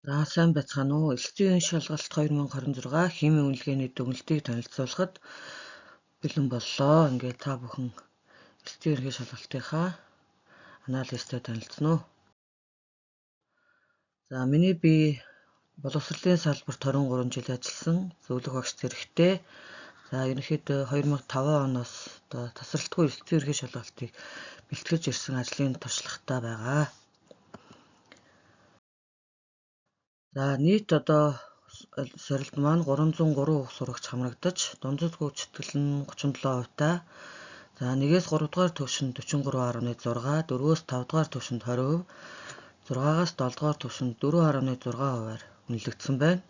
За сайн байцгаана уу? Элсдийн шалгалт 2026 химийн үнэлгээний дүгнэлтийг танилцуулахад бэлэн боллоо. Ингээд та бүхэн элсдийн ерөнхий шалгалтынхаа анализтай танилцсан уу? За миний бие боловсролын салбарт 23 жил ажилласан зөвлөх багш зэрэгтэй. За ерөнхийдөө 2005 оноос одоо тасралтгүй элсдийн ерөнхий шалгалтыг бэлтгэж ирсэн ажлын туршлагатай байгаа. За нийт одоо сорилт маань 303 сурагч хамрагдаж, дундад гүйцэтгэл нь 37%-тай. За 1-ээс 3 дугаар түвшинд 43.6, 4-өөс 5 дугаар түвшинд 20%, 6-аас 7 дугаар түвшинд 4.6%-аар үнэлэгдсэн байна.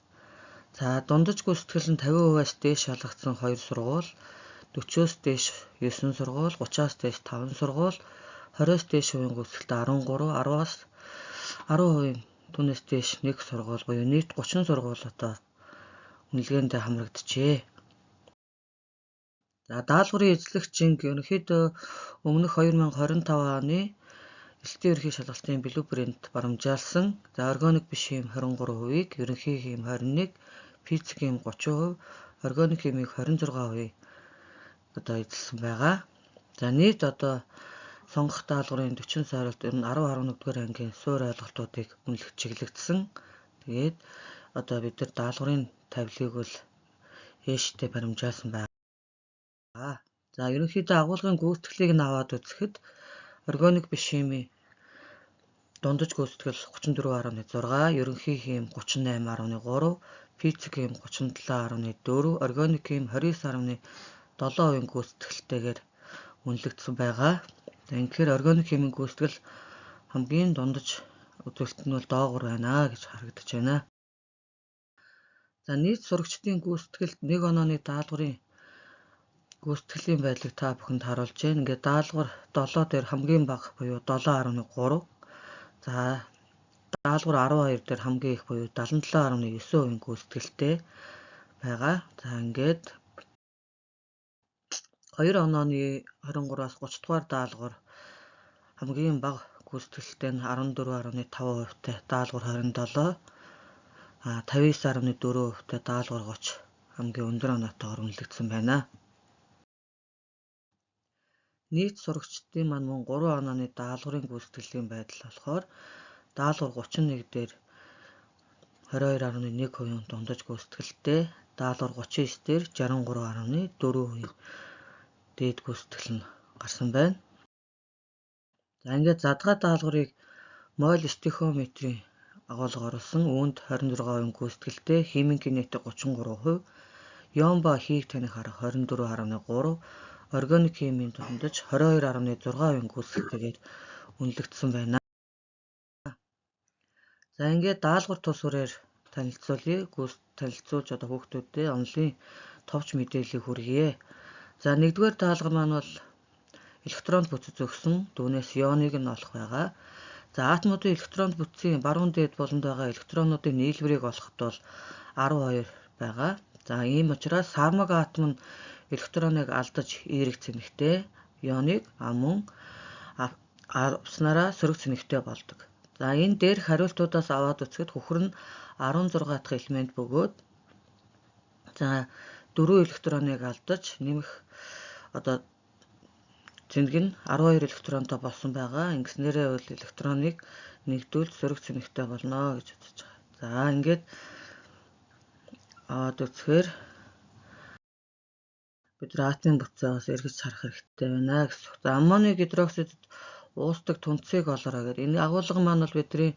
За дундаж гүйцэтгэл нь 50%-аас дээш шалгагдсан 2 сургууль, 40-оос дээш 9 сургууль, 30-аас дээш 5 сургууль, 20-оос дээш хувийн гүйцэтгэлтэй 13, 10-аас 10% түүнээс дээш 1 сургууль буюу нийт 30 сургууль одоо үнэлгээндээ хамрагджээ. За даалгаврын эзлэгчинг ерөнхийдөө өмнөх 2025 оны элсдийн ерөнхий шалгалтын блюпринт барамжаалсан. За органик биш хим 23%-ийг, ерөнхий хим 21, физик хим 30%, органик химийг 26% одоо эзэлсэн байгаа. За нийт одоо сонгох даалгаврын 40 сорилт ер нь 10 11 дугаар ангийн суурь ойлголтуудыг үнэлэх чиглэгдсэн. Тэгээд одоо бид нар даалгаврын тавилыг бол ээштэй баримжаалсан байгаа. За ерөнхийдөө агуулгын гүйцэтгэлийг нь аваад үзэхэд органик биш химийн дундаж гүйцэтгэл 34.6, ерөнхий хим 38.3, физик хим 37.4, органик хим 29.7% гүйцэтгэлтэйгээр үнэлэгдсэн байгаа. Тэгэхээр органик химийн гүйцэтгэл хамгийн дундаж үзүүлэлт нь бол доогуур байна гэж харагдаж байна. За нийт сурагчдын гүйцэтгэлд нэг онооны даалгаврын гүйцэтгэлийн байдлыг та бүхэнд харуулж байна. Ингээд даалгавар 7 дээр хамгийн бага буюу 7.3. За даалгавар 12 дээр хамгийн их буюу 77.9% гүйцэтгэлтэй байгаа. За ингээд 2 онооны 23-аас 30 дугаар даалгавар хамгийн бага гүйцэтгэлтэй нь 14.5%-тай даалгавар 27, 59.4%-тай даалгавар 30 хамгийн өндөр оноотойгоор үнэлэгдсэн байна. Нийт сурагчдын маань мөн 3 онооны даалгаврын гүйцэтгэлийн байдал болохоор даалгавар 31 дээр 22.1% дундаж гүйцэтгэлтэй, даалгавар 39 дээр 63.4% дээд гүйцэтгэл нь гарсан байна. За ингээд задгаа даалгаврыг моль стихиометрийн агуулга оруулсан. Үүнд 26% гүйцэтгэлтэй, химийн кинетик 33%, ион ба хийг таних арга 24.3, органик химийн дундаж 22.6% гүйцэтгэлтэйгээр үнэлэгдсэн байна. За ингээд даалгавар тус бүрээр танилцуулъя. Танилцуулж одоо хүүхдүүдэд онолын товч мэдээллийг хүргье. За нэгдүгээр даалгавар маань бол электрон бүтц өгсөн. Түүнээс ионыг нь олох байгаа. За атомуудын электрон бүтцийн баруун дээд буланд байгаа электронуудын нийлбэрийг олоход бол 12 байгаа. За ийм учраас сармаг атом нь электроныг алдаж эерэг цэнэгтэй, ионыг мөн авснараа сөрөг цэнэгтэй болдог. За энэ дээрх хариултуудаас аваад үзэхэд хөхөр нь 16 дахь элемент бөгөөд за 4 электроныг алдаж нэмэх одоо цэнэг нь 12 электронтой болсон байгаа. Ингэснээрээ бол электроныг нэгдүүлж сөрөг цэнэгтэй болно гэж үзэж байгаа. За ингээд аваад үзэхээр бид нар атомын бүтцээс эргэж харах хэрэгтэй байна гэсэн. За аммоний гидроксидэд уусдаг тунцыг олоорой гэдэг. Энэ агуулга маань бол бидний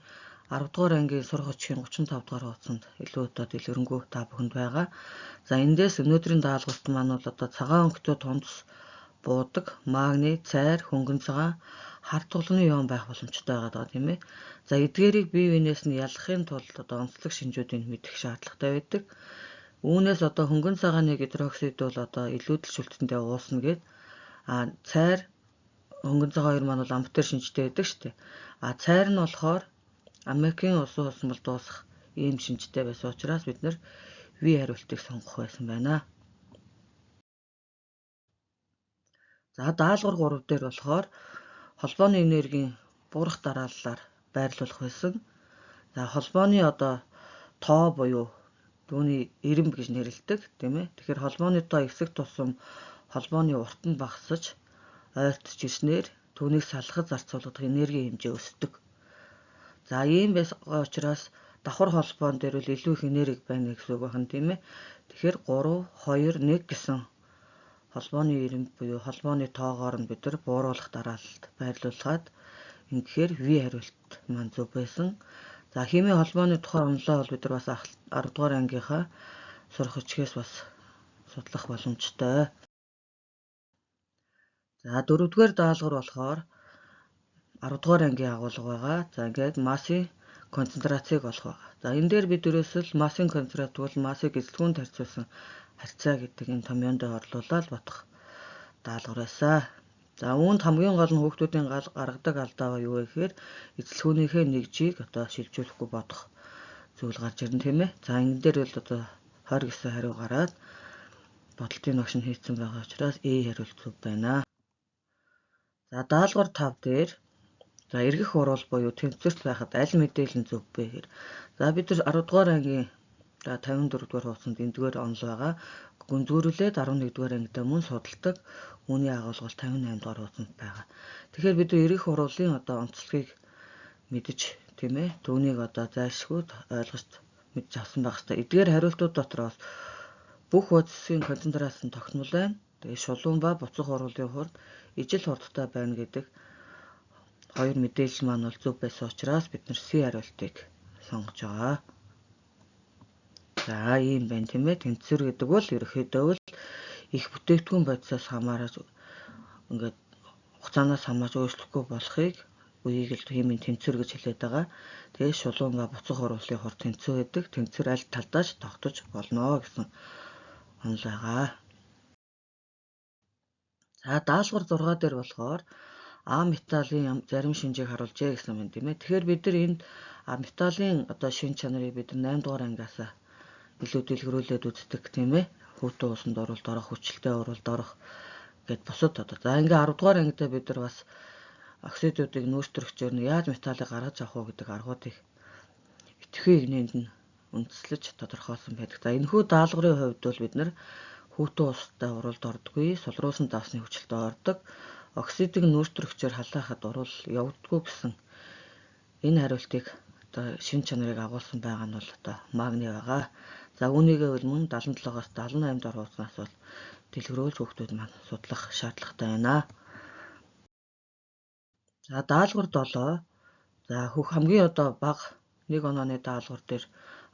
10 дугаар ангийн сурах өчгийн 35 дугаар хуудсанд илүү одоо дэлгэрэнгүй та бүхэнд байгаа. За эндээс өнөөдрийн даалгаварт маань бол одоо цагаан өнгөтэй тунц буудаг, магний, цайр, хөнгөн цагаан, хар тулганы ион байх боломжтой байгаа тийм ээ. За эдгээрийг бие биенээс нь ялгахын тулд одоо онцлог шинжүүдийг мэдэх шаардлагатай байдаг. Үүнээс одоо хөнгөн цагааны гидроксид бол одоо илүүдэл шүлтэндээ уусна гэд. А цайр, хөнгөн цагаан хоёр маань бол амфотер шинжтэй байдаг шүү дээ. А цайр нь болохоор Америкийн усан хусмал дуусах ийм шинжтэй байсан учраас бид нар V хариултыг сонгох байсан байна. За даалгавар 3 дээр болохоор холбооны энергийн буурах дарааллаар байрлуулах байсан. За холбооны одоо тоо буюу түүний эрэмб гэж нэрлэдэг, тийм ээ. Тэгэхээр холбооны тоо ихсэх тусам холбооны урт нь багасаж ойртож ирснээр түүнийг салгах зарцуулагдах энергийн хэмжээ өсдөг. За ийм байсан учраас давхар холбоон дээр бол илүү их энерги байна гэсэн үг байна, тийм ээ. Тэгэхээр 3 2 1 гэсэн холбооны эрэмб буюу холбооны тоогоор нь бид нар бууруулах дараалалд байрлуулгаад ингэхээр V хариулт маань зөв байсан. За химийн холбооны тухай онолоо бол бид нар бас 10 дугаар ангийнхаа сурах хичээлээс бас судлах боломжтой. За дөрөвдүгээр даалгавар болохоор 10 дугаар ангийн агуулга байгаа. За ингээд массын концентрацийг олох байгаа. За энэ дээр бид ерөөсөө л массын концентрац бол массыг эзлэгүүнд харьцуулсан харьцаа гэдэг энэ томьёонд орлуулаад бодох даалгавар байсан. За үүнд хамгийн гол нь хүүхдүүдийн гаргадаг алдаа юу вэ гэхээр эзлэгүүнийхээ нэг жийг одоо шилжүүлэхгүй бодох зүйл гарч ирнэ, тийм ээ. За энэ дээр бол одоо 20 гэсэн хариу гараад бодолтын багш нь хийцэн байгаа учраас E хариулт зөв байна. За даалгавар 5 дээр за эргэх уруул буюу тэнцвэрт байхад аль мэдээлэл нь зөв бэ гэхээр за бид нар 10 дугаар ангийн 54 дугаар хуудсанд эндгээр онол байгаа. Гүнзгийрүүлээд 11 дугаар ангидаа мөн судалдаг. Үүний агуулга бол 58 дугаар хуудсанд байгаа. Тэгэхээр бид эргэх уруулын одоо онцлогийг мэдэж, тийм ээ, түүнийг одоо зайлшгүй ойлгож мэдж авсан байх хэрэгтэй. Эдгээр хариултууд дотроос бүх бодисын концентрац нь тогтмол байна. Тэгээ шулуун ба буцах уруулын хурд ижил хурдтай байна гэдэг хоёр мэдээлэл маань бол зөв байсан учраас бид нар C хариултыг сонгож байгаа. За ийм байна, тийм ээ. Тэнцвэр гэдэг бол ерөнхийдөө л их бүтээгдэхүүн бодисоос хамаараж ингээд хугацаанаас хамаарч өөрчлөхгүй болохыг үеийг л химийн тэнцвэр гэж хэлээд байгаа. Тэгээ шулуун ба буцах уруулын хурд тэнцвэр байдаг. Тэнцвэр аль талдаа ч тогтож болно гэсэн онол байгаа. За даалгавар 6 дээр болохоор А металлын зарим шинжийг харуулжээ гэсэн юм, тийм ээ. Тэгэхээр бид нар энд А металлын одоо шин чанарыг бид нар 8 дугаар ангиас илүү дэлгэрүүлээд үздэг, тийм ээ. Хүүтэн усанд оруулалт орох, хүчлэлтэй оруулалт орох гэд бусад одоо. За ингээ 10 дугаар ангидаа бид нар бас оксидуудыг нөөцлөгчөөр нь яаж металлыг гаргаж авах уу гэдэг аргуудыг идэвхтэй игнэнд нь үндэслэж тодорхойлсон байдаг. За энэхүү даалгаврын хувьд бол бид нар хүүтэн устай уралд ордоггүй, сулруулсан давсны хүчлэлтэй ордог, оксидыг нөөцлөгчөөр халаахад урал явдггүй гэсэн энэ хариултыг одоо шин чанарыг агуулсан байгаа нь бол одоо магний байгаа. За үүнийгээ бол мөн 77-оос 78 дугаар хуудаснаас бол дэлгэрүүлж хүүхдүүд маань судлах шаардлагатай байна. За даалгавар 7. За хөх хамгийн одоо бага нэг онооны даалгавар дээр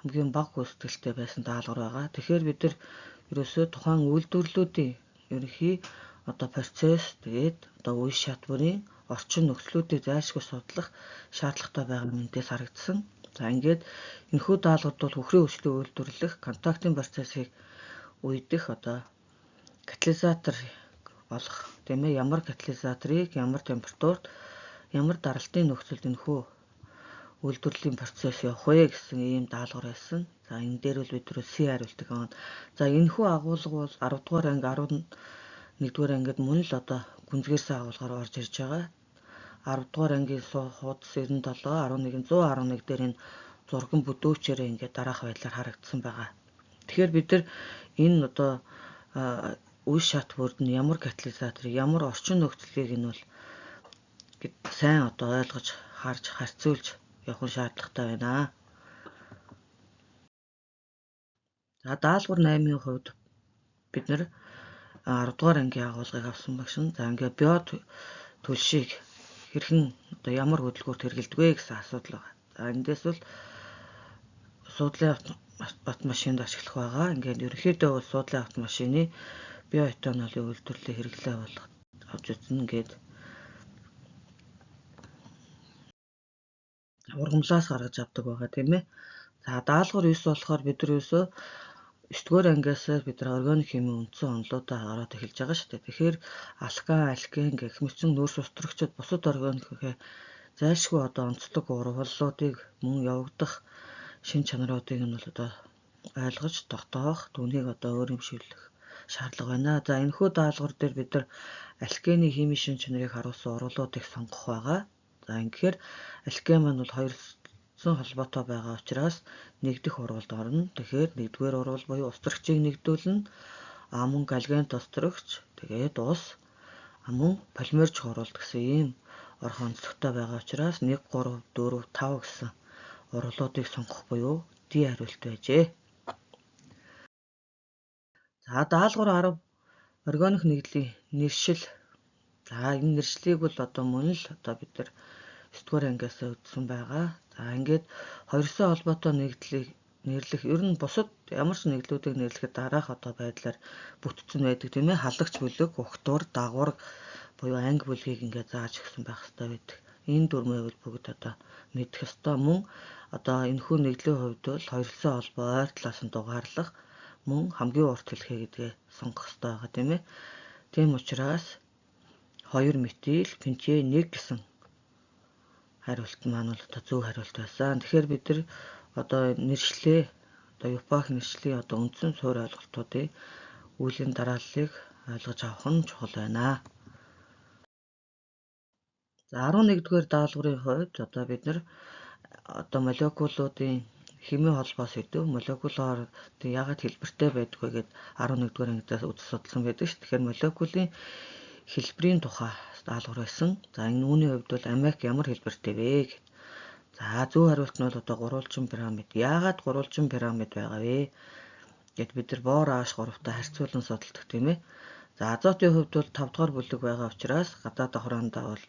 хамгийн бага гүйцэтгэлтэй байсан даалгавар байгаа. Тэгэхээр бид нар ерөөсөө тухайн үйлдвэрлэлүүдийн ерөнхий одоо процесс тэгээд одоо үе шат бүрийн орчин нөхцлүүдийг зайлшгүй судлах шаардлагатай байгаа мэндээс харагдсан. За ингээд энэхүү даалгаварт бол хөхрийн хүчлийг үйлдвэрлэх контактын процессыг уйдах одоо катализатор олох, тийм ээ, ямар катализаторыг ямар температурт ямар даралтын нөхцөлд энэхүү үйлдвэрлэлийн процесс явах вэ гэсэн ийм даалгавар байсан. За энэ дээр бол бид нар C хариултыг авна. За энэхүү агуулга бол 10 дугаар анги 11 дугаар ангид мөн л одоо гүнзгийрсэн агуулгаар орж ирж байгаа. 10 дугаар ангийн хуудас 97, 11, 111 дээр энэ зурган бүдүүчээрээ ингээд дараах байдлаар харагдсан байгаа. Тэгэхээр бид нар энэ одоо үе шат бүрд нь ямар катализаторыг, ямар орчин нөхцөлийг нь бол сайн одоо ойлгож, харж, харьцуулж явах шаардлагатай байна. За даалгавар 8-ын хувьд бид нар 10 дугаар ангийн агуулгыг авсан багш нь. За ингээд био түлшийг хэрхэн одоо ямар хөдөлгөөрт хэрэглэдэг вэ гэсэн асуудал байгаа. За эндээс бол суудлын автомашинд ашиглах байгаа. Ингээд ерөнхийдөө бол суудлын автомашины биоэтанолын үйлдвэрлэлийн хэрэглээ болох авч үзнэ гээд ургамлаас гаргаж авдаг байгаа, тийм ээ. За даалгавар 9 болохоор бид нар ерөөсөө 9 дугаар ангиас бид нар органик химийн үндсэн онолуудаа ороод эхэлж байгаа шүү дээ. Тэгэхээр алкан, алкен гэх мэтчин нөөц устрагчид бусад органикийнхээ зайлшгүй одоо онцлог урваллуудыг мөн явагдах шин чанаруудыг нь бол одоо ойлгож тогтоох, түүнийг одоо өөрөмшиглэх шаардлага байна. За энэхүү даалгавар дээр бид нар алкены химийн шин чанарыг харуулсан уруулуудыг сонгох байгаа. За ингэхээр алкен маань бол хоёр үндсэн холбоотой байгаа учраас нэгдэх уруулд орно. Тэгэхээр нэгдүгээр уруул буюу ус төрөгчийг нэгдүүлнэ. А мөн галогент ус төрөгч, тэгээд ус, мөн полимерч уруулд гэсэн ийм орох онцлогтой байгаа учраас 1, 3, 4, 5 гэсэн уруулуудыг сонгох буюу D хариулт байжээ. За даалгавар 10 органик нэгдлийн нэршил. За энэ нэршлийг бол одоо мөн л одоо бид нар 9 дугаар ангиас үзсэн байгаа. За ингээд хоёрсон холбоотой нэгдлийг нэрлэх ер нь бусад ямар ч нэгдлүүдийг нэрлэхэд дараах одоо байдлаар бүтцэн байдаг тийм ээ. Халагч бүлэг, угтвар, дагвар буюу анги бүлгийг ингээд зааж өгсөн байх хэрэгтэй байдаг. Энэ дөрмөө бол бүгд одоо мэдэх ёстой. Мөн одоо энэхүү нэгдлийн хувьд бол хоёрсон холбоо ойр талаас нь дугаарлах мөн хамгийн урт хэлхээ гэдгээ сонгох ёстой байгаа тийм ээ. Тийм учраас 2 метил пентен 1 гэсэн хариулт маань бол одоо зөв хариулт байсан. Тэгэхээр бид нар одоо нэршлээ одоо ЮПАХ нэршлийн одоо үндсэн суурь ойлголтуудыг үйлийн дарааллыг ойлгож авах нь чухал байна. За 11-р даалгаврын хувьд одоо бид нар одоо молекулуудын химийн холбоо сэдэв молекулоор яагаад хэлбэртэй байдаг вэ гэд 11-р ангидаас үзэж судалсан байдаг ш. Тэгэхээр молекулын хэлбэрийн тухай даалгавар байсан. За энэ үүний хувьд бол амиак ямар хэлбэртэй вэ гэд. За зөв хариулт нь бол одоо гурвалжин пирамид. Яагаад гурвалжин пирамид байгаа вэ гэд бид нар бор ааш гуравтай харьцуулан судалдаг тийм ээ. За азотын хувьд бол 5 дугаар бүлэг байгаа учраас гадаад хорондоо бол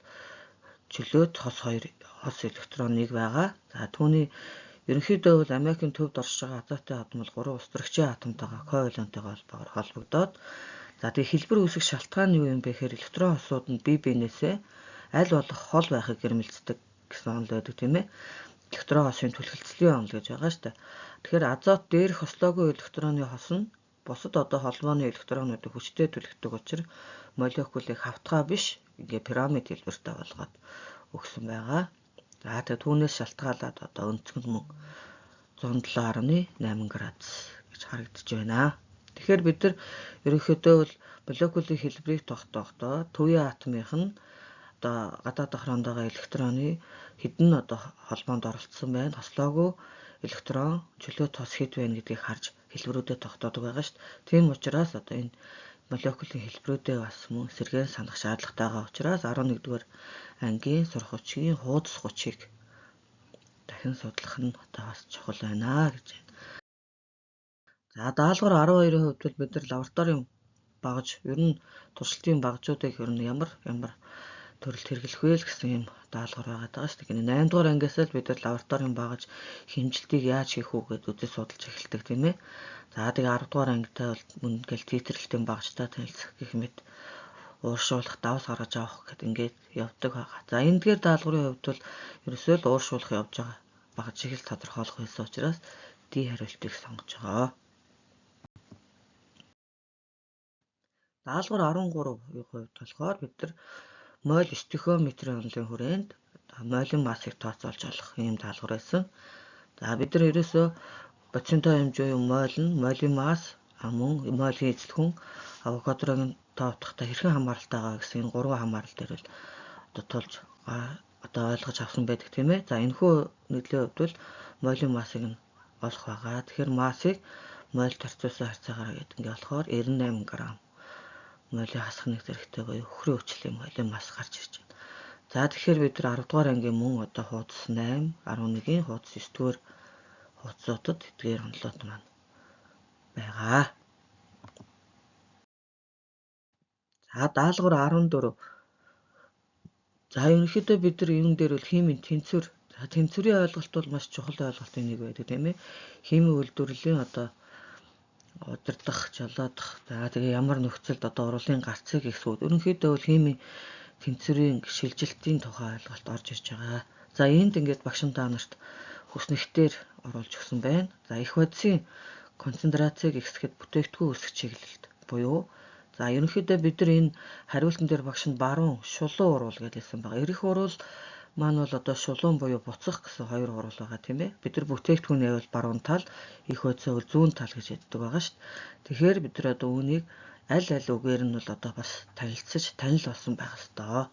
чөлөөт хос 2 хос электрон 1 байгаа. За түүний ерөнхийдөө бол амиакийн төвд оршиж байгаа азотын атом бол 3 ус төрөгчийн атомтойгоо ковалентойгоо холбоогоор холбогдоод за тэгээ хэлбэр үүсэх шалтгаан нь юу юм бэ гэхээр электрон хосууд нь бие биенээсээ аль болох хол байхыг гэрмэлцдэг гэсэн онол байдаг тийм ээ. Электрон хосын түлхэлцлийн онол гэж байгаа шүү дээ. Тэгэхээр азот дээрх хослоогүй электроны хос нь бусад одоо холбооны электронуудыг хүчтэй түлхдэг учраас молекулыг хавтгай биш ингээ пирамид хэлбэртэй болгоод өгсөн байгаа. За тэгээ түүнээс шалтгаалаад одоо өнцгөн мөн 107.8 градус гэж харагдаж байна. Тэгэхээр бид нар ерөнхийдөө бол молекулын хэлбэрийг тогтохдоо төвийн атомынх нь одоо гадаад хоронд байгаа электроны хэдэн одоо холбоонд оролцсон байна. Хослоогүй электрон чөлөө тос хэд байна гэдгийг харж хэлбэрүүдэд тогтоодог байгаа шүү дээ. Тийм учраас одоо энэ молекулын хэлбэрүүдээ бас мөн сэргээн санах шаардлагатай байгаа учраас 11-р ангийн сурах хүчийн хуудас хүчийг дахин судлах нь одоо бас чухал байна гэж байна. За даалгавар 12-ийн хувьд бол бид нар лабораторийн багаж ер нь туршилтын багажуудыг ер нь ямар ямар төрөлд хэрэглэх вэ гэсэн юм даалгавар байгаа даа шүү дээ. 8 дугаар ангиас л бид нар лабораторийн багаж хэмжилтийг яаж хийх үү гэдээ үзэж судалж эхэлдэг тийм ээ. За тэгээ 10 дугаар ангитай бол мөн ингээл титрлэлтийн багажтай танилцах гэх мэт ууршуулах, давс гаргаж авах гэд ингээд явдаг байгаа. За эндгээр даалгаврын хувьд бол ерөөсөө л ууршуулах явж байгаа багажийг л тодорхойлох байсан учраас D хариултыг сонгож байгаа. Даалгавар 13-ийн хувьд болохоор бид нар моль стихиометрийн онолын хүрээнд молин массыг тооцоолж олох ийм даалгавар байсан. За бид нар ерөөсөө бодистой хэмжээ моль нь молин масс мөн молийн эзэлхэн Авогадрогийн тоовдохтой хэрхэн хамааралтай байгаа гэсэн энэ гурван хамаарал дээр бол одоо тулж одоо ойлгож авсан байдаг тийм ээ. За энэхүү нэгдлийн хувьд бол молин массыг нь олох байгаа. Тэгэхээр массыг моль тарцуулсан харьцаагаар гэдэг ингээ болохоор 98 г молын хасах нэг зэрэгтэй буюу хөхрийн хүчлийн молын масс гарч ирж байна. За тэгэхээр бид нар 10 дугаар ангийн мөн одоо хуудас 8, 11-ийн хуудас 9 дугаар хуудасуудад эдгээр онолууд маань байгаа. За даалгавар 14. За ерөнхийдөө бид нар юун дээр бол химийн тэнцвэр. За тэнцвэрийн ойлголт бол маш чухал ойлголтын нэг байдаг тийм ээ. Химийн үйлдвэрлэлийн одоо удирдах, жолоодох, за тэгээ ямар нөхцөлд одоо уруулын гарцыг их сууд. Ерөнхийдөө бол химийн тэнцвэрийн шилжилтийн тухай ойлголт орж ирж байгаа. За энд ингээд багш та нарт хүснэгтээр оруулж өгсөн байна. За их бодисын концентрацийг ихсгэхэд бүтээгдэхүүн өсөх чиглэлд буюу за ерөнхийдөө бид нар энэ хариултан дээр багш нь баруун шулуун уруул гэж хэлсэн байгаа. Эрэх уруул маань бол одоо шулуун буюу буцах гэсэн хоёр уруул байгаа тийм ээ. Бид нар бүтээгдэхүүнээ бол баруун тал, их бодисоо бол зүүн тал гэж яддаг байгаа шүү дээ. Тэгэхээр бид нар одоо үүнийг аль аль үгээр нь бол одоо бас танилцаж танил болсон байх ёстой.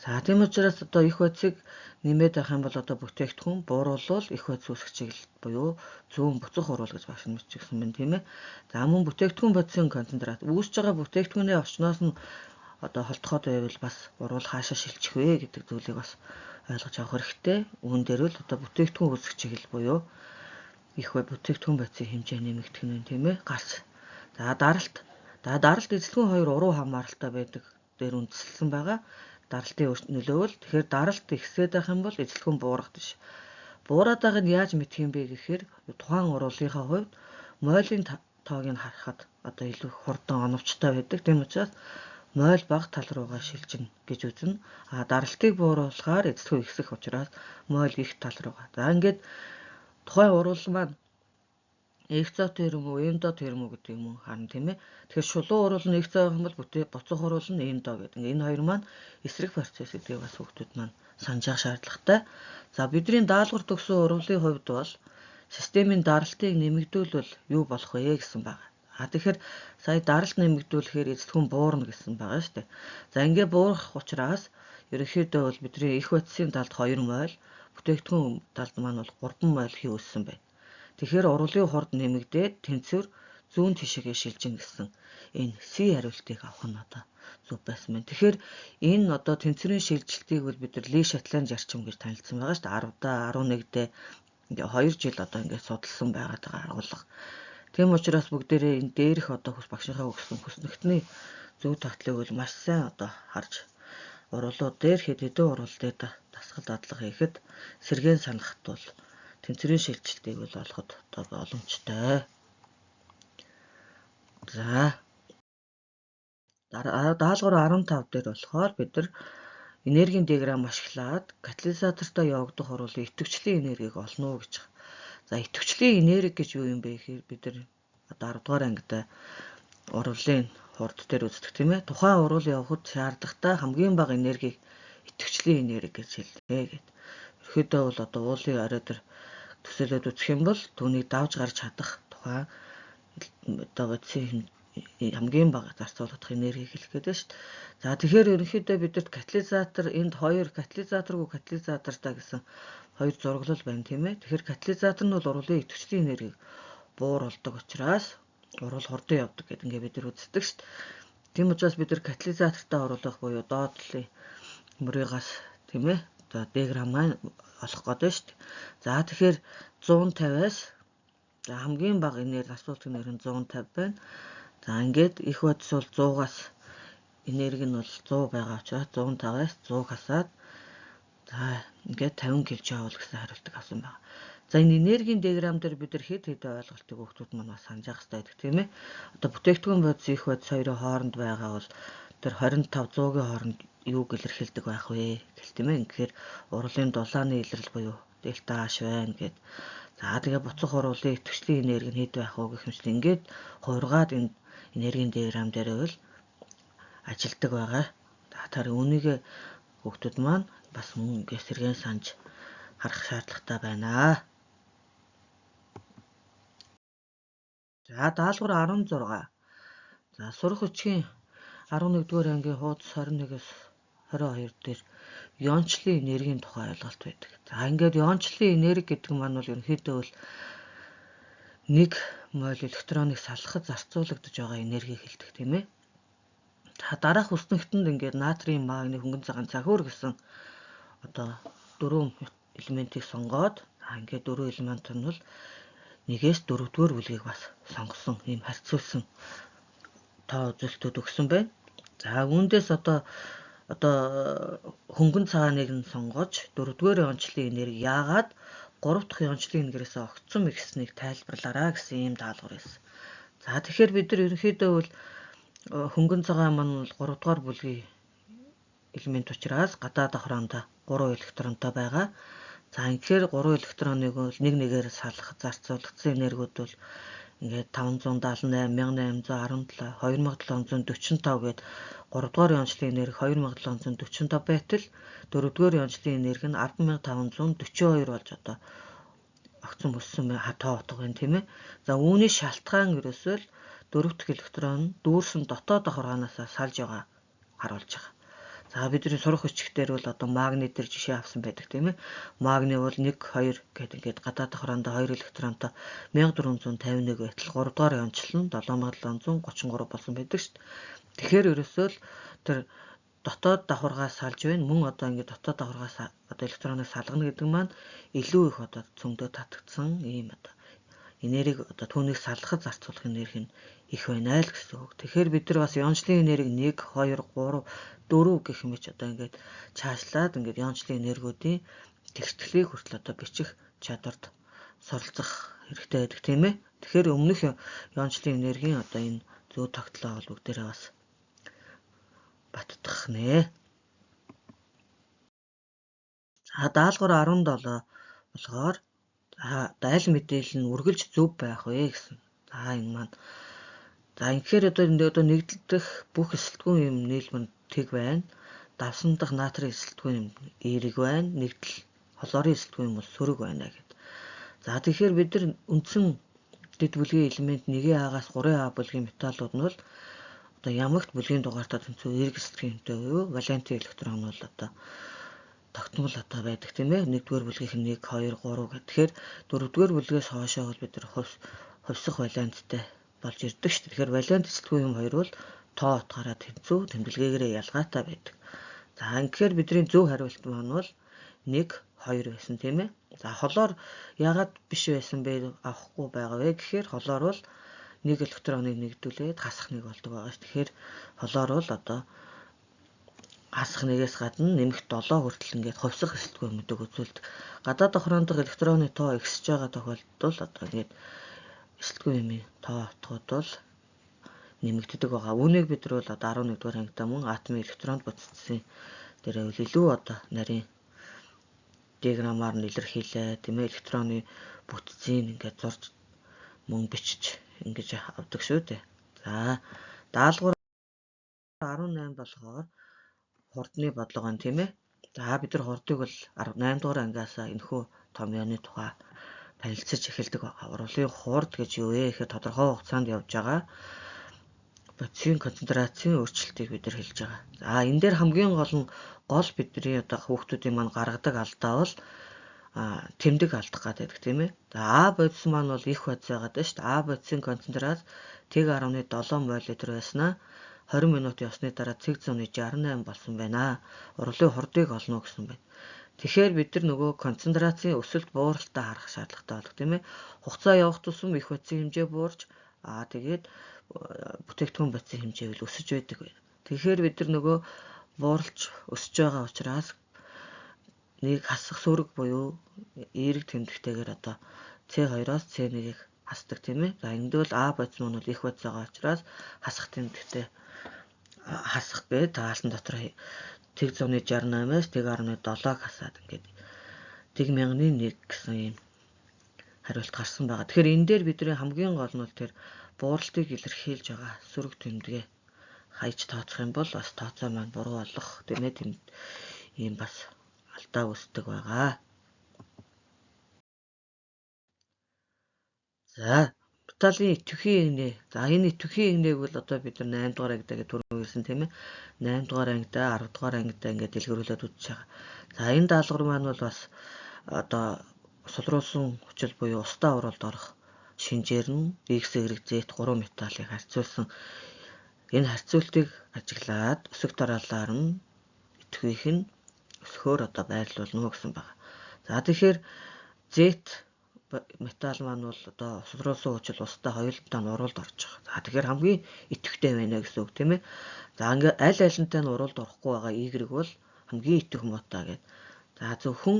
За тийм учраас одоо их бодисыг Нэмээд байх юм бол одоо бүтээгдэхүүн бууруулвал их бодис үүсэх чиглэл буюу зүүн буцах уруул гэж багш нь мэдчихсэн байна, тийм ээ. За мөн бүтээгдэхүүн бодисын концентрат үүсэж байгаа бүтээгдэхүүний орчноос нь одоо холдоход байвал бас уруул хаашаа шилжих вэ гэдэг зүйлийг бас ойлгож авах хэрэгтэй. Үүн дээр л одоо бүтээгдэхүүн үүсэх чиглэл буюу их бүтээгдэхүүн бодисын хэмжээ нэмэгдэх нь, тийм ээ, гарч. За даралт. За даралт эзлэгүүн хоёр уруу хамааралтай байдаг дээр үндэслэсэн байгаа. Даралтын нөлөө бол тэгэхээр даралт ихсээд байх юм бол эзлэгүүн буурах биш. Буураад байгааг нь яаж мэдэх юм бэ гэхээр тухайн уруулынхаа хувьд мойлын тоог нь харахад одоо илүү хурдан оновчтой байдаг. Тийм учраас мойл бага тал руугаа шилжинэ гэж үзнэ. А даралтыг бууруулахаар эзлэгүүн ихсэх учраас мойл их тал руугаа. За ингээд тухайн уруул маань экзотерм үү, эндотерм үү гэдэг юм харна, тийм ээ. Тэгэхээр шулуун уруул нь экзо байх юм бол буцах уруул нь эндо гэдэг. Энэ хоёр маань эсрэг процесс гэдгийг бас хүүхдүүд маань санаж авах шаардлагатай. За бидний даалгавар төгсөн уруулын хувьд бол системийн даралтыг нэмэгдүүлвэл юу болох вэ гэсэн байна. А тэгэхээр сая даралт нэмэгдүүлэхээр эзлэгүүн буурна гэсэн байгаа шүү дээ. За ингээ буурах учраас ерөнхийдөө бол бидний их бодисын талд 2 мойл, бүтээгдэхүүн талд маань бол 3 мойл хий үүссэн байна. Тэгэхээр уруулын хурд нэмэгдээд тэнцвэр зүүн тишээгээ шилжин гэсэн энэ C хариултыг авах нь одоо зөв байсан байна. Тэгэхээр энэ одоо тэнцвэрийн шилжилтийг бол бид нар Ли Шатлан зарчим гэж танилцсан байгаа шүү дээ. 10-даа 11-дээ ингээ 2 жил одоо ингээ судалсан байгаа агуулга. Тийм учраас бүгдээрээ энэ дээрх одоо хүс багшийнхаа өгсөн хүснэгтний зөв тогтлыг бол маш сайн одоо харж уруулууд дээр хэд хэдэн уруул дээр дасгал дадлага хийхэд сэргээн санахад бол тэнцвэрийн шилжилтийг бол олоход одоо боломжтой. За даалгавар 15 дээр болохоор бид нар энергийн диаграмм ашиглаад катализатортой явагдах уруулын идэвхжлийн энергийг олно уу гэж. За идэвхжлийн энерги гэж юу юм бэ гэхээр бид нар одоо 10 дугаар ангид уруулын хурд дээр үздэг, тийм ээ. Тухайн уруул явахад шаардлагатай хамгийн бага энергийг идэвхжлийн энерги гэж хэлнэ гэд. Ерөнхийдөө бол одоо уулын орой дээр төсөөлөд үзэх юм бол түүнийг давж гарч чадах тухайн одоо бодисын хамгийн бага зарцуулах энергийг хэлэх гээд байна шүү дээ. За тэгэхээр ерөнхийдөө бидэрт катализатор энд хоёр катализаторгүй катализатортай гэсэн хоёр зураглал байна, тийм ээ. Тэгэхээр катализатор нь бол уруулын идэвхжлийн энергийг бууруулдаг учраас уруул хурдан явдаг гэдэг ингээ бид нар үздэг шүү дээ. Тийм учраас бид нар катализатортай оруулах буюу доод талын мөрийгээс, тийм ээ, за диаграмм маань олох гэдэг шүү дээ. За тэгэхээр 150-аас за хамгийн бага энерги зарцуулах энерги нь 150 байна. За ингээд их бодис бол 100-аас энерги нь бол 100 байгаа учраас 150-аас 100 хасаад за ингээд 50 кJ гэсэн хариултыг авсан байна. За энэ энергийн диаграмм дээр бид нар хэд хэдэн ойлголтыг хүүхдүүд маань бас санаж явах хэрэгтэй байдаг, тийм ээ. Одоо бүтээгдэхүүн бодис их бодис хоёрын хооронд байгаа бол тэр 25 100-ийн хооронд юуг илэрхийлдэг байх вэ гэл, тийм ээ. Үнэхээр урлын дулааны илрэл буюу дельта H байна гэд. За тэгээ буцах уруулын идэвхжлийн энерги нь хэд байх вэ гэх мэт ингээд хувиргаад энэ энергийн диаграмм дээр бол ажилдаг байгаа. За тэр үүнийг хүүхдүүд маань бас мөн ингээд сэргээн санаж харах шаардлагатай байна. За даалгавар 16. За сурах хүчгийн 11-р ангийн хуудас 21-ээс 22 дээр иончлын энергийн тухай ойлголт байдаг. За ингээд иончлын энерги гэдэг маань бол ерөнхийдөө бол нэг моль электроныг салгахад зарцуулагдаж байгаа энергийг хэлдэг, тийм ээ. За дараах хүснэгтэнд ингээд натрийн, магний, хөнгөн цагаан, цахиур гэсэн одоо дөрвөн элементийг сонгоод ингээд дөрвөн элемент нь бол нэгээс дөрөвдүгээр бүлгийг бас сонгосон ийм харьцуулсан тоо үзүүлэлтүүд өгсөн байна. За үүндээс одоо хөнгөн цагааныг нь сонгож дөрөвдүгээр иончлын энерги яагаад 3 дахь иончлын энергиээс огцом ихснийг тайлбарлаарай гэсэн ийм даалгавар байсан. За тэгэхээр бид нар ерөнхийдөө бол хөнгөн цагаан маань бол 3 дугаар бүлгийн элемент учраас гадаад охроонд 3 электронтой байгаа. За тэгэхээр 3 электроныг бол нэг нэгээр салгах зарцуулагдсан энергиуд бол ингээд 578, 1817, 2745 гээд 3 дугаар иончлын энерги 2745 байтал 4 дугаар иончлын энерги нь 10542 болж одоо огцон өссөн тоо утга байна, тийм ээ. За үүний шалтгаан ерөөсөө л 4 дахь электрон дүүрсэн дотоод хургаанаас салж байгаа харуулж байгаа. За бидний сурах бичгээр бол одоо магний дээр жишээ авсан байдаг тийм ээ. Магний бол 1 2 гэдэг ингээд гадаад хорондоо 2 электронтой 1451 байтал 3 дугаар иончлол нь 7733 болсон байдаг шүү дээ. Тэгэхээр ерөөсөө л тэр дотоод давхаргаас салж байна. Мөн одоо ингээд дотоод давхаргаас одоо электроныг салгана гэдэг маань илүү их одоо цөмдөө татагдсан ийм одоо энергийг одоо түүнийг салгахад зарцуулах энерги нь их байна л гэсэн үг. Тэгэхээр бид нар бас иончлын энерги 1 2 3 4 гэх мэт одоо ингээд чаашлаад ингээд иончлын энергиудын тэгтгэлийг хүртэл одоо бичих чадварт суралцах хэрэгтэй байдаг тийм ээ. Тэгэхээр өмнөх иончлын энергийн одоо энэ зүй тогтлоо бол бүгдээрээ бас баттгах нэ. За даалгавар 17 болохоор за аль мэдээлэл нь үргэлж зөв байх вэ гэсэн. За энэ маань за ингэхээр одоо нэгдэлдэх бүх эсэлтгүүн юм нийлмэн тэг байна. Давсан дах натрийн эсэлтгүүн юм эерэг байна. Нэгдэл хлорын эсэлтгүүн юм бол сөрөг байна гэд. За тэгэхээр бид нар үндсэн дэд бүлгийн элемент 1А-аас 3А бүлгийн металлууд нь бол одоо ямагт бүлгийн дугаартай тэнцүү эерэг эсэлтгүүн юмтай буюу валентийн электрон бол одоо тогтмол одоо байдаг тийм ээ. 1-р бүлгийнх нь 1 2 3 гэх. Тэгэхээр 4-р бүлгээс хоошоо бол бид нар хувьсах валенттай болж ирдэг шүү дээ. Тэгэхээр валент эсэлтгүүн юм хоёр бол тоо утгаараа тэнцүү тэмдэглэгээрээ ялгаатай байдаг. За ингэхээр бидний зөв хариулт маань бол 1 2 байсан тийм ээ. За холоор яагаад биш байсан бэ, авахгүй байгаа вэ гэхээр холоор бол нэг электроныг нэгдүүлээд хасах нэг болдог байгаа ш. Тэгэхээр холоор бол одоо хасах нэгээс гадна нэмэх 7 хүртэл ингээд хувьсах эсэлтгүй юмнуудыг үзүүлдэг. Гадаад охирон дахь электроны тоо ихсэж байгаа тохиолдолд одоо ингээд эсэлтгүй юмын тоо утгууд бол нэмэгддэг байгаа. Үүнийг бид нар бол одоо 11 дугаар ангидаа мөн атомын электронд бүтцсэн дээрээ бол илүү одоо нарийн диаграммаар нь илэрхийлээ тийм ээ, электроны бүтцийг ингээд зурж мөн бичиж ингэж авдаг шүү дээ. За даалгавар 18 болохоор хурдны бодлого байна тийм ээ. За бид нар хурдыг бол 8 дугаар ангиас энэхүү томьёоны тухай танилцаж эхэлдэг байгаа. Урлын хурд гэж юу вэ гэхээр тодорхой хугацаанд явж байгаа бодисын концентрацийн өөрчлөлтийг бид нар хэлж байгаа. За энэ дээр хамгийн гол нь гол бидний одоо хүүхдүүдийн маань гаргадаг алдаа бол тэмдэг алдах гэдэг тийм ээ. За А бодис маань бол их бодис байгаа даа шүү дээ. А бодисын концентрац 1.7 мол литр байснаа 20 минут явсны дараа цэг зууны 68 болсон байна. Урлын хурдыг олно гэсэн байна. Тэгэхээр бид нар нөгөө концентрацийн өсөлт бууралтаа харах шаардлагатай болох тийм ээ. Хугацаа явах тусам их бодисын хэмжээ буурч тэгээд бүтээгдэхүүн бодисын хэмжээ бол өсөж байдаг байна. Тэгэхээр бид нар нөгөө бууралж өсөж байгаа учраас нэг хасах сөрөг буюу эерэг тэмдэгтэйгээр одоо C2-оос C1-ийг хасдаг тийм ээ. За энд бол А бодис маань бол их бодис байгаа учраас хасах тэмдэгтэй хасах гээд таалан дотор тэг зууны 68-аас 1.7-г хасаад ингээд тэг мянганы 1 гэсэн ийм хариулт гарсан байгаа. Тэгэхээр энэ дээр бидний хамгийн гол нь бол тэр бууралтыг илэрхийлж байгаа сөрөг тэмдэгэ хайж тооцох юм бол бас тооцоо маань буруу болох тийм ээ, ийм бас алдаа үүсдэг байгаа. За металлын идэвхий игнэ. За энэ идэвхий игнээг бол одоо бид нар 8 дугаар ангидаа гэж түрүү хэлсэн тийм ээ. 8 дугаар ангидаа 10 дугаар ангидаа ингээд дэлгэрүүлээд үзэж байгаа. За энэ даалгавар маань бол бас одоо сулруулсан хүчил буюу устай уралд орох шинжээр нь X, Y, Z 3 металлыг харьцуулсан. Энэ харьцуултыг ажиглаад өсөх дараалалаар нь идэвхийх нь өсөхөөр одоо байрлуулна гэсэн байна. За тэгэхээр Z металл маань бол одоо сулруулсан хүчил устай хоёулантай нь уралд орж байгаа. За тэгэхээр хамгийн идэвхтэй байна гэсэн үг тийм ээ. За ингээ аль алинтай нь уралд орохгүй байгаа Y бол хамгийн идэвх муутай гэдэг. За зөвхөн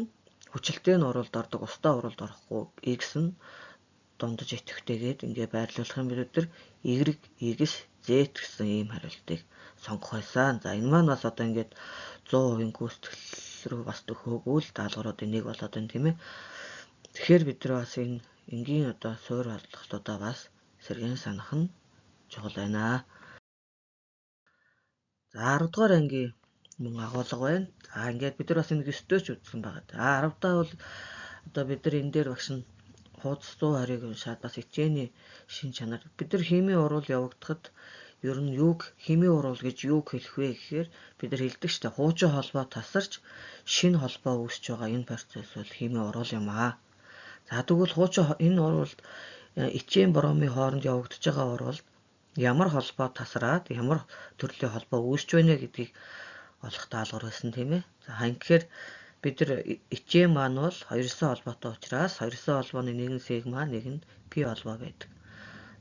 хүчилтэй нь уралд ордог, устай уралд орохгүй X нь дундаж идэвхтэйгээд ингээ байрлуулах юм бид нар Y, X, Z гэсэн ийм хариултыг сонгох байсан. За энэ маань бас одоо ингээд 100% гүйцэтгэл рүү бас төхөөгүй л даалгавруудын нэг болоод байна тийм ээ. Тэгэхээр бид нар бас энэ энгийн одоо суур бодлоготуудаа бас сэргээн санах нь чухал байна. За 10 дугаар ангийн мөн агуулга байна. За ингээд бид нар бас энэ 9-өөч үзсэн байгаа. За 10 даа бол одоо бид нар энэ дээр багш нь хуудас 120-ыг уншаад бас хичээний шин чанар. Бид нар химийн урал явагдахад Ер нь юуг химийн уруул гэж юуг хэлэх вэ гэхээр бид нар хэлдэг шүү дээ. Хуучин холбоо тасарч шинэ холбоо үүсэж байгаа энэ процесс бол химийн уруул юм аа. За тэгвэл хуучин энэ уруулд этен бромын хооронд явагдаж байгаа уруулд ямар холбоо тасраад ямар төрлийн холбоо үүсч байна гэдгийг олох даалгавар байсан тийм ээ. За ингэхээр бид нар этен маань бол 2-сон холбоотой учраас 2-сон холбооны нэг нь сигма, нэг нь пи холбоо байдаг.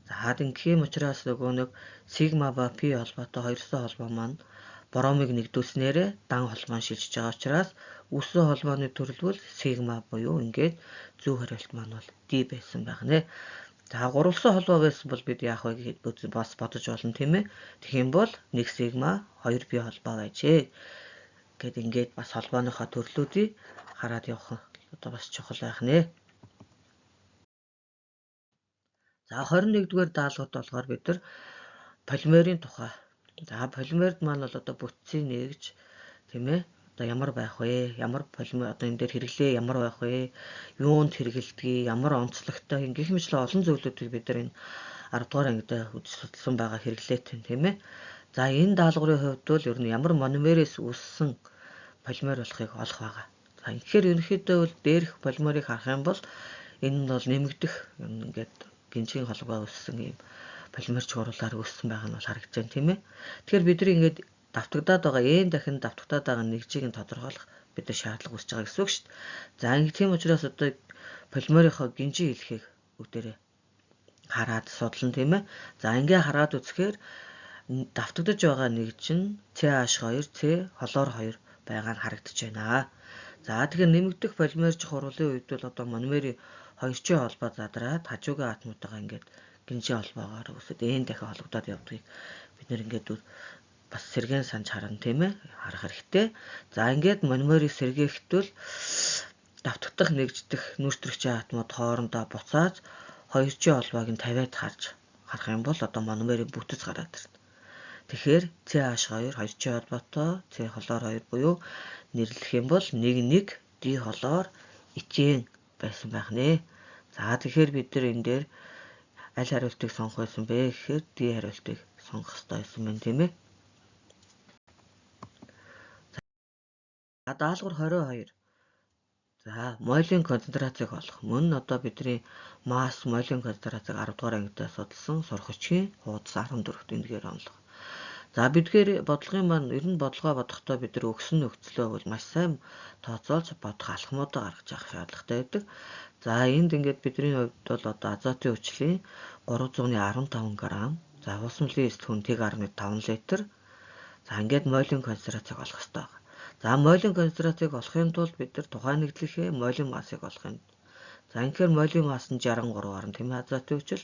За ингэх юм учраас нөгөө нэг сигма ба пи холбоотой 2-сон холбоо маань бромыг нэгдүүлснээрээ дан холбоо шилжиж байгаа учраас үүссэн холбооны төрөл бол сигма буюу ингээд зөв хариулт маань бол D байсан байх нэ. За гурвалсан холбоо байсан бол бид яах вэ гэж бас бодож болно тийм ээ. Тэгэх юм бол 1 сигма 2 пи холбоо байжээ. Гэт ингээд бас холбооныхоо төрлүүдийг хараад явах одоо бас чухал байх нэ. За 21-р даалгаварт болохоор бид нар полимерийн тухай. За полимерд маань бол одоо бүтцийн нэгж тийм ээ. Одоо ямар байх вэ? Ямар полимер одоо энэ дээр хэрэглээ ямар байх вэ? Юунд хэрэглэдгийг, ямар онцлогтой гэх мэтлээ олон зүйлүүдийг бид нар энэ 10 дугаар ангид үзэж судалсан байгаа хэрэглээтэй тийм ээ. За энэ даалгаврын хувьд бол ер нь ямар мономерээс үүссэн полимер болохыг олох байгаа. За тэгэхээр ерөнхийдөө бол дээрх полимерыг харах юм бол энэ нь бол нэмэгдэх ингээд гинжийн холбоо үүссэн ийм полимер чугуурлаар үүссэн байгаа нь бол харагдаж байна тийм ээ. Тэгэхээр бид нар ингээд давтагдаад байгаа энэ дахин давтагдаад байгаа нэгжийг нь тодорхойлох бид нар шаардлага үүсэж байгаа гэсэн үг шүү дээ. За ингэ тийм учраас одоо полимерийнхоо гинжийн хэлхийг бүгдээрээ хараад судлана тийм ээ. За ингээ хараад үзэхээр давтагдаж байгаа нэгж нь CH2, C холоор 2 байгаа нь харагдаж байна. За тэгэхээр нэмэгдэх полимерч хуруулын үед бол одоо мономерийн хоёрчин холбоо задраад хажуугийн атомуудаа ингээд гинжийн холбоогоор үүсээд энэ дахин холбогдоод явдгийг бид нэр ингээд бас сэргээн санаж харна тийм ээ, харах хэрэгтэй. За ингээд мономерийг сэргээхдээ давтагдах нэгждэх нүүртрэгчийн атомууд хоорондоо буцааж хоёрчин холбоог нь тавиад харж харах юм бол одоо мономерийн бүтэц гараад ирнэ. Тэгэхээр CH2 хоёрчин холбоотой C холоор 2 буюу нэрлэх юм бол 1 1 D холоор этен байсан байх нэ. За тэгэхээр бид нар энэ дээр аль хариултыг сонгох байсан бэ гэхээр D хариултыг сонгох ёстой байсан байна тийм ээ. За даалгавар 22. За молийн концентрацийг олох. Мөн одоо бидний масс молийн концентрацийг 10 дугаар ангидаа судалсан сурах хүчийн хуудас 14-т эндгээр онлох. За бидгээр бодлогын маань ер нь бодлогоо бодохдоо бид нар өгсөн нөхцлөө бол маш сайн тооцоолж бодох алхмуудаа гаргаж авах шаардлагатай байдаг. За энд ингээд бидний хувьд бол одоо азотын хүчлийн 315 г, за уусмлын эсдэх нь 1.5 литр. За ингээд молийн концентрацийг олох хэрэгтэй байна. За молийн концентрацийг олохын тулд бид нар тухайн нэгдлийнхээ молийн массыг олох юм. За ингэхээр молийн масс нь 63 гарна тийм ээ азотын хүчил.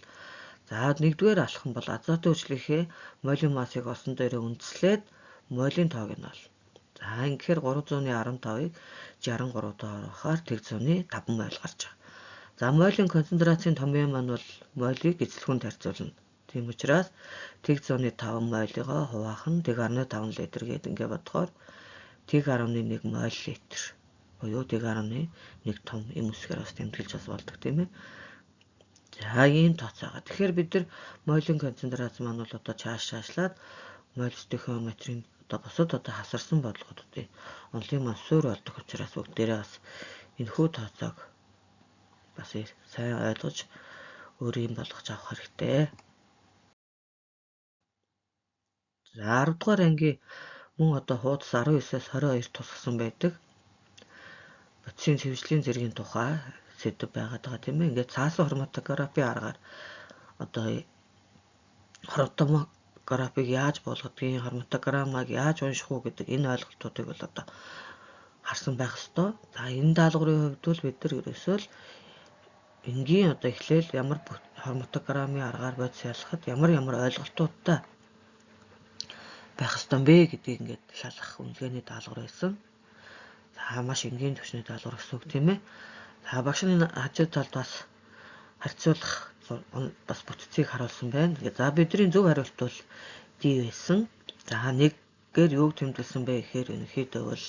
За нэгдүгээр алхам бол азотын хүчлийнхээ молийн массыг олсон дээрээ үндэслээд молийн тоог нь олно. За ингэхээр 315-ыг 63 тоогоор 105 мойл гарч байгаа. За молийн концентрацийн томьёо маань бол молийг эзлэхүүнд харьцуулна. Тийм учраас 105 мойлыгоо хуваах нь 1.5 литр гээд ингээ бодохоор 1.1 мойл литр буюу 1.1 том эм үсгээр бас тэмдэглэж бас болдог тийм ээ. За ийм тооцоогоо. Тэгэхээр бид нар молийн концентрац маань бол одоо чааш чаашлаад моль стехиометрийн одоо бусад одоо хасарсан бодлогоодын онлын маань суурь болдог учраас бүгдээрээ бас энэхүү тооцоог бас сайн ойлгож өөрийн болгож авах хэрэгтэй. За 10 дугаар ангийн мөн одоо хуудас 19-аас 22 тусгасан байдаг. Бодисын цэвэрлэлийн зэргийн тухай сэдэв байгаад байгаа тийм ээ. Ингээд цаасан хроматографийн аргаар одоо хроматографыг яаж буулгадгийг, хроматограммыг яаж унших уу гэдэг энэ ойлголтуудыг бол одоо харсан байх ёстой. За энэ даалгаврын хувьд бол бид нар ерөөсөө л энгийн одоо эхлээл ямар хроматограммын аргаар бодис ялахад ямар ямар ойлголтуудтай байх ёстой юм бэ гэдгийг ингээд шалгах үнэлгээний даалгавар байсан. За маш энгийн түвшний даалгавар гэсэн үг тийм ээ. За багш нь хажуу талд бас харьцуулах бас бүтцийг харуулсан байна. За бидний зөв хариулт бол D байсан. За нэггээр юуг тэмдэглэсэн бэ гэхээр ерөнхийдөө бол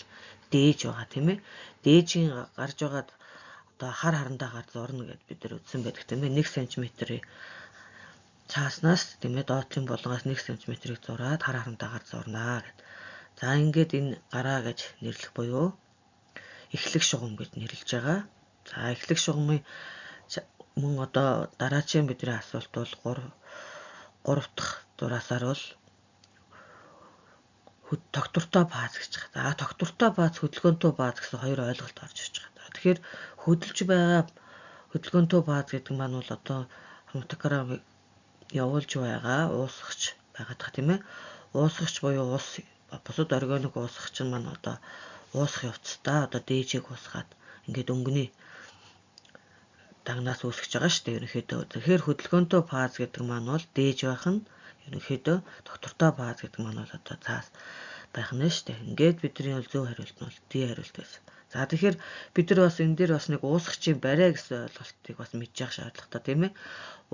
дээж байгаа тийм ээ. Дээжийн гарч байгаа одоо хар харандаагаар зурна гэд бид нар үзсэн байдаг тийм ээ. 1 см Цааснаас тийм ээ доотлын булангаас 1 см-ийг зураад хар харамтайгаар зурнаа гэд. За ингээд энэ гараа гэж нэрлэх буюу эхлэх шугам гэж нэрлэж байгаа. За эхлэх шугамын мөн одоо дараачийн бидний асуулт бол 3 дахь зураасаар бол тогтвортой бааз гэж байгаа. За тогтвортой бааз, хөдөлгөөнтэй бааз гэсэн хоёр ойлголт орж ирж байгаа. Тэгэхээр хөдөлж байгаа хөдөлгөөнтэй бааз гэдэг маань бол одоо хроматограмыг явуулж байгаа уусгагч байгаад байгаа тийм ээ. Уусгагч буюу ус бусад органик уусгагч нь маань одоо уусах явцдаа одоо дээжийг уусгаад ингээд өнгөний дагнаас үүсгэж байгаа шүү дээ ерөнхийдөө. Тэгэхээр хөдөлгөөнтэй фаз гэдэг маань бол дээж байх нь, ерөнхийдөө тогтвортой фаз гэдэг маань бол одоо цаас байх нь шүү дээ. Ингээд бидний бол зөв хариулт нь бол D хариулт байсан. За тэгэхээр бид нар бас энэ дээр бас нэг уусгачийн барай гэсэн ойлголтыг бас мэдчих шаардлагатай тийм ээ.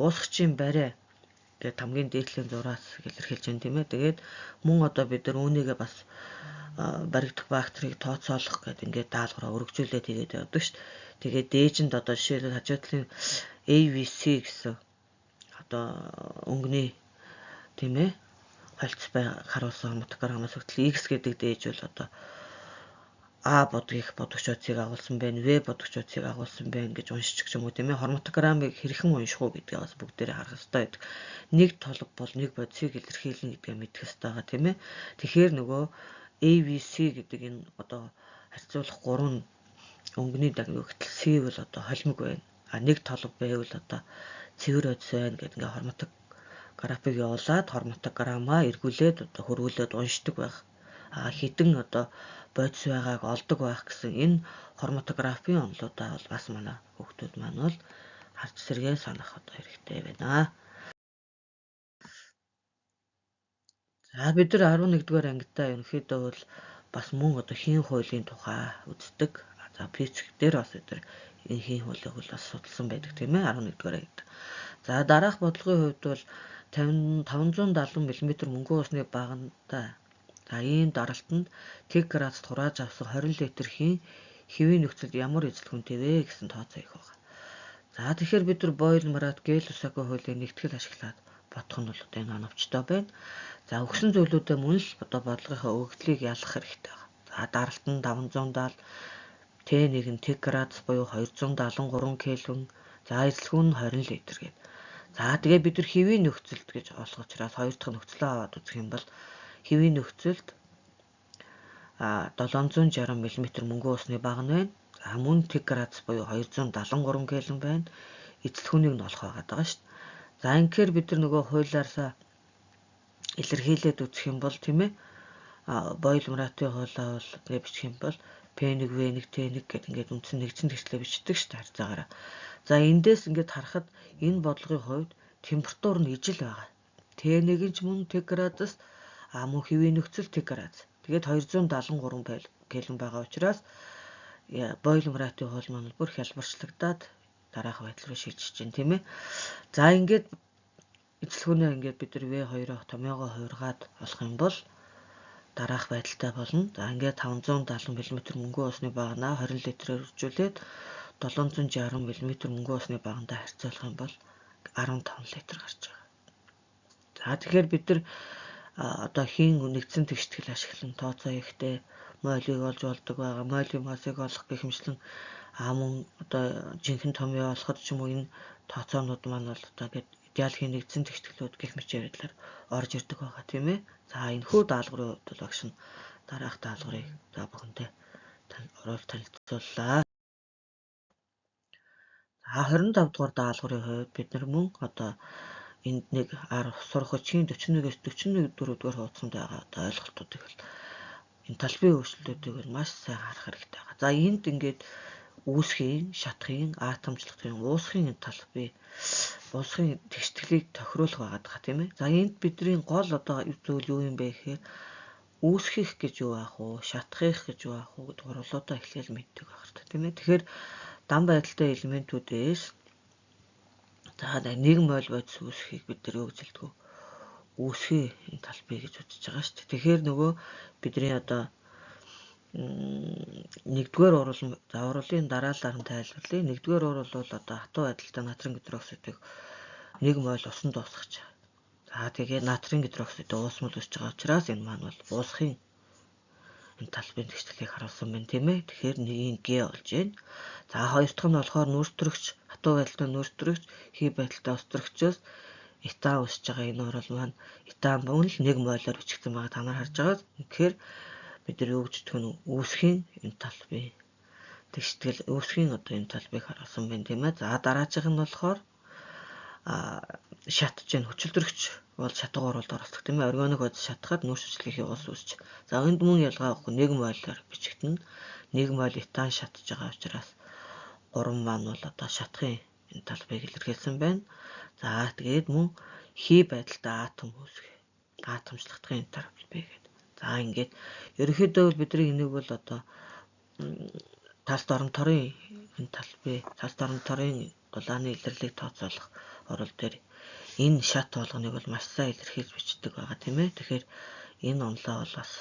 Уусгачийн барай тэгээд хамгийн дээдлийн зураас илэрхийлж байна тийм ээ. Тэгээд мөн одоо бид нар үүнийгээ бас баригдах бактерийг тооцоолох гэдэг ингээд даалгавраа өргөжүүлээд хийгээд явдаг шүү дээ. Тэгээд дээжинд одоо жишээлбэл хажуудлын AVC гэсэн одоо өнгөний тийм ээ хольц бай харуулсан хроматограмаас өгтөл X гэдэг дээж бол одоо А будгийг будагч утсыг агуулсан байна, В будагч утсыг агуулсан байна гэж уншчих юм уу тийм ээ. Хроматограмыг хэрхэн унших уу гэдгийг бас бүгдээрээ харах хэрэгтэй байдаг. Нэг толго бол нэг бодисыг илэрхийлнэ гэдгээ мэдэх хэрэгтэй байгаа тийм ээ. Тэгэхээр нөгөө AVC гэдэг энэ одоо харьцуулах гурван өнгөний дагнуу гэтэл C бол одоо холимог байна. А нэг толго байвал одоо цэвэр бодис байна гэдэг ингээ хроматографыг явуулаад хроматограмаа эргүүлээд одоо хөрвүүлээд уншдаг байх. А хідэн одоо бодис байгааг олдог байх гэсэн энэ хроматографийн онолуудаа бол бас манай хүүхдүүд маань бол харж сэргээн санах одоо хэрэгтэй байна. За бид нар 11-р ангидаа ерөнхийдөө бол бас мөн одоо хийн хуулийн тухай үздэг. За физик дээр бас бид нар энэ хийн хуулийг бол бас судалсан байдаг тийм ээ 11-р ангид. За дараах бодлогын хувьд бол 570 мм мөнгөн усны багантай. За ийм даралтанд тэг градусд хурааж авсан 20 литр хийн хэвийн нөхцөлд ямар эзэлхүнтэй вэ гэсэн тооцоо их байна. За тэгэхээр бид нар Бойл Марат Гей-Люссако хуулийн нэгтгэл ашиглаад бодох нь бол одоо энэ оновчтой байна. За өгсөн зүйлүүдээ мөн л одоо бодлогынхаа өгөгдлийг ялгах хэрэгтэй байна. За даралт нь 570, Т1 нь тэг градус буюу 273 кельвин, за эзэлхүүн нь 20 литр гэдэг. За тэгээ бид нар хэвийн нөхцөлд гэж олох учраас хоёр дахь нөхцөлөө аваад үзэх юм бол хэвийн нөхцөлд 760 мм мөнгөн усны баг нь байна. За мөн тэг градус буюу 273 кельвин байна. Эзэлхүүнийг нь олох байгаад байгаа шүү дээ. За ингэхээр бид нар нөгөө хуулиараасаа илэрхийлээд үзэх юм бол тийм ээ Бойл Маратын хуулиа бол ингэ бичих юм бол P1 V1 T1 гэдэг ингээд үндсэн нэгдсэн тэгшлээ бичдэг шүү дээ харьцаагаараа. За эндээс ингээд харахад энэ бодлогын хувьд температур нь ижил байгаа. T1 нь ч мөн тэг градус, а мөн хэвийн нөхцөл тэг градус. Тэгээд 273 кельвин байгаа учраас Бойл Маратын хууль маань бүр хялбарчлагдаад дараах байдал руу шилжиж чинь тийм ээ. За ингээд эзэлхүүнээ ингээд бид нар V2-оо томьёогоо хувиргаад олох юм бол дараах байдалтай болно. За ингээд 570 мм мөнгөн усны баганаа 20 литрээр үржүүлээд 760 мм мөнгөн усны багантай харьцуулах юм бол 15 литр гарч байгаа. За тэгэхээр бид нар одоо хийн нэгдсэн тэгштгэл ашиглан тооцоо хийхдээ мойлыг олж болдог байгаа. Мойлын массыг олох гэх мэтчлэн мөн одоо жинхэнэ томьёо олоход ч юм уу энэ тооцоонууд маань бол одоо ингээд идеал хийн нэгдсэн тэгшгэлүүд гэх мэт байдлаар орж ирдэг байгаа тийм ээ. За энэхүү даалгаврын хувьд бол багш нь дараах даалгаврыг та бүхэндээ оруулж танилцууллаа. За 25 дугаар даалгаврын хувьд бид нар мөн одоо энд нэг 10 сурах хүчийн 41-ээс 41 дөрөвдүгээр хуудсанд байгаа одоо ойлголтуудыг бол энтальпийн өөрчлөлтүүдийг бол маш сайн харах хэрэгтэй байгаа. За энд ингээд үүсхийн, шатахын, атомжлохын, уусахын энтальпи, уусахын тэгштгэлийг тохируулах байгаад байгаа тийм ээ. За энд бидний гол одоо зүйл юу юм бэ гэхээр үүсгэх гэж юу аах вэ, шатахыг гэж юу аах вэ гэдэг гурлуудаа эхлээл мэддэг байх хэрэгтэй тийм ээ. Тэгэхээр дан байдалтай элементүүдээс за нэг моль бодис үүсгэхийг бид нар юу гэж хэлдэг вэ? Үүсгэе энтальпи гэж үзэж байгаа шүү дээ. Тэгэхээр нөгөө бидний одоо нэгдүгээр уруул, за уруулын дараалалаар нь тайлбарлая. Нэгдүгээр уруул бол одоо хатуу байдалтай натрийн гидроксидыг 1 моль усан дуусгаж байгаа. За тэгээд натрийн гидроксид уусмал үүсэж байгаа учраас энэ маань бол уусахын энталпийн тэгшгэлийг харуулсан байна, тийм ээ. Тэгэхээр 1-ийн Г болж байна. За хоёр дахь нь болохоор нүүрс төрөгч, хатуу байдалтай нүүрс төрөгч, хий байдалтай ус төрөгчөөс этан үүсэж байгаа. Энэ урал маань этан мөн л 1 молоор бичигдсэн байгаа та нар харж байгаа. Тэгэхээр бид нар юу гэж гэх нь үүсхийн энталпи тэгштгэл үүсхийн одоо энталпийг харуулсан байна, тийм ээ. За дараачих нь болохоор шатж гэн хүчилтөрөгч бол шатга уруулд оролцох, тийм ээ. Органик бодис шатахад нүүрс хүчлэгийн ус үүсч. За энд мөн ялгаа авахгүй 1 молоор бичигдэнэ. 1 моль этан шатж байгаа учраас 3 маань бол одоо шатахын энталпийг илэрхийлсэн байна. За тэгээд мөн хий байдалтай атом үүсгэх. Атомчлахдахын энталпи гэдэг. За ингээд ерөнхийдөө бол бидний энийг бол одоо талт оронторын энталпи, талт оронторын дулааны илэрлийг тооцоолох орол дээр энэ шат болгоныг бол маш сайн илэрхийлж бичдэг байгаа, тийм ээ. Тэгэхээр энэ онолоо бол бас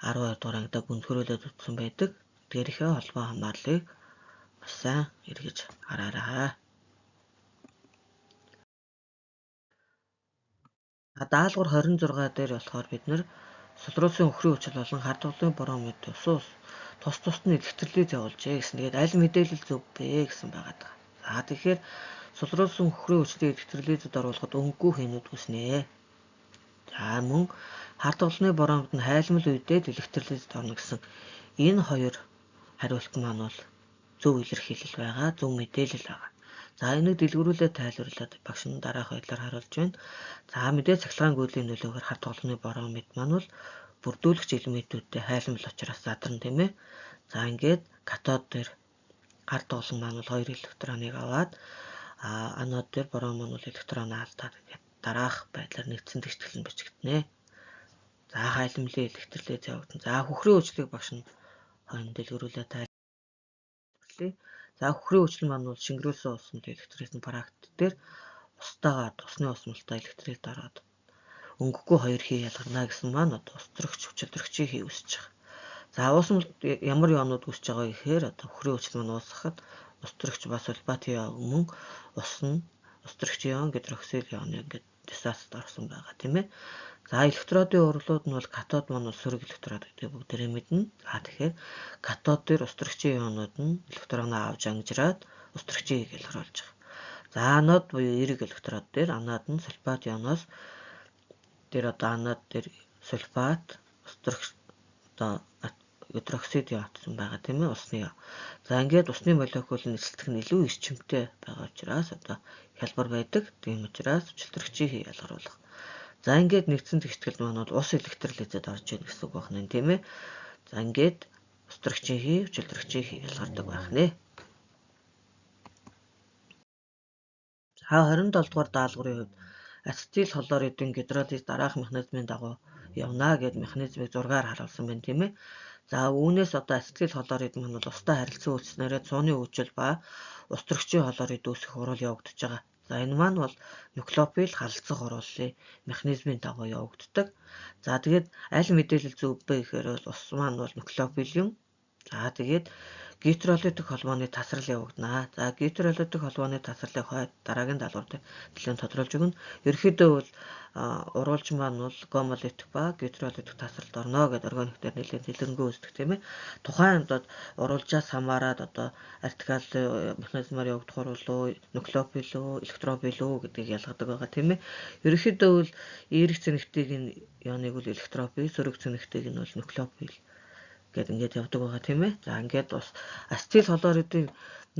12 дугаар ангидаа гүнзгийрүүлээд үзсэн байдаг. Дээрийнхээ холбоо хамаарлыг маш сайн эргэж хараарай. Даалгавар 26 дээр болохоор бид нэр сулруулсын үхрийн хүчил болон хар тоглын бромид ус тус тусад нь электролиз явуулжээ гэсэн. Тэгээд аль мэдээлэл зөв бэ гэсэн байгаа даа. За тэгэхээр сулруулсан үхрийн хүчлийг электролизэд оруулахад өнгөгүй хийнүүд үүснэ. За мөн хар тоглоны бромид нь хайлмал үедээ электролизэд орно гэсэн энэ хоёр хариулт маань бол зөв илэрхийлэл байгаа, зөв мэдээлэл байгаа. За энийг дэлгэрүүлээд тайлбарлаад багш нь дараах байдлаар харуулж байна. За мэдээ цахилгаан гүйлийн нөлөөгөөр хар тоглоны бромид маань бол бүрдүүлэгч элементүүдтэй хайлмал учраас задарна, тийм ээ. За ингээд катод дээр хар тоглон маань бол 2 электроныг аваад анод дээр борон маань бол электрон алдаад ингээд дараах байдлаар нэгдсэн тэгштгэл нь бичигдэнэ. За хайлмлын электролиз явагдана. За хөхрийн хүчлийг багш нь хойно дэлгэрүүлээд тайлбарлая. За хөхрийн хүчил маань бол шингэрүүлсэн усмал электролиз практ дээр устаагаад усны усмалтай электролиз ороод өнгөгүй хоёр хий ялгарна гэсэн маань одоо ус төрөгч хүчил төрөгчийн хий үүсэж байгаа. За уусмал ямар ионууд үүсэж байгаа гэхээр одоо хөхрийн хүчил маань уусгахад ус төрөгч ба сульфат ион мөн ус нь ус төрөгч ион, гидроксил ион ингээд дисацид орсон байгаа, тийм ээ. За электродын урлууд нь бол катод маань бол сөрөг электрод гэдэг бүгдээрээ мэднэ. За тэгэхээр катод дээр ус төрөгчийн ионууд нь электроноо авч ангижраад ус төрөгчийг ялгаруулж байгаа. За анод буюу эерэг электрод дээр анод нь сульфат ионоос дээр одоо анод дээр сульфат ус төрөгч одоо гидроксид ион байгаа, тийм ээ, усны. За ингээд усны молекул нь эсэлтэх нь илүү эрчимтэй байгаа учраас одоо хялбар байдаг. Тийм учраас хүчилтөрөгчийг ялгаруулах. За ингээд нэгдсэн тэгштгэл маань бол ус электролизэд орж ийн гэсэн үг байна, тийм ээ. За ингээд ус төрөгчийн хий, хүчилтөрөгчийн хий ялгардаг байх нэ. За 27 дугаар даалгаврын хувьд ацетил хлоридын гидролиз дараах механизмын дагуу явна гэд механизмыг зургаар харуулсан байна, тийм ээ. За үүнээс одоо ацетил хлорид маань бол устай харилцан үйлснээрээ цууны хүчил ба ус төрөгчийн хлорид үүсгэх урал явагдаж байгаа. За энэ маань бол нуклеофил халалцах орууллын механизмын дагуу явагддаг. За тэгээд аль мэдээлэл зөв бэ гэхээр бол ус маань бол нуклеофил юм. За тэгээд гидролитик холбооны тасрал явагдана. За гидролитик холбооны тасралыг хойд дараагийн даалгавар дээр нэлээд тодруулж өгнө. Ерөнхийдөө бол уруулж маань бол гомолитик ба гидролитик тасралд орно гэдэг органик дээр нэлээд дэлгэрэнгүй үздэг, тийм ээ. Тухайн юмдад уруулжаас хамаарат одоо артикал механизмаар явагдах уруулуу, нуклеофил үү, электрофил үү гэдгийг ялгадаг байгаа, тийм ээ. Ерөнхийдөө бол эерэг цэнэгтийг нь ионыг бол электрофил, сөрөг цэнэгтийг нь бол нуклеофил гэд ингээд явдаг байгаа, тийм ээ. За ингээд бас ацетил хлоридын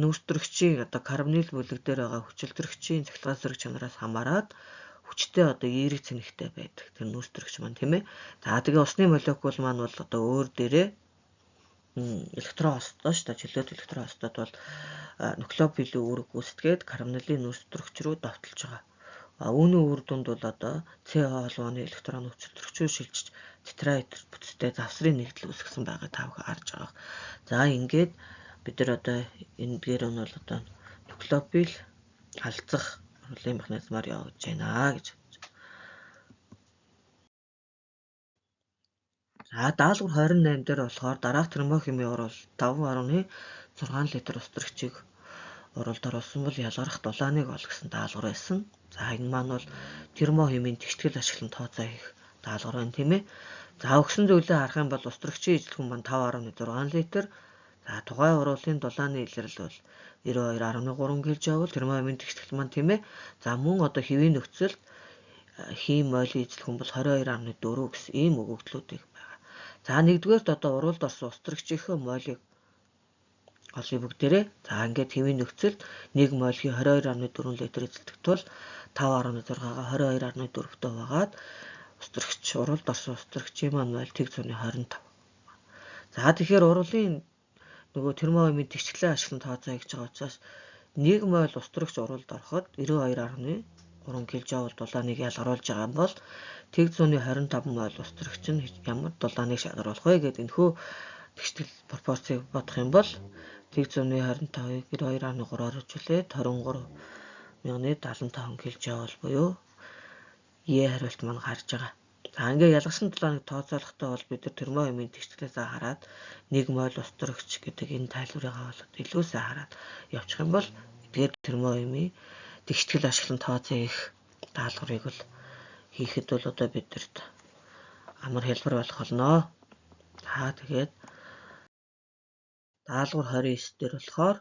нүүрс төрөгчийн одоо карбонил бүлэг дээр байгаа хүчилтөрөгчийн цахилгаан сөрөг чанараас хамаарат хүчтэй одоо эерэг цэнэгтэй байдаг тэр нүүрс төрөгч маань, тийм ээ. За тэгээ усны молекул маань бол одоо өөр дээрээ электрон хостой шүү дээ. Чөлөөт электрон хостод бол нуклеофилийн үүрэг гүйцэтгээд карбонилийн нүүрс төрөгч рүү довтолж байгаа. Үүний үр дүнд бол одоо С холбооны электрон хүчилтөрөгчөөр шилжиж тетраэдр бүтцтэй завсрын нэгдэл үүсгэсэн байгаа та бүхэн харж байгаа. За ингээд бид нар одоо энэ дээр нь бол одоо нуклеофил халалцах оруулын механизмаар явагдаж байна гэж. За даалгавар 28 дээр болохоор дараах термохимийн урал 5.6 литр ус төрөгчийг Уралд оруулсан бол ялгарах дулааныг ол гэсэн даалгавар байсан. За энэ маань бол термохимийн тэгштгэл ашиглан тооцоо хийх даалгавар байна, тийм ээ. За өгсөн зүйлээ харах юм бол устрагчийн ижилхэн маань 5.6 литр. За тухайн уруулын дулааны илрэл бол 92.3 кJ, термохимийн тэгштгэл маань, тийм ээ. За мөн одоо хэвийн нөхцөлд хим мойлын ижилхэн бол 22.4 гэсэн ийм өгөгдлүүдийг байгаа. За нэгдүгээрт одоо уруулд орсон устрагчийнхээ мойлыг олъё бүгдээрээ. За ингээд хэвийн нөхцөлд 1 молгийн 22.4 литр эзэлдэг тул 5.6-гаа 22.4-тэй хуваагаад устрагч уруулд орсон устрагчийн маань мойл 0.25. За тэгэхээр уруулын нөгөө термоомын тэгшгэлээ ашиглан тооцоо хийж байгаа учраас 1 мойл устрагч уруулд ороход 92.3 кJ дулааныг ялгаруулж байгаа юм бол 0.25 мойл устрагч нь ямар дулааныг шалгаруулах вэ гэдэг энэхүү тэгштгэл пропорцийг бодох юм бол 0.25-ыг 92.3-аар хөрвүүлээд 23.75 кJ буюу Е хариулт маань гарч байгаа. За ингээ ялгарсан дулааныг тооцоолохдоо бол бид нар термохимийн тэгшгэлээс хараад 1 моль устрагч гэдэг энэ тайлбарыг бол илүү сайн хараад явчих юм бол эдгээр термохимийн тэгштгэл ашиглан тооцоо хийх даалгаврыг бол хийхэд бол одоо бидэрт амар хэлбэр болох болно. За тэгээд даалгавар 29 дээр болохоор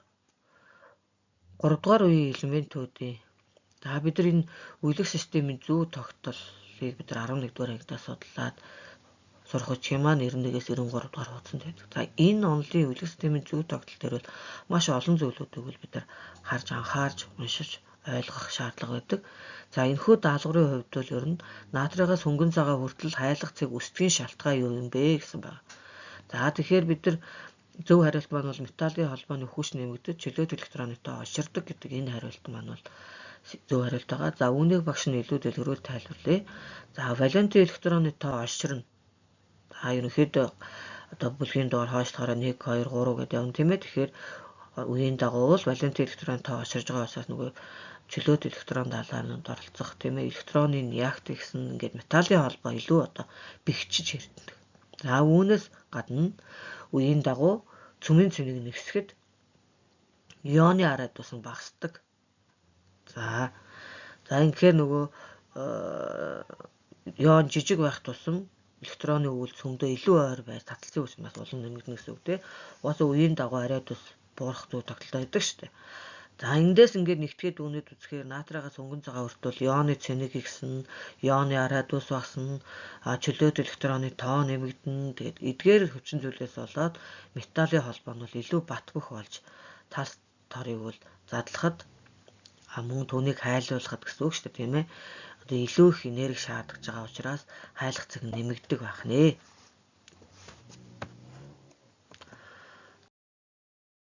3 дугаар үеийн элементүүдийн за бид нар энэ үеиг системийн зүү тогтолыг бид нар 11 дугаар ангидаа судлаад сурах үеийн маань 91-ээс 93 дугаар хуудсанд байдаг. За энэ онолын үеиг системийн зүү тогтол дээр бол маш олон зүйлүүдийг бол бид нар харж анхаарч уншиж ойлгох шаардлага байдаг. За энэхүү даалгаврын хувьд бол ер нь натригаас хөнгөн цагаа хүртэл хайлах цэг өсдгийн шалтгаан юу юм бэ гэсэн байна. За тэгэхээр бид нар зөв хариулт маань бол металлын холбооны хүч нэмэгдэж чөлөөт электронытой олширдог гэдэг энэ хариулт маань бол зөв хариулт байгаа. За үүнийг багш нь илүү дэлгэрүүл тайлбарлая. За валентийн электроны тоо олширна. За ерөнхийдөө одоо бүлгийн дугаар хойшлохоор 1 2 3 гэдэг явна, тийм ээ. Тэгэхээр үеийн дагуу бол валентийн электроны тоо олширж байгаа учраас нөгөө чөлөөт электрон далаанууд оролцох, тийм ээ, электроны реакт гэсэн ингээд металлын холбоо илүү одоо бэхжиж хэрддэг. За үүнээс гадна үеийн дагуу цөмийн цэнийг нэгсгэд ионы арай тусан багасдаг. За ингэхээр нөгөө ион жижиг байх тусам электроны үйл цөмдөө илүү ойр байж таталцын хүч бас улам нэмэгдэнэ гэсэн үг, тийм. Угаасаа үеийн дагуу арай тус буурах зүй тогтолтой байдаг шүү дээ. За эндээс ингээд нэгтгээд үүнэд үзэхээр натригаас өнгөн цагаан хүртэл ионы цэник ихсэн, ионы радиус багасна, чөлөөт электроны тоо нэмэгдэнэ. Тэгээд эдгээр хүчин зүйлээс болоод металлын холбоо нь бол илүү бат бөх болж тал торыг бол задлахад мөн түүнийг хайлуулахад гэсэн үг шүү дээ, тийм ээ. Одоо илүү их энерги шаардж байгаа учраас хайлах цэг нэмэгддэг байх нэ.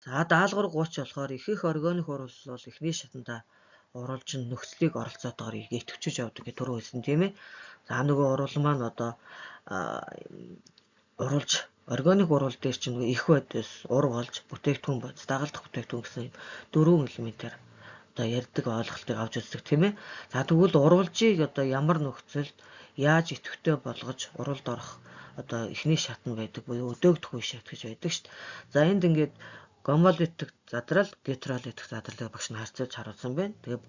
За даалгавар 30 болохоор ихэнх органик уруулал бол эхний шатанда уруулж нь нөхцөлийг оролцоотойгоор идэвхжиж явдаг гэх түрүү хэлсэн, тийм ээ. За нөгөө уруул маань одоо уруулж органик уруул дээр чинь нөгөө их бодис ур болж бүтээгдэхүүн бодис дагалдах бүтээгдэхүүн гэсэн юм дөрвөн элементээр одоо ярьдаг ойлголтыг авч үздэг, тийм ээ. За тэгвэл уруулжийг одоо ямар нөхцөлд яаж идэвхтэй болгож уруулд орох одоо эхний шат нь байдаг буюу өдөөгдөх үе шат гэж байдаг шүү дээ. За энд ингээд гомолитик задрал, гетеролитик задралыг багш нь харьцуулж харуулсан байна. Тэгээ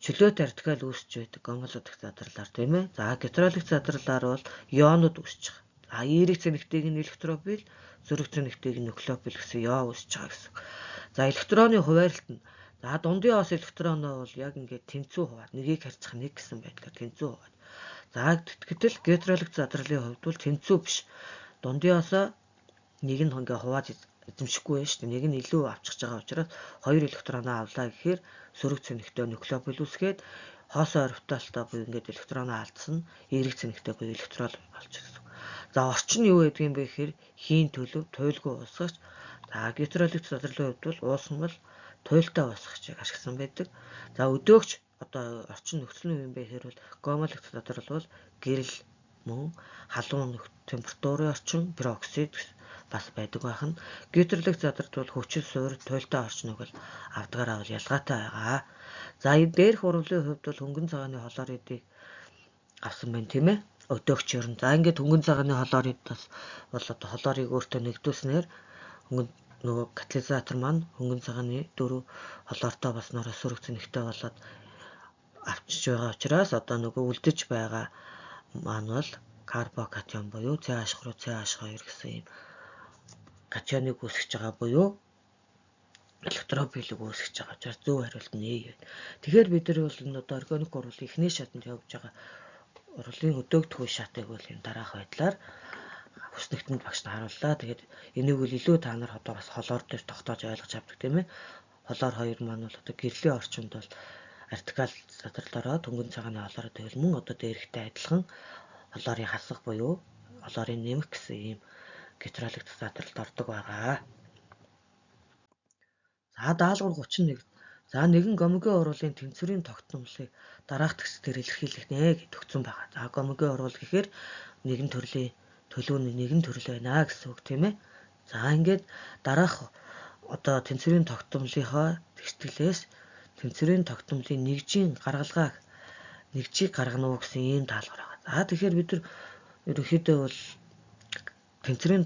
чөлөөт радикал үүсч байдаг гомолитик задралаар, тийм ээ. За гетеролитик задралаар бол ионууд үүсэж байгаа. За эерэг цэнэгтэйг нь электрофил, сөрөг цэнэгтэйг нь нуклеофил гэсэн ион үүсэж байгаа гэсэн. За электроны хуваарлт нь за дундын ос электроноо бол яг ингээд тэнцүү хуваад нэгийг харьцах нэг гэсэн байдлаар тэнцүү хуваад. За гэтэл гетеролитик задралын хувьд бол тэнцүү биш. Дундын осоо нэг нь ингээ хувааж эзэмшихгүй байж шүү дээ. Нэг нь илүү авчихж байгаа учраас хоёр электроноо авлаа гэхээр сөрөг цэнэгтэй нуклеофил үүсгээд хоосоо орбиталтай буюу ингээд электроноо алдсан эерэг цэнэгтэй буюу электрол болж гэсэн. За орчин нь юу гэдэг юм бэ гэхээр хийн төлөв туйлгүй уусгагч. За гетеролит задралын хувьд бол уусмал туйлтай уусгагчийг ашигласан байдаг. За өдөөгч одоо орчин нөхцөл нь юу юм бэ гэхээр бол гомолит задрал бол гэрэл мөн халуун температурын орчин пероксид бас байдаг байх нь. Гетеролит задарт бол хүчил суур туйлтай орчныг бол авдгаараа бол ялгаатай байгаа. За энэ дээрх урлын хувьд бол хөнгөн цагааны хлоридыг авсан байна, тийм ээ. Өдөөгч ер нь. За ингээд хөнгөн цагааны хлорид бас бол одоо хлорыг өөртөө нэгдүүлснээр хөнгөн Нөгөө катализатор маань хөнгөн цагааны 4 холоортой болсноороо сөрөг цэнэгтэй болоод авчиж байгаа учраас одоо нөгөө үлдэж байгаа маань бол карбокатион буюу CH3 CH2 гэсэн ийм катионыг үүсгэж байгаа буюу электрофилийг үүсгэж байгаа учраас зөв хариулт нь Э. Тэгэхээр бид нар бол энэ одоо органик уруулын эхний шатанд явж байгаа уруулын өдөөгдөх үе шатыг бол энэ дараах байдлаар хүснэгтэнд багш нь харууллаа. Тэгээд энийг бол илүү та нар одоо бас холоор дээр тогтоож ойлгож авдаг, тийм ээ. Холоор хоёр маань бол одоо гэрлийн орчинд бол артикал задрал ороод хөнгөн цагааны холоороо тэгвэл мөн одоо дээрэхтэй адилхан холоорын хасах буюу холоорын нэмэх гэсэн ийм гетеролог задралд ордог байгаа. За даалгавар 31. За нэгэн гомоген уруулын тэнцвэрийн тогтномлыг дараах тэгс дээр илэрхийлэх нэ гэж өгсөн байгаа. За гомоген уруул гэхээр нэгэн төрлийн төлөв нь нэгэн төрөл байна гэсэн үг, тийм ээ. За ингээд дараах одоо тэнцвэрийн тогтмолынхоо тэгтгэлээс тэнцвэрийн тогтмолын нэгжийн гаргалгааг нэгжийг гаргана уу гэсэн ийм даалгавар байгаа. За тэгэхээр бид нар ерөнхийдөө бол тэнцвэрийн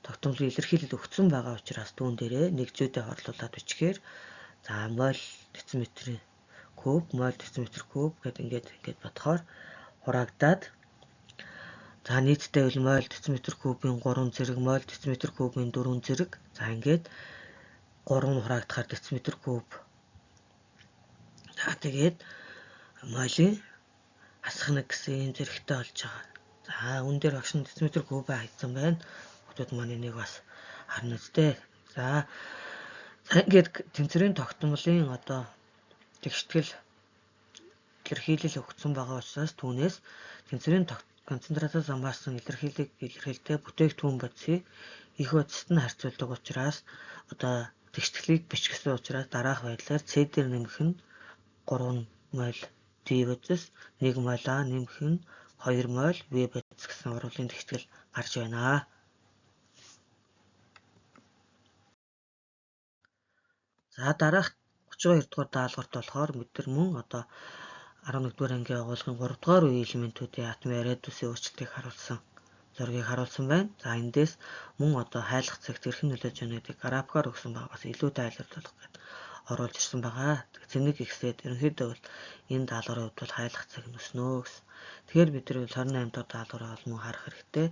тогтмолын илэрхийлэл өгсөн байгаа учраас түүн дээрээ нэгжүүдээ хорлуулад бичгээр за моль дециметрийн куб, моль дециметр куб гэд ингээд бодохоор хураагдаад за нийтдээ бол моль дециметр кубын 3 зэрэг, моль дециметр кубын 4 зэрэг. За ингээд 3 хураагдахаар дециметр куб. За тэгээд молийн хасах нэг гэсэн ийм зэрэгтэй болж байгаа. За үүн дээр багш нь дециметр кубаа хийсэн байна. Хүүхдүүд маань энийг бас харна үстэй. За ингээд тэнцвэрийн тогтмолын одоо тэгштгэл илэрхийлэл өгсөн байгаа учраас түүнээс тэнцвэрийн концентрациас хамаарсан илэрхийллийг илэрхийлдэг бүтээгдэхүүн бодисыг их бодисод нь харьцуулдаг учраас одоо тэгштгэлийг бичгэсэн учраас дараах байдлаар С дээр нэмэх нь 3 моль D бодис, 1 моль А нэмэх нь 2 моль В бодис гэсэн уруулын тэгштгэл гарч байна. За дараах 32 дугаар даалгаварт болохоор бид нар мөн одоо 11 дугаар ангийн агуулгын 3 дугаар үеийн элементүүдийн атомын радиусын өөрчлөлтийг харуулсан зургийг харуулсан байна. За эндээс мөн одоо хайлах цагт эрхэн нөлөөж байна гэдгийг графикаар өгсөн байгаа. Бас илүү тайлбарлах гээд оруулж ирсэн байгаа. Цэнэг ихсээд ерөнхийдөө бол энэ даалгаврын хувьд бол хайлах цаг нь өснө гэсэн. Тэгэхээр бид нар 28 дахь даалгавраа бол мөн харах хэрэгтэй.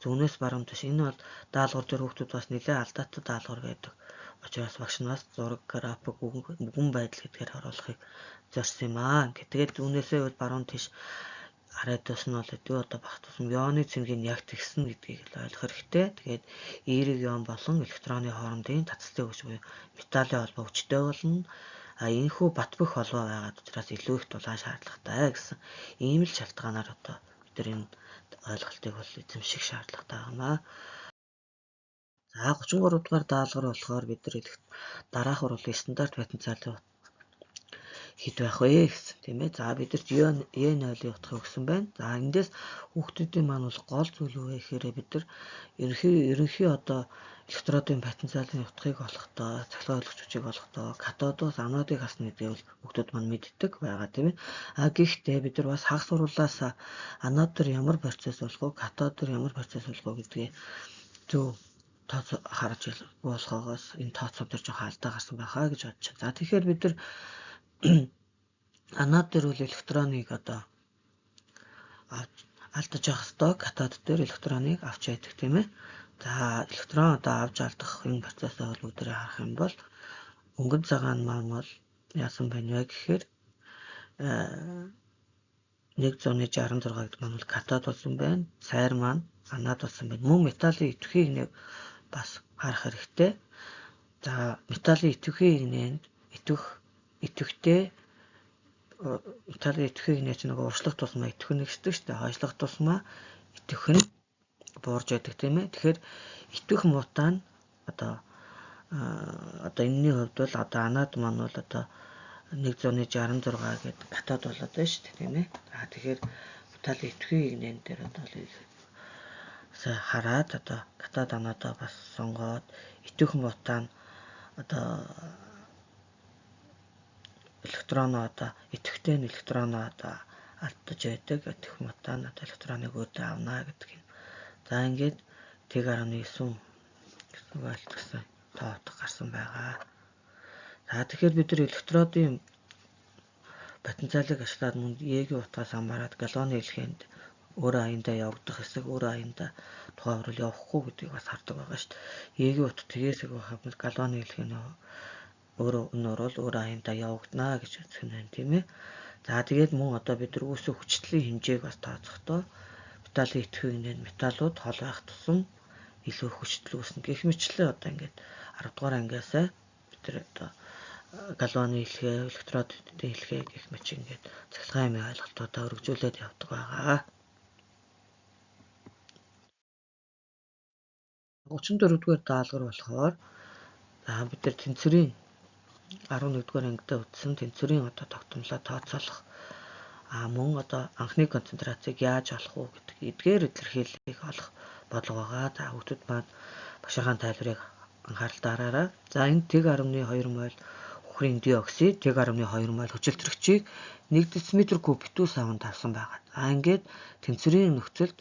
Зүүнээс баруун тийш энэ бол даалгавар дээр хүүхдүүд бас нэлээд алдаатай даалгавар байдаг. Учраас багш нь бас зураг, график, үгэн байдал гэдгээр оруулахыг зорьсон юм аа. Тэгээд зүүнээсээ бол баруун тийш радиус нь бол өдөө одоо багт тусам ионы цэнгийг яг тэгсэн гэдгийг л ойлгох хэрэгтэй. Тэгээд эерэг ион болон электроны хоорондын татцлын хүч буюу металлын холбоо хүчтэй болно. А энэхүү бат бөх холбоо байгаад учраас илүү их дулаан шаардлагатай гэсэн ийм л шалтгаанаар одоо бид нар энэ ойлголтыг бол эзэмших шаардлагатай байна. За 33 дугаар даалгавар болохоор бид нар дараах уруулын стандарт потенциалын хэд байх вэ гэсэн, тийм ээ. За бидэрт Е0-ийн утгыг өгсөн байна. За эндээс хүүхдүүдийн маань бол гол зүйл юу вэ гэхээр бид нар ерөнхий одоо электродын потенциалын утгыг олохдоо, цахилгаан ойлгож хүчийг олохдоо катодоос анодыг хасна гэдгийг бол хүүхдүүд маань мэддэг байгаа, тийм ээ. А гэхдээ бид нар бас хагас уруулаас анод дээр ямар процесс болох вэ, катод дээр ямар процесс болох вэ гэдгийг зөв тооцоо харж болохоогоос энэ тооцоо дээр жоохон алдаа гарсан байхаа гэж бодож байна. За тэгэхээр бид нар анод дээр бол электроныг одоо алдаж явах ёстой, катод дээр электроныг авч яадаг, тийм ээ. За электрон одоо авч алдах энэ процессыг бол бүгдээрээ харах юм бол өнгөн цагаан маань бол яасан байна вэ гэхээр 166 гэдэг маань бол катод болсон байна. Сайр маань анод болсон байна. Мөн металлын идэвхий нэг бас харах хэрэгтэй. За металлын идэвхий игнэнд идэвхтэй металлын идэвхий игнэ чинь нөгөө уршлах тусмаа идэвх нь ихсдэг шүү дээ. Хойшлох тусмаа идэвх нь буурж байдаг, тийм ээ. Тэгэхээр идэвх мутаа нь одоо энэний хувьд бол одоо анод маань бол одоо 166 гэдэг катод болоод байна шүү дээ, тийм ээ. За тэгэхээр металлын идэвхий игнэн дээр одоо сайн хараад одоо катод анодоо бас сонгоод идэвх мутаа нь одоо электроноо одоо идэвхтэй нь электроноо одоо алдаж байдаг. Идэвх мутаа нь одоо электроныг өөдөө авна гэдэг юм. За ингээд 1.9 гэсэн вольт гэсэн Тоо утга гарсан байгаа. За тэгэхээр бид нар электродын потенциалыг ашиглаад мөн Е-ийн утгаас хамаарат галваны илгээнд өөр аяндаа явагдах хэсэг, өөр аяндаа тухайн урал явахгүй гэдгийг бас хардаг байгаа шүү дээ. Е-ийн утга тгээс их байх юм бол галваны илгээний өөрөө энэ урал өөр аяндаа явагдана гэж үзэх нь байна, тийм ээ. За тэгээд мөн одоо бид нар үүсэх хүчтэлийн хэмжээг бас тооцохдоо металлын идэвхтэй нэ металлууд хол байх тусам илүү хүчтэл үүснэ. Гэх мэтлээ одоо ингээд 10 дугаар ангиасаа бид нар одоо галваны илгээ, электродын илгээ гэх мэт ингээд цахилгаан химийн ойлголтуудаа өргөжүүлээд явдаг байгаа. 34 дугаар даалгавар болохоор за бид нар тэнцвэрийн 11 дугаар ангидаа үзсэн тэнцвэрийн одоо тогтмолоо тооцоолох мөн одоо анхны концентрацийг яаж олох уу гэдэг эдгээр илэрхийллийг олох бодлого байгаа. За хүүхдүүд маань багшийнхаа тайлбарыг анхааралтай хараарай. За энд 1.2 моль үхрийн диоксид, 1.2 моль хүчилтөрөгчийг 1 дециметр куб битүү савнд авсан байгаа. За ингээд тэнцвэрийн нөхцөлд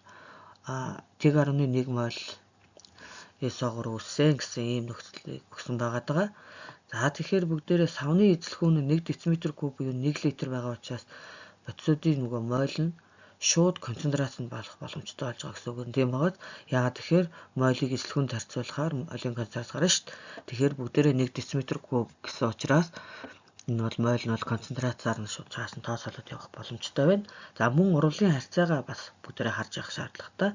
1.1 моль SO3 үүссэн гэсэн ийм нөхцөлийг өгсөн байгаа даа. За тэгэхээр бүгдээрээ савны эзлэхүүн нь 1 дециметр куб буюу 1 литр байгаа учраас бодисуудын нөгөө моль нь шууд концентрацид болох боломжтой болж байгаа гэсэн үг юм. Тийм байгаад яагаад тэгэхээр молийг эзлэхүүнд харьцуулахаар молийн концентрац гарна шүү дээ. Тэгэхээр бүгдээрээ 1 дециметр куб гэсэн учраас энэ бол моль нь бол концентрацаар нь шууд цааш нь тооцоолоод явах боломжтой байна. За мөн урвалын харьцаагаа бас бүгдээрээ харж явах шаардлагатай.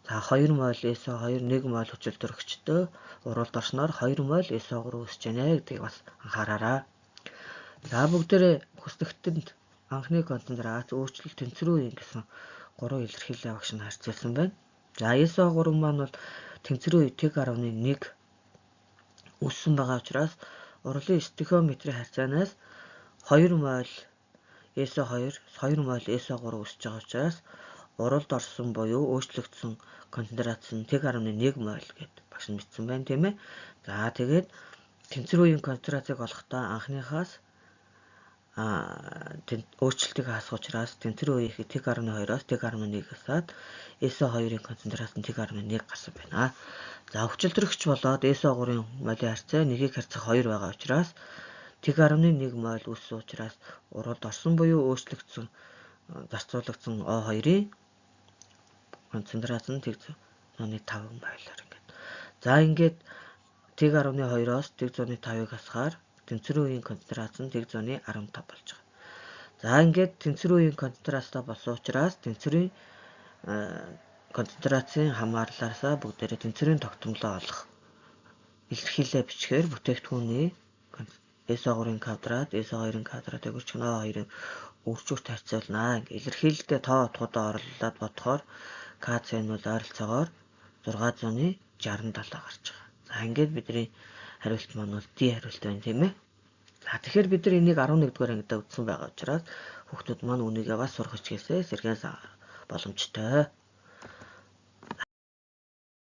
За 2 моль SO2 1 моль хүчилтөрөгчтэй урвалд орсноор 2 моль SO3 үүсэж байна гэдгийг бас анхаараарай. За бүгдээрээ хүснэгтэнд анхны концентрац, өөрчлөлт тэнцвэр үеийн гэсэн гурван илэрхийлэл багш нь харьцуулсан байна. За SO3 маань бол тэнцвэр үе 1.1 үүссэн байгаа учраас урвалын стехиометрийн харьцаанаас 2 моль SO2 2 моль SO3 үүсэж байгаа учраас уралд орсон буюу өөрчлөгдсөн концентрац нь 1.1 моль гэд багш нь мэдсэн байна, тийм ээ. За тэгээд тэнцвэр үеийн концентрацийг олохдоо анхныхаас өөрчлөлтийг хаасах учраас тэнцвэр үеийн 1.2-оос 1.1 гасаад SO2-ын концентрац нь 1.1 гарсан байна. За хүчилтөрөгч болоод SO3-ын молийн харьцаа 1-ийг харьцах 2 байгаа учраас 1.1 моль үүссэн учраас уралд орсон буюу өөрчлөгдсөн зарцуулагдсан O2-ын концентрац нь 1.5 молоор ингээд. За ингээд 1.2-оос 1.5-ыг хасахаар тэнцвэр үеийн концентрац нь 1.15 болж байгаа. За ингээд тэнцвэр үеийн концентрацтай болсон учраас тэнцвэрийн концентрацийн хамаарлаасаа бүгдээрээ тэнцвэрийн тогтмолоо олох илэрхийлээ бичгээр бүтээгдэхүүний SO3-ын квадрат, SO2-ын квадрат өгөрчих нь O2-ын өрчүүрт харьцуулнаа. Илэрхийлэлдээ тоо утгуудаа орлуулад бодохоор КЦ нь бол ойролцоогоор 667 гарч байгаа. За ингээд бидний хариулт маань бол D хариулт байна, тийм ээ. За тэгэхээр бид нар энийг 11 дугаар ангидаа үзсэн байгаа учраас хүүхдүүд маань үнийгээ бас сурах хичээсээ сэргээн боломжтой.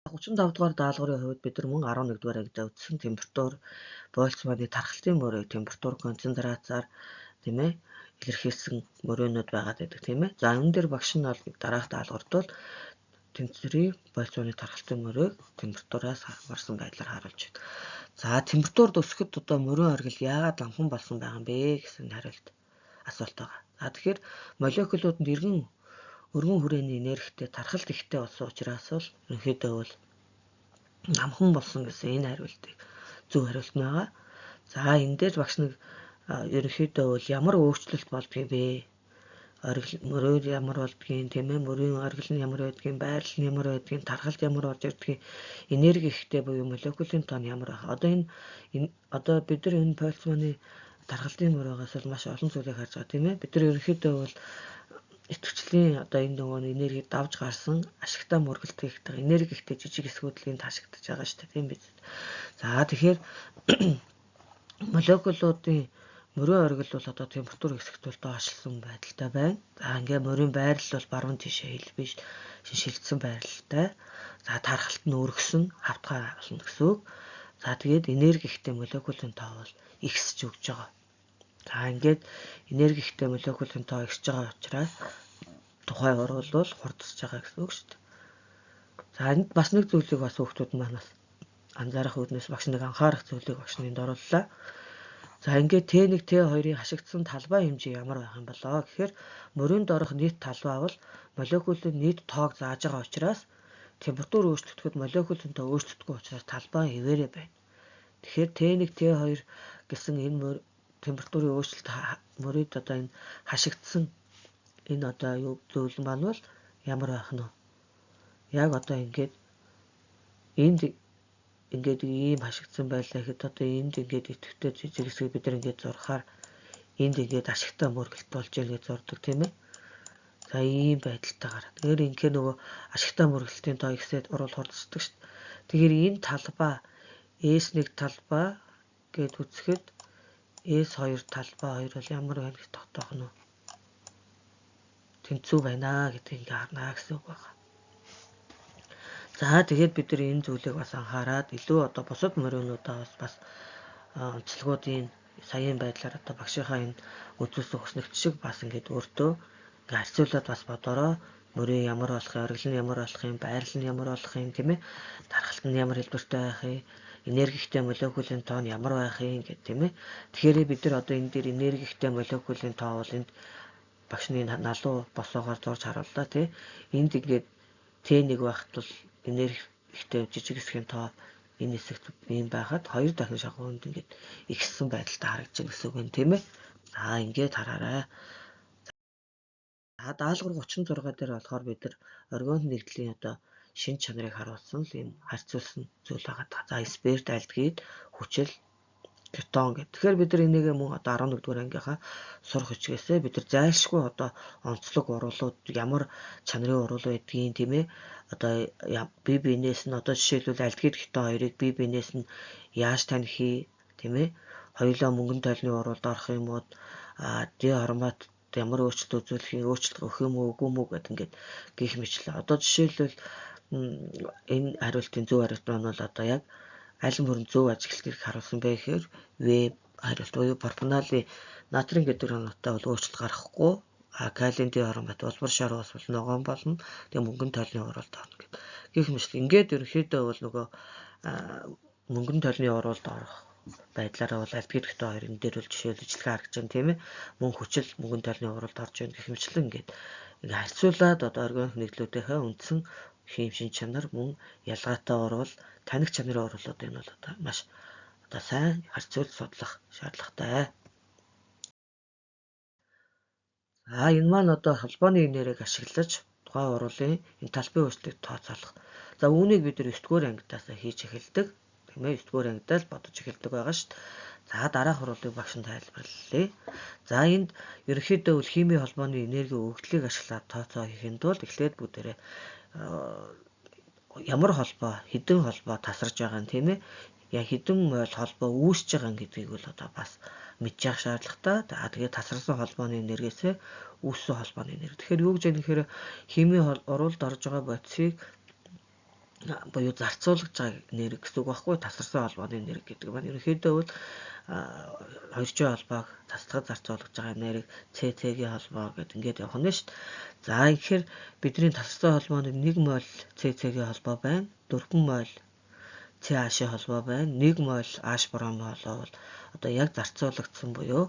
35 дугаар даалгаврын хувьд бид нар мөн 11 дугаар ангидаа үзсэн температур, Больцманы тархалтын мөрийг температур концентрацаар, тийм ээ, илэрхийлсэн мөрөөнүүд байгаад байдаг, тийм ээ. За энэ дээр багш нь бол дараах даалгаварт бол тэнцвэрийн Больцманы тархалтын мөрийг температураас хамаарсан байдлаар харуулж байна. За температурд өсөхөд одоо мөрийн оргил яагаад ламхан болсон байгаа юм бэ гэсэн хариулт асуулт байгаа. За тэгэхээр молекулууд нь эргэн өргөн хүрээний энергитэй тархалт ихтэй болсон учраас бол ерөнхийдөө бол намхан болсон гэсэн энэ хариултыг зөв хариулт нь байгаа. За энэ дээр багш нэг ерөнхийдөө бол ямар өөрчлөлт болдгийг бэ? Оргил мөрөөр ямар болдгийг, тийм ээ, мөрийн оргил нь ямар байдгийг, байрлал нь ямар байдгийг, тархалт ямар болж ирдгийг, энерги ихтэй буюу молекулын тоон ямар байх. Одоо энэ одоо бид нар энэ Больцманы тархалтын мөрөөгөөс бол маш олон зүйлийг харж байгаа, тийм ээ. Бид нар ерөнхийдөө бол идэвхжлийн одоо энэ нөгөө энергийг давж гарсан ашигтай мөргөлт хийхтэй энерги ихтэй жижиг хэсгүүдлийн таашигдаж байгаа шүү дээ, тийм биз. За тэгэхээр молекулуудын мөрийн оргил бол одоо температур хэсэгт бол доошлсон байдалтай байна. За ингээ мөрийн байрлал бол баруун тишээ хэлбэж шилжсэн байрлалтай. За тархалт нь өргөсөн, хавтгай болно гэсэн үг. За тэгээд энерги ихтэй молекулын тоо бол ихсэж өгч байгаа. За ингээд энерги ихтэй молекулын тоо ихсэж байгаа учраас тухайн урвал бол хурдсаж байгаа гэсэн үг шүү дээ. За энд бас нэг зүйлийг бас хүүхдүүд маань бас анзаарах үүднээс багш нэг анхаарах зүйлийг багш нэнд орууллаа. За ингээд Т1 Т2-ын хашигдсан талбай хэмжээ ямар байх юм болоо гэхээр мөрийн доорх нийт талбай бол молекулын нийт тоог зааж байгаа учраас температур өөрчлөгдөхөд молекулын тоо өөрчлөгдөхгүй учраас талбай хэвээрээ байна. Тэгэхээр Т1 Т2 гэсэн энэ температурын өөрчлөлт мөрид одоо энэ хашигдсан энэ одоо юу зүйл маань бол ямар байх нь вэ? Яг одоо ингээд энд ингээд ийм хашигдсан байлаа гэхэд одоо энд ингээд идэвхтэй жижиг хэсгийг бид нар ингээд зурхаар энд ингээд ашигтай мөргөлт болж ийн гэж зурдаг, тийм ээ. За ийм байдалтайгаар. Тэгэхээр ингээд нөгөө ашигтай мөргөлтийн тоо ихсээд уруул хурдсдаг шүү дээ. Тэгэхээр энэ талбай S1 талбай гэд үзэхэд S2 талбай хоёр бол ямар байна гэж тогтоох нь вэ? Тэнцүү байна гэдгийг ингээ харна гэсэн үг байна. За тэгээд бид нар энэ зүйлийг бас анхаарад илүү одоо бусад мориунуудаа бас онцлогуудын саяын байдлаар одоо багшийнхаа энэ үзүүлсэн хөснөгч шиг бас ингээд өөртөө ингээ харьцуулаад бас бодороо мөрийн ямар болох юм, оргил нь ямар болох юм, байрлал нь ямар болох юм, тийм ээ, даргалт нь ямар хэлбэртэй байх юм, энергичтэй молекулын тоо нь ямар байх юм гэх тийм ээ. Тэгэхээр бид нар одоо энэ дээр энергичтэй молекулын тоо бол энд багшны налуу босоогоор зурж харууллаа, тий. Энд ингээд Т1 байхад бол энергичтэй жижиг хэсгийн тоо энэ хэсэгт ийм байхад хоёр дахин шахуунд ингээд ихссэн байдалтай харагдаж байна гэсэн үг юм, тийм ээ. За ингээд хараарай. За даалгавар 36 дээр болохоор бид нар орган нэгдлийн одоо шин чанарыг харуулсан л ийм харьцуулсан зүйл байгаа. За спирт, альдегид, хүчил, кетон гэх. Тэгэхээр бид нар энийг мөн одоо 11 дугаар ангийнхаа сурах хичээсээ бид нар зайлшгүй одоо онцлог уруулууд ямар чанарын уруул байдгийг, тийм ээ. Одоо бие биенээс нь одоо жишээлбэл альдегид кетон хоёрыг бие биенээс нь яаж таних юм, тийм ээ. Хоёулаа мөнгөн тойлны уруулд орох юм уу? Д хормат ямар өөрчлөлт үзүүлэх юм, өөрчлөлт өгөх юм уу, үгүй юм уу гэдэг ингээд гих мэтлээ. Одоо жишээлбэл энэ хариултын зөв хариулт маань бол одоо яг аль бүрэн зөв ажиглалтыг харуулсан бэ гэхээр В хариулт буюу пропаналын натрийн гэдэг оноотой бол өөрчлөлт гарахгүй, а калийн дихромат улбар шар ус бол ногоон болно. Тэгээ мөнгөн тойлны уруулд орно гэд. Гэх мэт ингээд ерөнхийдөө бол нөгөө мөнгөн тойлны уруулд орох байдлаараа бол альдегид кетон хоёрын дээр бол жишээл ижлэхэн харагдаж байна, тийм ээ. Мөн хүчил мөнгөн тойлны уруулд орж байна гэх мэтлэн ингээд ингээ харьцуулаад одоо органик нэгдлүүдийнхээ үндсэн хийм шин чанар мөн ялгаатай уруул таних чанарын уруулууд энэ бол одоо маш одоо сайн харьцуулж судлах шаардлагатай. За энэ маань одоо холбооны энергийг ашиглаж тухайн уруулын энтальпийн өөрчлөлтийг тооцоолох. За үүнийг бид нар 9 дугаар ангидаас хийж эхэлдэг. Тийм ээ, 9 дугаар ангидаа л бодож эхэлдэг байгаа шүү дээ. За дараах уруулыг багш нь тайлбарлалээ. За энд ерөнхийдөө бол химийн холбооны энергийн өгөгдлийг ашиглаад тооцоо хийхин тулд эхлээд бүгдээрээ ямар холбоо, хэдэн холбоо тасарж байгаа юм, тийм ээ. Яг хэдэн мойл холбоо үүсэж байгаа гэдгийг бол одоо бас мэдж явах шаардлагатай. За тэгээд тасарсан холбооны энергиэсээ үүссэн холбооны энерги. Тэгэхээр юу гэж яах гэхээр химийн уруулд орж байгаа бодисыг буюу зарцуулж байгаа энерги гэсэн үг байхгүй, тасарсан холбооны энерги гэдэг маань ерөнхийдөө бол хоёрчин холбоог таслахад зарцуулж байгаа энерги ЦЦ-гийн холбоо гэдэг ингээд явах нь шүү дээ. За тэгэхээр бидний тасарсан холбооны 1 моль ЦЦ-гийн холбоо байна. 4 моль CH-ийн холбоо байна. 1 моль H бромын холбоо бол одоо яг зарцуулагдсан буюу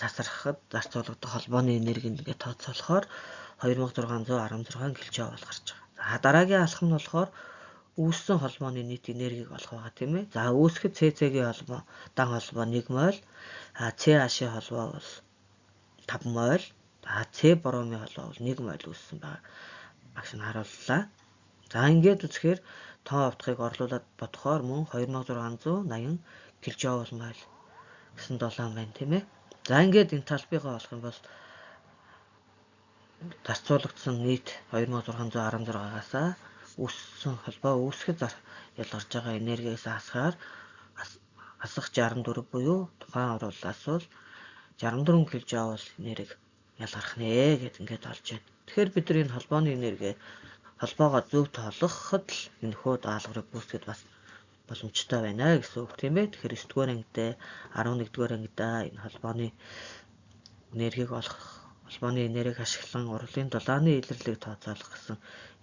тасрахад зарцуулагдах холбооны энергийг ингээд тооцоолохоор 2616 кJ гарч байгаа. За дараагийн алхам нь болохоор үүссэн холбооны нийт энергийг олох байгаа, тийм ээ. За үүсгэхэд ЦЦ-гийн холбоо дан холбоо 1 моль, а CH-ийн холбоо бол 5 моль, а С бромын холбоо бол 1 моль үүссэн байгаа. Багш нь харууллаа. За ингээд үзэхээр тоо утгыг орлуулад бодохоор мөн 2680 кJ моль гэсэн долоон байна, тийм ээ. За ингээд энтальпигаа олох юм бол зарцуулагдсан нийт 2616-аас үүссэн холбоо үүсгэхэд ялгарч байгаа энергиээс хасахаар асах 64 буюу тухайн уруулаас бол 64 кJ энерги ялгарх нэ гэд ингээд олж байна. Тэгэхээр бид нар энэ холбооны энерги холбоогоо зөв тоолоход л энэхүү даалгаврыг гүйцэтгэхэд бас боломжтой байна гэсэн үг, тийм ээ. Тэгэхээр 9 дугаар ангидаа 11 дугаар ангидаа энэ холбооны энергийг олох, холбооны энергийг ашиглан урлын дулааны илэрлийг тооцоолох гэсэн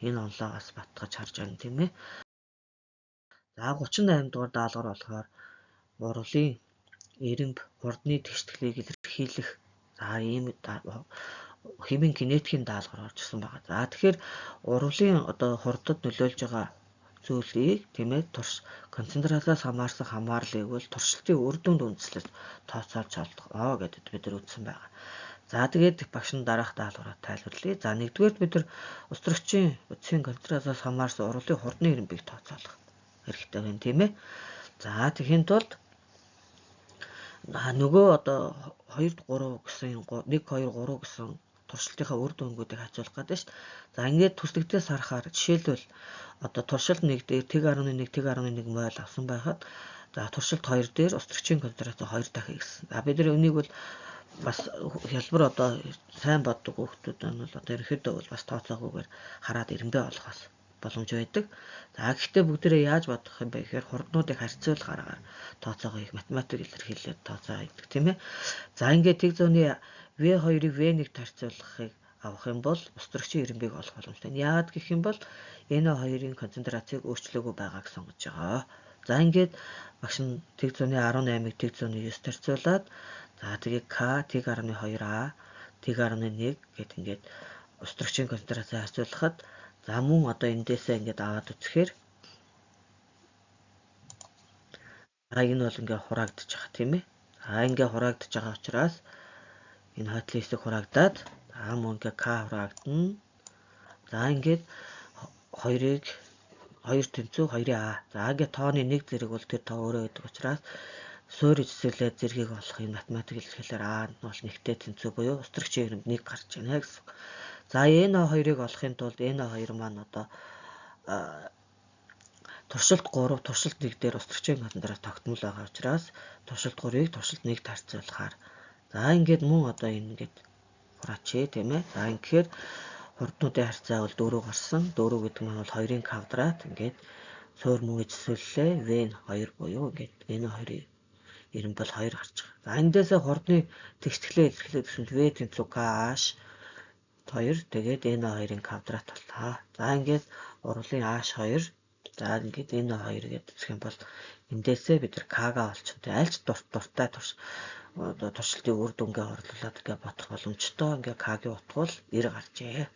энэ онолоогоос батгаж харж байна, тийм ээ. За 38 дугаар даалгавар болохоор урлын эрэмб хурдны тэгшитгэлийг илэрхийлэх за ийм химийн кинетикийн даалгавар орж ирсэн байгаа. За тэгэхээр урлын одоо хурдад нөлөөлж байгаа зүйлийг тийм ээ турш концентрациас хамаарсан хамаарлыг бол туршилтын үр дүнд үндэслэж тооцоолж чадах гэдэгт бид нар үзсэн байгаа. За тэгээд багш нь дараах даалгавраа тайлбарлая. За нэгдүгээрт бид нар устрагчийн утсын концентрациас хамаарсан урлын хурдны эрэмбийг тооцоолох хэрэгтэй байна тийм ээ. За тэгэхийн тулд нөгөө одоо 2 3 гэсэн 1 2 3 гэсэн туршилтынхаа үр дүнгуудыг хацуулах гэдэг шүү дээ. За ингээд төслөгдөөс харахаар жишээлбэл одоо туршилт 1 дээр 1.1 1.1 мойл авсан байхад за туршилт 2 дээр устрагчийн концентрац 2 дахин ихсэн. За бид нар энийг бол бас хялбар одоо сайн боддог хүүхдүүд нь бол одоо ерөнхийдөө бол бас тооцоогүйгээр хараад эренбэ болохоос боломж байдаг. За гэхдээ бүгдээрээ яаж бодох юм бэ гэхээр хурднуудыг харьцуулах аргаар тооцоогоо их математик илэрхийлээд тооцоо хийдэг тийм ээ. За ингээд тэг зууны V2-ыг V1-т харьцуулахыг авах юм бол устрагчийн эренбийг олох боломжтой. Яагаад гэх юм бол NO2-ын концентрацийг өөрчлөөгүй байгааг сонгож байгаа. За ингээд багш нь тэг зууны 18-ыг тэг зууны 9-т харьцуулаад за тэгээ К тэг 10.2А тэг 10.1 гэд ингээд устрагчийн концентрацийг харьцуулахад за мөн одоо эндээсээ ингээд аваад үзэхээр за энэ бол ингээд хураагдчих байгаа тийм ээ. За ингээд хураагдчих байгаа учраас энэ хойтлын хэсэг хураагдаад за мөн ингээд К хураагдана. За ингээд 2-ыг 2 тэнцүү 2-ын А. За ингээд тооны нэг зэрэг бол тэр тоо өөрөө байдаг учраас суурь эзэслээ зэргийг олох юм математик илэрхийлэлээр А нь бол нэгтэй тэнцүү буюу устрагчийн эрэмб 1 гарч байна гэсэн. За NO2-ыг олохын тулд NO2 маань одоо туршилт 3, туршилт 1 дээр устрагчийн концентрац тогтмол байгаа учраас туршилт 3-ыг туршилт 1-т харьцуулахаар за ингээд мөн одоо энэ ингээд хураачээ тийм ээ. За ингэхээр хурднуудын харьцаа бол 4 гарсан. 4 гэдэг нь бол 2-ын квадрат ингээд суур мөн эзэсвэллээ V нь 2 буюу ингээд NO2-ын эрэмб бол 2 гарч байгаа. За эндээсээ хурдны тэгшитгэлээ илэрхийлэх гэсэн V тэнцүү KH 2 тэгээд NO2-ын квадрат боллоо. За ингээд урлын H2 за ингээд NO2 гэдэг үзэх юм бол эндээсээ бид нар K-га олчихно. Аль ч дуртай турш одоо туршилтын үр дүнгээ орлуулад ингээд бодох боломжтой. Ингээд K-гийн утга бол 90 гарчээ.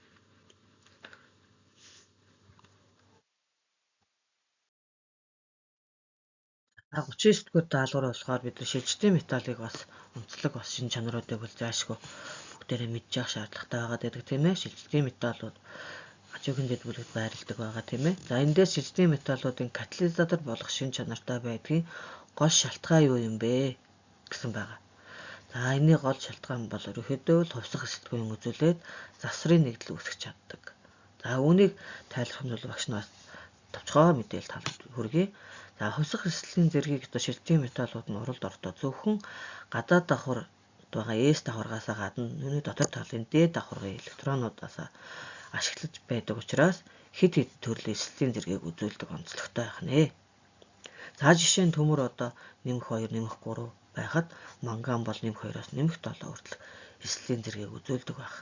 За 39 дугаар даалгавар болохоор бид нар шилжилтийн металлыг бас онцлог бас шин чанаруудыг бол зайлшгүй бүгдээрээ мэдж явах шаардлагатай байгаа гэдэг тийм ээ. Шилжилтийн металлууд аж ахуйн дэд бүлэгт байрладаг байгаа тийм ээ. За эндээс шилжилтийн металлуудын катализатор болох шин чанартай байдгийн гол шалтгаан юу юм бэ гэсэн байгаа. За энэний гол шалтгаан бол ерөнхийдөө л хувьсах эсэлтгүй үзүүлээд засварын нэгдэл үүсгэж чаддаг. За үүнийг тайлбарлах нь бол багш нь бас товчгоо мэдээлэл тал хүргэе. За хувьсах эсэлтийн зэргийг одоо шилжилтийн металлууд нь уралд ордоо зөвхөн гадаад давхар байгаа S давхаргаасаа гадна нүний дотор талын D давхаргын электронуудаас ашиглаж байдаг учраас хэд хэд төрлийн эсэлтийн зэргийг үзүүлдэг онцлогтой байх нэ. За жишээ нь төмөр одоо нэмэх 2, нэмэх 3 байхад манган бол нэмэх 2-оос нэмэх 7 хүртэл эсэлтийн зэргийг үзүүлдэг байх.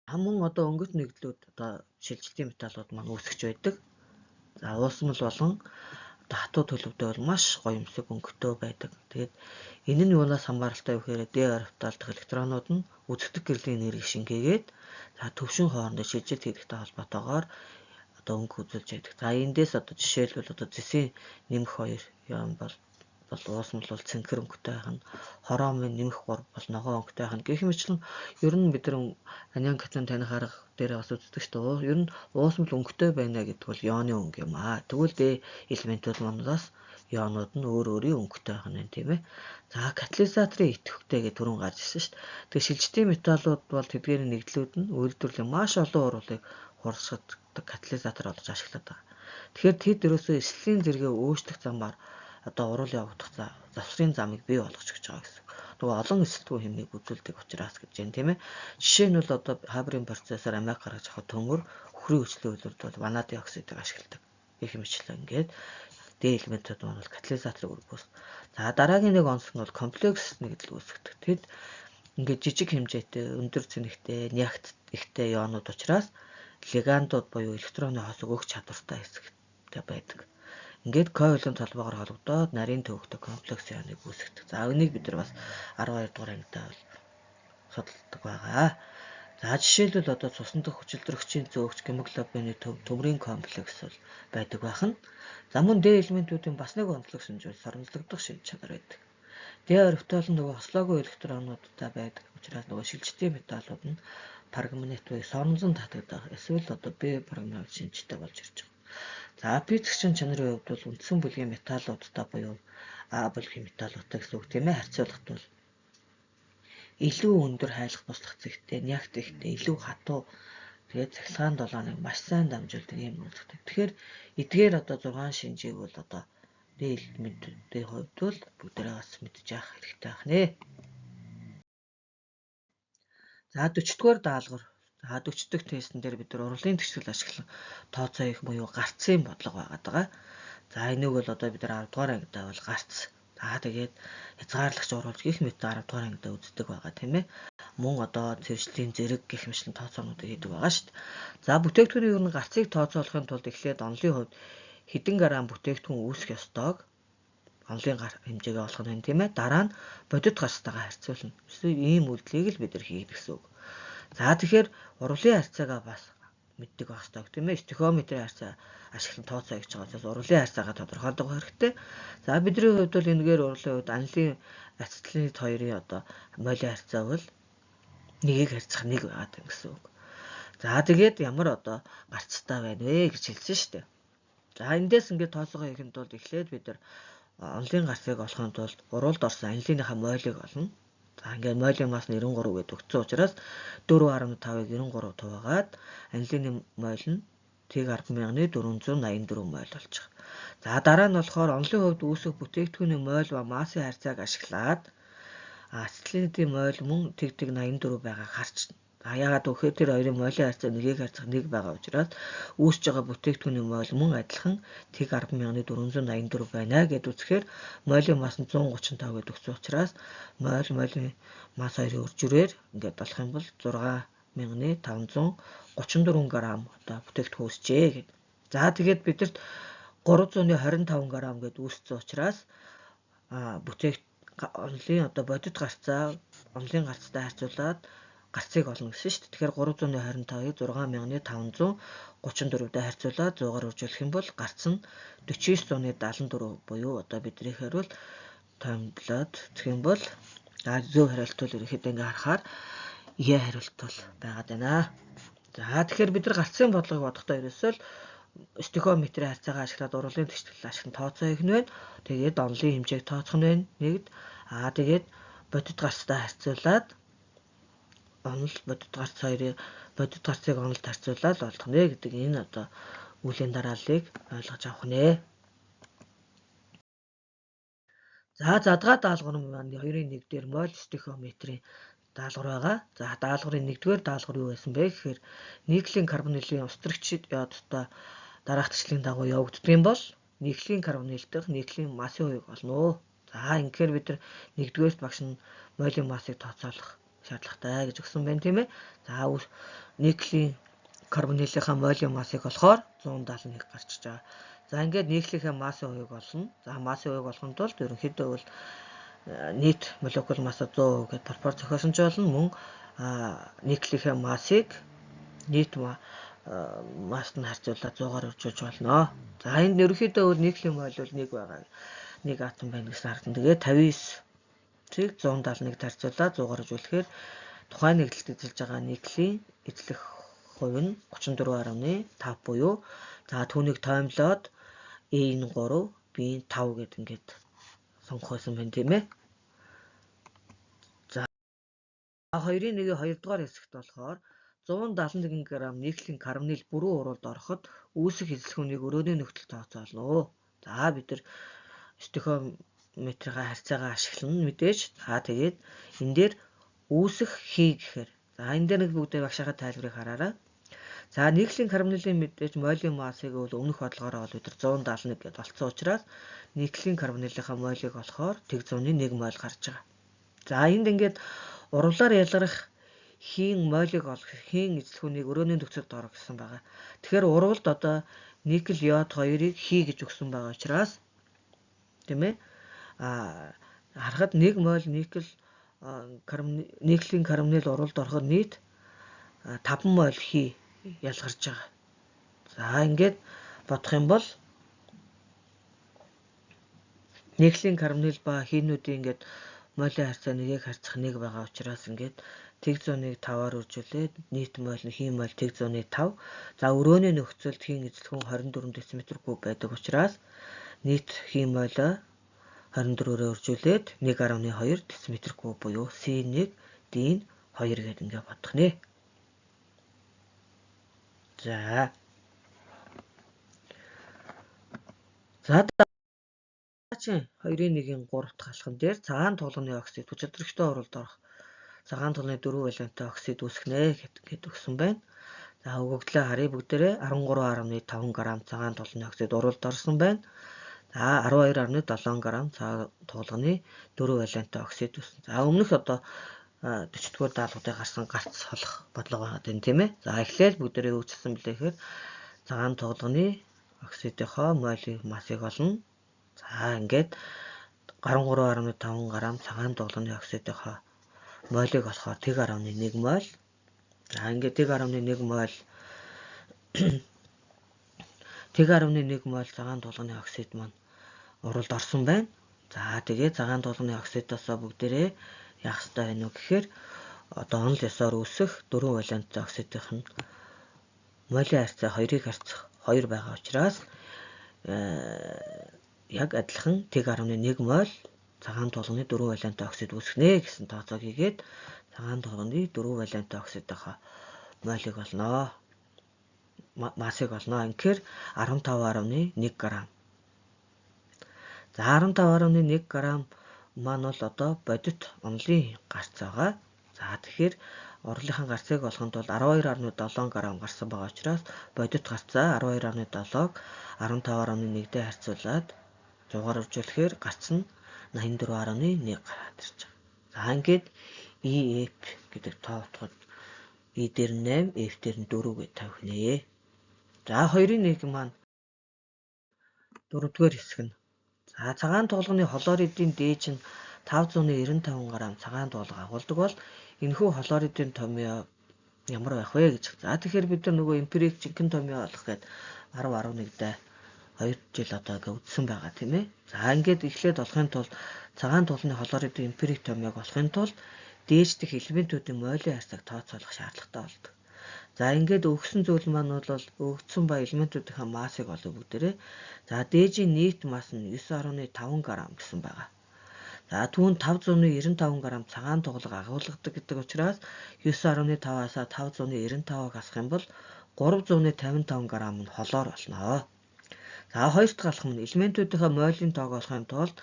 За мөн одоо өнгөт нэгдлүүд одоо шилжилтийн металлууд маань үүсгэж байдаг. За уусмал болон одоо хатуу төлөвтэй бол маш гоёмсог өнгөтэй байдаг. Тэгээд энэ нь юунаас хамааралтай вэ гэхээр D орбитал дахь электронууд нь үзэгдэх гэрлийн энерги шингээгээд за төвшин хоорондоо шилжилт хийхтэй холбоотойгоор одоо өнгө үзүүлж байдаг. За эндээс одоо жишээлбэл одоо зэсийн нэмэх 2 юм бол уусмал бол цэнхэр өнгөтэй байх нь, хромын нэмэх 3 бол ногоон өнгөтэй байх нь гэх мэтлэн ер нь бид нар анион катион таних арга дээр бас үздэг шүү дээ. Ер нь уусмал өнгөтэй байна гэдэг бол ионы өнгө юм аа. Тэгвэл D элементүүд манаас ионууд нь өөр өөрийн өнгөтэй байх нь тийм ээ. За катализаторын идэвхтэй гэх түрүүн гарч ирсэн шүү дээ. Тэгээ шилжилтийн металлууд бол тэдгээрийн нэгдлүүд нь үйлдвэрлэлийн маш олон уруулыг хурдсгадаг катализатор болгож ашигладаг байгаа. Тэгэхээр тэд ерөөсөө эслийн зэрэгээ өөрчлөх замаар одоо урал явагдах завсрын замыг бий болгож өгч байгаа гэсэн. Нөгөө олон эсэлтгүй хэмээг үзүүлдэг учраас гэж байна тийм ээ. Жишээ нь бол одоо Хабрын процессор амиак гаргаж авах төмөр үхрийн хүчлийн үйлдвэрт бол ванадын оксидыг ашигладаг. Гэх мэтчлэн ингээд D элементүүд маань бол катализаторыг өргөөс. За дараагийн нэг онцлог нь бол комплекс нэгдэл үүсгэдэг. Тэд ингээд жижиг хэмжээтэй, өндөр цэнэгтэй, нягт ихтэй ионууд учраас Лигандууд буюу электроны хосог өгч чадвартай хэсэгтэй байдаг. Ингээд ковалент холбоогоор холбогдоод нарийн төвөгтэй комплекс ионыг үүсгэдэг. За энийг бид нар бас 12 дугаар ангидаа бол судалдаг байгаа. За жишээлбэл одоо цусан дах хүчилтөрөгчийн зөөгч гемоглобины төмрийн комплекс бол байдаг байх нь. За мөн Д элементүүдийн бас нэг онцлог шинж бол соронзлогдох шинж чанар байдаг. Д орбитал нь нөгөө хослоогүй электронуудтай байдаг учраас нөгөө шилжтийн металлууд нь парагмагнит буюу соронзон татагдах эсвэл одоо Б парагмагнит шинжтэй болж ирж байгаа. За физикчийн чанарын хувьд бол үндсэн бүлгийн металлуудтай буюу А бүлгийн металлуудтай гэсэн үг тийм ээ харьцуулахад бол илүү өндөр хайлах туслах зэгтэй, нягт ихтэй, илүү хатуу тэгээд цахилгаан долооныг маш сайн дамжуулдаг юм онцлогтой. Тэгэхээр эдгээр одоо 6 шинжийг бол одоо Д элементүүдийн хувьд бол бүгдээрээ бас мэдж явах хэрэгтэй байх нэ. За 40-р даалгавар. За 40 дахь тестэн дээр бид нар урлагийн тэгшгэл ашиглан тооцоо хийх буюу гарцын бодлого байгаад байгаа. За энийг бол одоо бид нар 10 дугаар ангидаа бол гарц. За тэгээд хязгаарлагч оруулж гих мэт 10 дугаар ангидаа үздэг байгаа тийм ээ. Мөн одоо цэвэршлийн зэрэг гих мэтлэн тооцоонуудыг хийдэг байгаа шүү дээ. За бүтээгдэхүүний ер нь гарцыг тооцоолохын тулд эхлээд онолын хувьд хэдэн грамм бүтээгдэхүүн үүсэх ёстойг онолын хэмжээгээ олох нь байна тийм ээ. Дараа нь бодит гарцтайгаа харьцуулна. Эсвэл ийм үйлдэлийг л бид нар хийдэг гэсэн үг. За тэгэхээр урвалын харьцаагаа бас мэддэг байх ёстой тийм ээ. Стихиометрийн харьцаа ашиглан тооцоо хийж байгаа учраас урвалын харьцаагаа тодорхойлох хэрэгтэй. За бидний хувьд бол энэгээр урвалын хувьд анилын ацетилын хоёрын одоо молийн харьцаа бол нэгийг харьцах нэг байгаад байна гэсэн үг. За тэгээд ямар одоо гарцтай байна вэ гэж хэлсэн шүү дээ. За эндээс ингээд тооцоогоо хийхэд бол эхлээд бид нар онолын гарцыг олохын тулд уруулд орсон анилиныхаа молийг олно. За ингээд молийн масс нь 93 гэдэг өгсөн учраас 4.5-ыг 93 хуваагаад анилины моль нь тэг 10,484 моль болж байгаа. За дараа нь болохоор онолын хувьд үүсэх бүтээгдэхүүний моль ба массын харьцааг ашиглаад ацетилиний моль мөн тэг тэг 84 байгааг харж. За яагаад гэвэл тэр хоёрын молийн харьцаа нэгийг харьцах нэг байгаа учраас үүсэж байгаа бүтээгдэхүүний моль мөн адилхан тэг 10,484 байна гэд үзэхээр молийн масс нь 135 гэдээ өгсөн учраас моль молийн масс хоёрын үржирээр ингээд болох юм бол 6,534 грамм одоо бүтээгдэхүүн үүсжээ гэд. За тэгээд бидэрт 325 грамм гэд үүссэн учраас онолын одоо бодит гарцаа онолын гарцтай харьцуулаад гарцыг олно гэсэн шүү дээ. Тэгэхээр 325-ыг 6,534-д харьцуулаад 100-аар үржүүлэх юм бол гарц нь 49.74 буюу одоо биднийхээр бол томилоод үзэх юм бол зөв хариулт бол ерөнхийдөө ингээ харахаар Е хариулт бол байгаад байна. За тэгэхээр бид нар гарцын бодлогыг бодохдоо ерөөсөө л стихиометрийн харьцаагаа ашиглаад урвалын тэгштгэл ашиглан тооцоо хийх нь байна. Тэгээд онолын хэмжээг тооцох нь байна. Нэгд тэгээд бодит гарцтай харьцуулаад онол бодит гарц хоёрын бодит гарцыг онолд харьцуулаад олдох нэ гэдэг энэ одоо үлийн дарааллыг ойлгож авах нэ. За задгаа даалгавар маань 2-ын 1 дээр моль стихиометрийн даалгавар байгаа. За даалгаврын 1-р даалгавар юу байсан бэ гэхээр никелийн карбонилийн устдагч йодтой дараах төслийн дагуу явагддаг юм бол никелийн карбонил дэх никелийн массын хувийг олно. За ингэхээр бид нар 1-р багш нь молийн массыг тооцоолох шаардлагатай гэж өгсөн байна тийм ээ. За никелийн карбонилынхаа молийн массыг олохоор 171 гарч иж байгаа. За ингээд никелийнхээ массын хувийг олно. За массын хувийг олохын тулд ерөнхийдөө бол нийт молекул масса 100% гэдээ пропорц зохиосон ч болно. Мөн никелийнхээ массыг нийт масст нь харьцуулаад 100-аар үржүүлж болно. За энд ерөнхийдөө бол никелийн моль бол 1 байгаа. 1 атом байна гэсэн харагдана. Тэгээд 59-ийг 171-д харьцуулаад 100-аар үржүүлэхээр тухайн нэгдэлд эзэлж байгаа никелийн эзлэх хувь нь 34.5 буюу за түүнийг тоймлоод A нь 3, B нь 5 гэд ингээд сонгох байсан байна тийм ээ. За 2-ын 1-ийн 2 дугаар хэсэгт болохоор 171 г никелийн карбонил бүрэн уруулд ороход үүсэх эзлэхүүнийг өрөөний нөхцөл тооцоолно. За бид нар стихиометрийн харьцаагаа ашиглана мэдээж. За тэгээд энэ дээр үүсэх хий гэхээр за энэ дээр нэг бүгдээ багшийнхаа тайлбарыг хараарай. За никелийн карбонилийн мэдээж молийн массыг бол өмнөх бодлогоороо бол бид нар 171 гэдээ олцсон учраас никелийн карбонилынхаа молийг олохоор 101 моль гарч байгаа. За энд ингээд урвалаар ялгарах хийн молийг олох, хийн эзлэхүүнийг өрөөний нөхцөлд орох гэсэн байгаа. Тэгэхээр урвалд одоо никель йод 2-ыг хий гэж өгсөн байгаа учраас тийм ээ. Харахад 1 моль никель никелийн карбонил урвалд ороход нийт 5 моль хий ялгарч байгаа. За ингээд бодох юм бол никелийн карбонил ба хийнүүдийн ингээд молийн харьцаа нэгийг харьцах 1 байгаа учраас ингээд тэг зууныг 5-аар үржүүлээд нийт моль нь хийн моль тэг зууны 5. За өрөөний нөхцөлд хийн эзлэхүүн 24 дециметр куб байдаг учраас нийт хийн моль 24-өөр үржүүлээд 1.2 дециметр куб буюу C1 D-н 2 гэдэг ингээд бодох нэ. За. За дараагийн 2-1-ийн 3 дахь алхам дээр цагаан тулганы оксид хүч чадрагчтай уралд орох цагаан тулганы 4 валенттай оксид үүсгэнэ гэд өгсөн байна. За өгөгдлөө харъя бүгдээрээ 13.5 г цагаан тулганы оксид уралд орсон байна. За 12.7 г цагаан тулганы 4 валенттай оксид үүсэн. За өмнөх одоо 40 дугаар даалгаврыг гарсан гарц холох бодлого байгаа юм тийм ээ. За эхлээл бүгдээрээ үүсгэсэн билээ гэхээр цагаан тулганы оксидынхоо молийг массыг олно. За ингээд 13.5 г цагаан тулганы оксидынхоо молийг олохоор 1.1 моль. За ингээд 1.1 моль 1.1 моль цагаан тулганы оксид маань уралд орсон байна. За тэгээ цагаан тулганы оксидосоо бүгдээрээ яах ёстой байна вэ гэхээр одоо онол ёсоор үүсэх 4 валенттай оксидынх нь молийн харьцаа 2-ыг харьцах 2 байгаа учраас яг адилхан 1.1 моль цагаан тулганы 4 валенттай оксид үүсгэнэ гэсэн тооцоог хийгээд цагаан тулганы 4 валенттай оксидынхоо молийг олноо. Массыг олноо. Инхээр 15.1 г. За 15.1 г маань бол одоо бодит онолын гарц байгаа. За тэгэхээр орлынхаа гарцыг олохын тулд 12.7 г гарсан байгаа учраас бодит гарцаа 12.7-г 15.1 дээр харьцуулаад 100-аар үржүүлэхээр гарц нь 84.1 гараад ирж байгаа. За ингээд EF гэдэг тоо утгад E дээр 8, F дээр нь 4 гэж тавих нэ. За 2-1 маань дөрөвдүгээр хэсэг нь. За цагаан тулганы хлоридын дээж нь 595 г цагаан тулга агуулдаг бол энэхүү хлоридын томьёо ямар байх вэ гэж. За тэгэхээр бид нар нөгөө эмпирик жинхэнэ томьёо олох гээд 10 11-д 2 жил одоо ингээ үзсэн байгаа тийм ээ. За ингээд эхлээд олохын тулд цагаан тулганы хлоридын эмпирик томьёог олохын тулд дээж дэх элементүүдийн молийн харьцааг тооцоолох шаардлагатай болдог. За ингээд өгсөн зүйл маань бол өгсөн ба элементүүдийнхээ массыг олов бүгдээрээ. За дээжийн нийт масс нь 9.5 г гэсэн байгаа. За түүнд 595 г цагаан туглага агуулгадаг гэдэг учраас 9.5-аас 595-ыг хасах юм бол 355 г нь холоор болно. За хоёр дахь алхам нь элементүүдийнхээ молийн тоог олохын тулд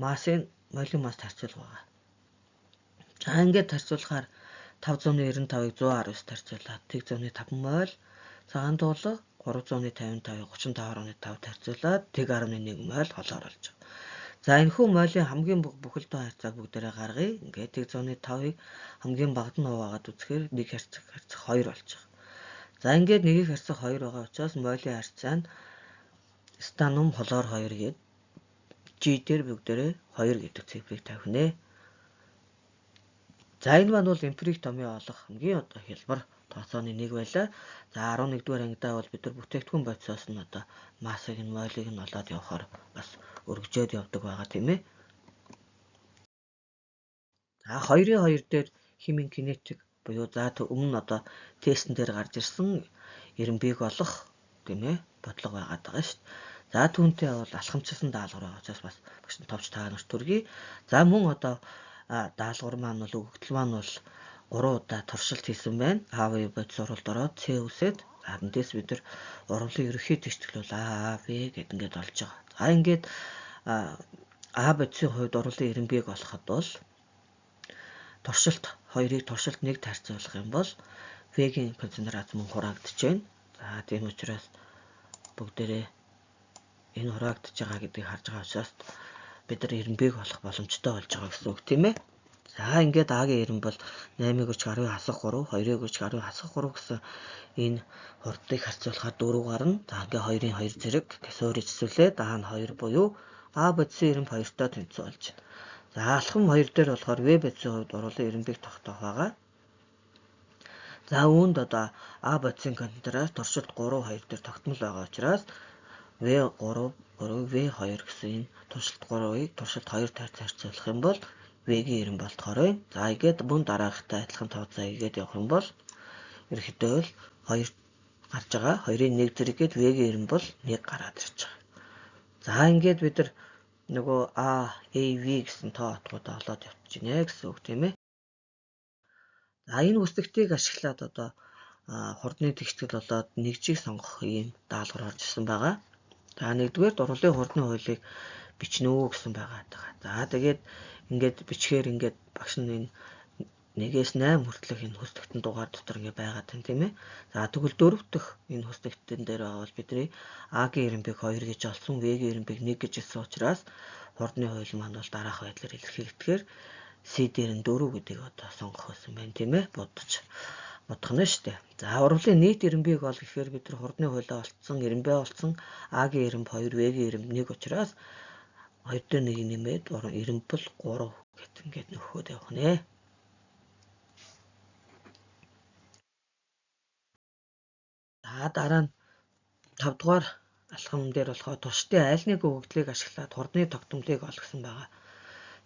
массын молийн масст харьцуулах байгаа. За ингээд харьцуулахаар 595-ыг 119 харьцуулаад 1.5 моль цагаан туулга 355-ыг 35.5 харьцуулаад 1.1 моль холоор болж байгаа. За энэхүү молийн хамгийн бага бүхэлдээ харьцааг бүгдээрээ гаргая. Ингээд 1.5-ыг хамгийн багад нь хуваагаад үзэхээр 1 харьцах 2 болж байгаа. За ингээд 1-ийг харьцах 2 байгаа учраас молийн харьцаа нь станум хлор 2 гээд G дээр бүгдээрээ 2 гэдэг цифрыг тавих нэ. За энэ маань бол эмпирик томьёо олох хамгийн одоо хялбар тооцооны нэг байлаа. За 11 дугаар ангидаа бол бид нар бүтээгдэхүүн бодисоос нь одоо массыг нь молийг нь олоод явахаар бас өргөжөөд явдаг байгаа тийм ээ. За 2-2 дээр химийн кинетик буюу за өмнө нь одоо тестэн дээр гарч ирсэн эренбийг олох тийм ээ бодлого байгаад байгаа шүү дээ. За түүнтэй бол алхамчилсан даалгавар байгаа учраас бас багш нь товч та нарт төргий. За мөн одоо даалгавар маань бол өгөгдөл маань бол 3 удаа туршилт хийсэн байна. А В бодис уралд ороод С үсээд за эндээс бид нар урвалын ерөнхий тэгштгэл бол А В гэд ингээд олж байгаа. За ингээд А бодисын хувьд урвалын эренбийг олоход бол туршилт 2-ыг туршилт 1-д харьцуулах юм бол В-гийн концентрац мөн хураагдаж байна. За тийм учраас бүгдээрээ энэ хураагдаж байгаа гэдгийг харж байгаа учраас бид нар эренбийг олох боломжтой болж байгаа гэсэн үг тийм ээ. За ингээд А-гийн 90 бол 8-ыг үржих 10-ын хасах 3, 2-ыг үржих 10-ын хасах 3 гэсэн энэ хурдыг харьцуулахаар 4 гарна. За ингээд 2-ын 2 зэрэг суурьжсүүлээд А нь 2 буюу А бодисын 92-той тэнцүү болж байна. За алхам 2 дээр болохоор В бодисын хувьд уруулын 90-ийг тогтоох байгаа. За үүнд одоо А бодисын концентрац туршилт 3 2 дээр тогтмол байгаа учраас В3 3 В2 гэсэн энэ туршилт 3-ыг туршилт 2 таар зарцуулах юм бол В-гийн 90 болтохоор байна. За ингээд мөн дараагахтай адилхан тооцоо хийгээд явах юм бол ерөнхийдөө л 2 гарч байгаа. 2-ын 1 зэрэг гээд В-гийн 90 бол 1 гараад ирж байгаа. За ингээд бид нар нөгөө А, A, V гэсэн тоо отгуудаа олоод явчихнэ гэсэн үг тийм ээ. За энэ үсгтийг ашиглаад одоо хурдны тэгштгэл болоод нэгжийг сонгох ийм даалгавар орж ирсэн байгаа. За нэгдүгээр дурлалын хурдны хуулийг бичнэ үү гэсэн байгаа. За тэгээд ингээд бичгээр ингээд багш нь энэ 1-ээс 8 хүртэлх энэ хүснэгтэн дугаар дотор ингээд байгаа тань тийм ээ. За тэгвэл 4 дэх энэ хүснэгтэн дээр бол бидний А-гийн 90-ийг 2 гэж олсон, В-гийн 90-ийг 1 гэж хэлсэн учраас хурдны хууль маань бол дараах байдлаар илэрхийлэгдэхээр С дээр нь 4 гэдгийг одоо сонгох байсан байна тийм ээ. Бодож бодох нь шүү дээ. За урвалын нийт 90-ийг ол гэхээр бид нар хурдны хуулиа олцсон, 90-ээ олцсон, А-гийн 90 2, В-гийн 91 учраас 2 дээр 1 нэмээд 90 бол 3 гэт ингээд нөхөхөд явах нэ. За дараа нь 5 дугаар алхам дээр болохоор туршилтын аль нэг өгөгдлийг ашиглаад хурдны тогтмолыг олгосон байгаа.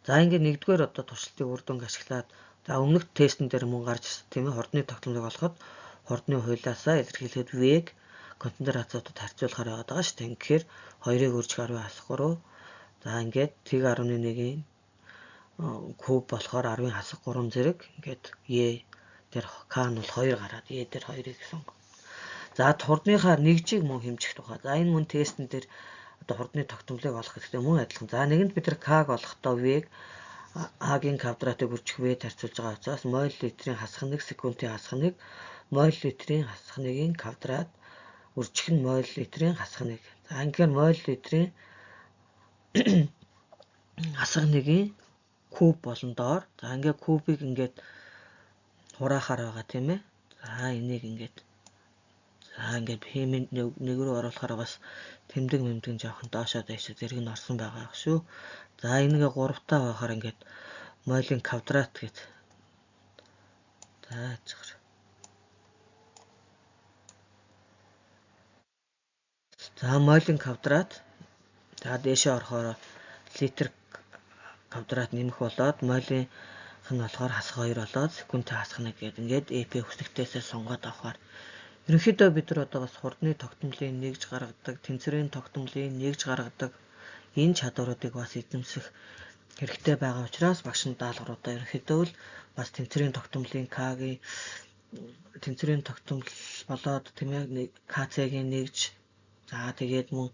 За ингээд нэгдүгээр одоо туршилтын үр дүнг ашиглаад за өмнөх тестэн дээр мөн гарч ирсэн тийм ээ, хурдны тогтмолыг олоход хурдны хуулиасаа илэрхийлэхэд В-г концентрациудад харьцуулахаар яваад байгаа шүү дээ. Тэгэхээр 2-ыг үржих 10 хасах 3. За ингээд тэг 11-ийн куб болохоор 10-ын хасах 3 зэрэг ингээд Е дээр К нь бол 2 гараад Е дээр 2-ыг сонгоо. За хурдныхаа нэгжийг мөн хэмжих тухай. За энэ мөн тестэн дээр одоо хурдны тогтмолыг олох хэрэгтэй мөн адилхан. За нэгэнд бид нар К-г олохдоо В-г А-гийн квадратыг үржих В харьцуулж байгаа учраас моль литрийн хасах 1 секундын хасах 1 моль литрийн хасах 1-ийн квадрат үржих нь моль литрийн хасах 1. За ингээд моль литрийн хасах 1-ийн куб болон доор. За ингээд кубыг ингээд хураахаар байгаа тийм ээ. За энийг ингээд за ингээд хэмээн нэг рүү оруулахаар бас тэмдэг мэмдэг жоохон доошоо дээшээ зэрэг нь орсон байгаа ах шүү. За энийгээ 3 таа байхаар ингээд молийн квадрат гэж. За яцгар. За молийн квадрат за дээшээ орохоор литр квадрат нэмэх болоод молийн нь болохоор хасах 2 болоод секундын хасах 1 гэдэг ингээд EP хүснэгтээсээ сонгоод авахар. Ерөнхийдөө бид нар одоо бас хурдны тогтмолын нэгж гаргадаг, тэнцвэрийн тогтмолын нэгж гаргадаг энэ чадваруудыг бас эзэмших хэрэгтэй байгаа учраас багш нь даалгавруудаа ерөнхийдөө л бас тэнцвэрийн тогтмолын К-гийн тэнцвэрийн тогтмол болоод тийм ээ КЦ-гийн нэгж за тэгээд мөн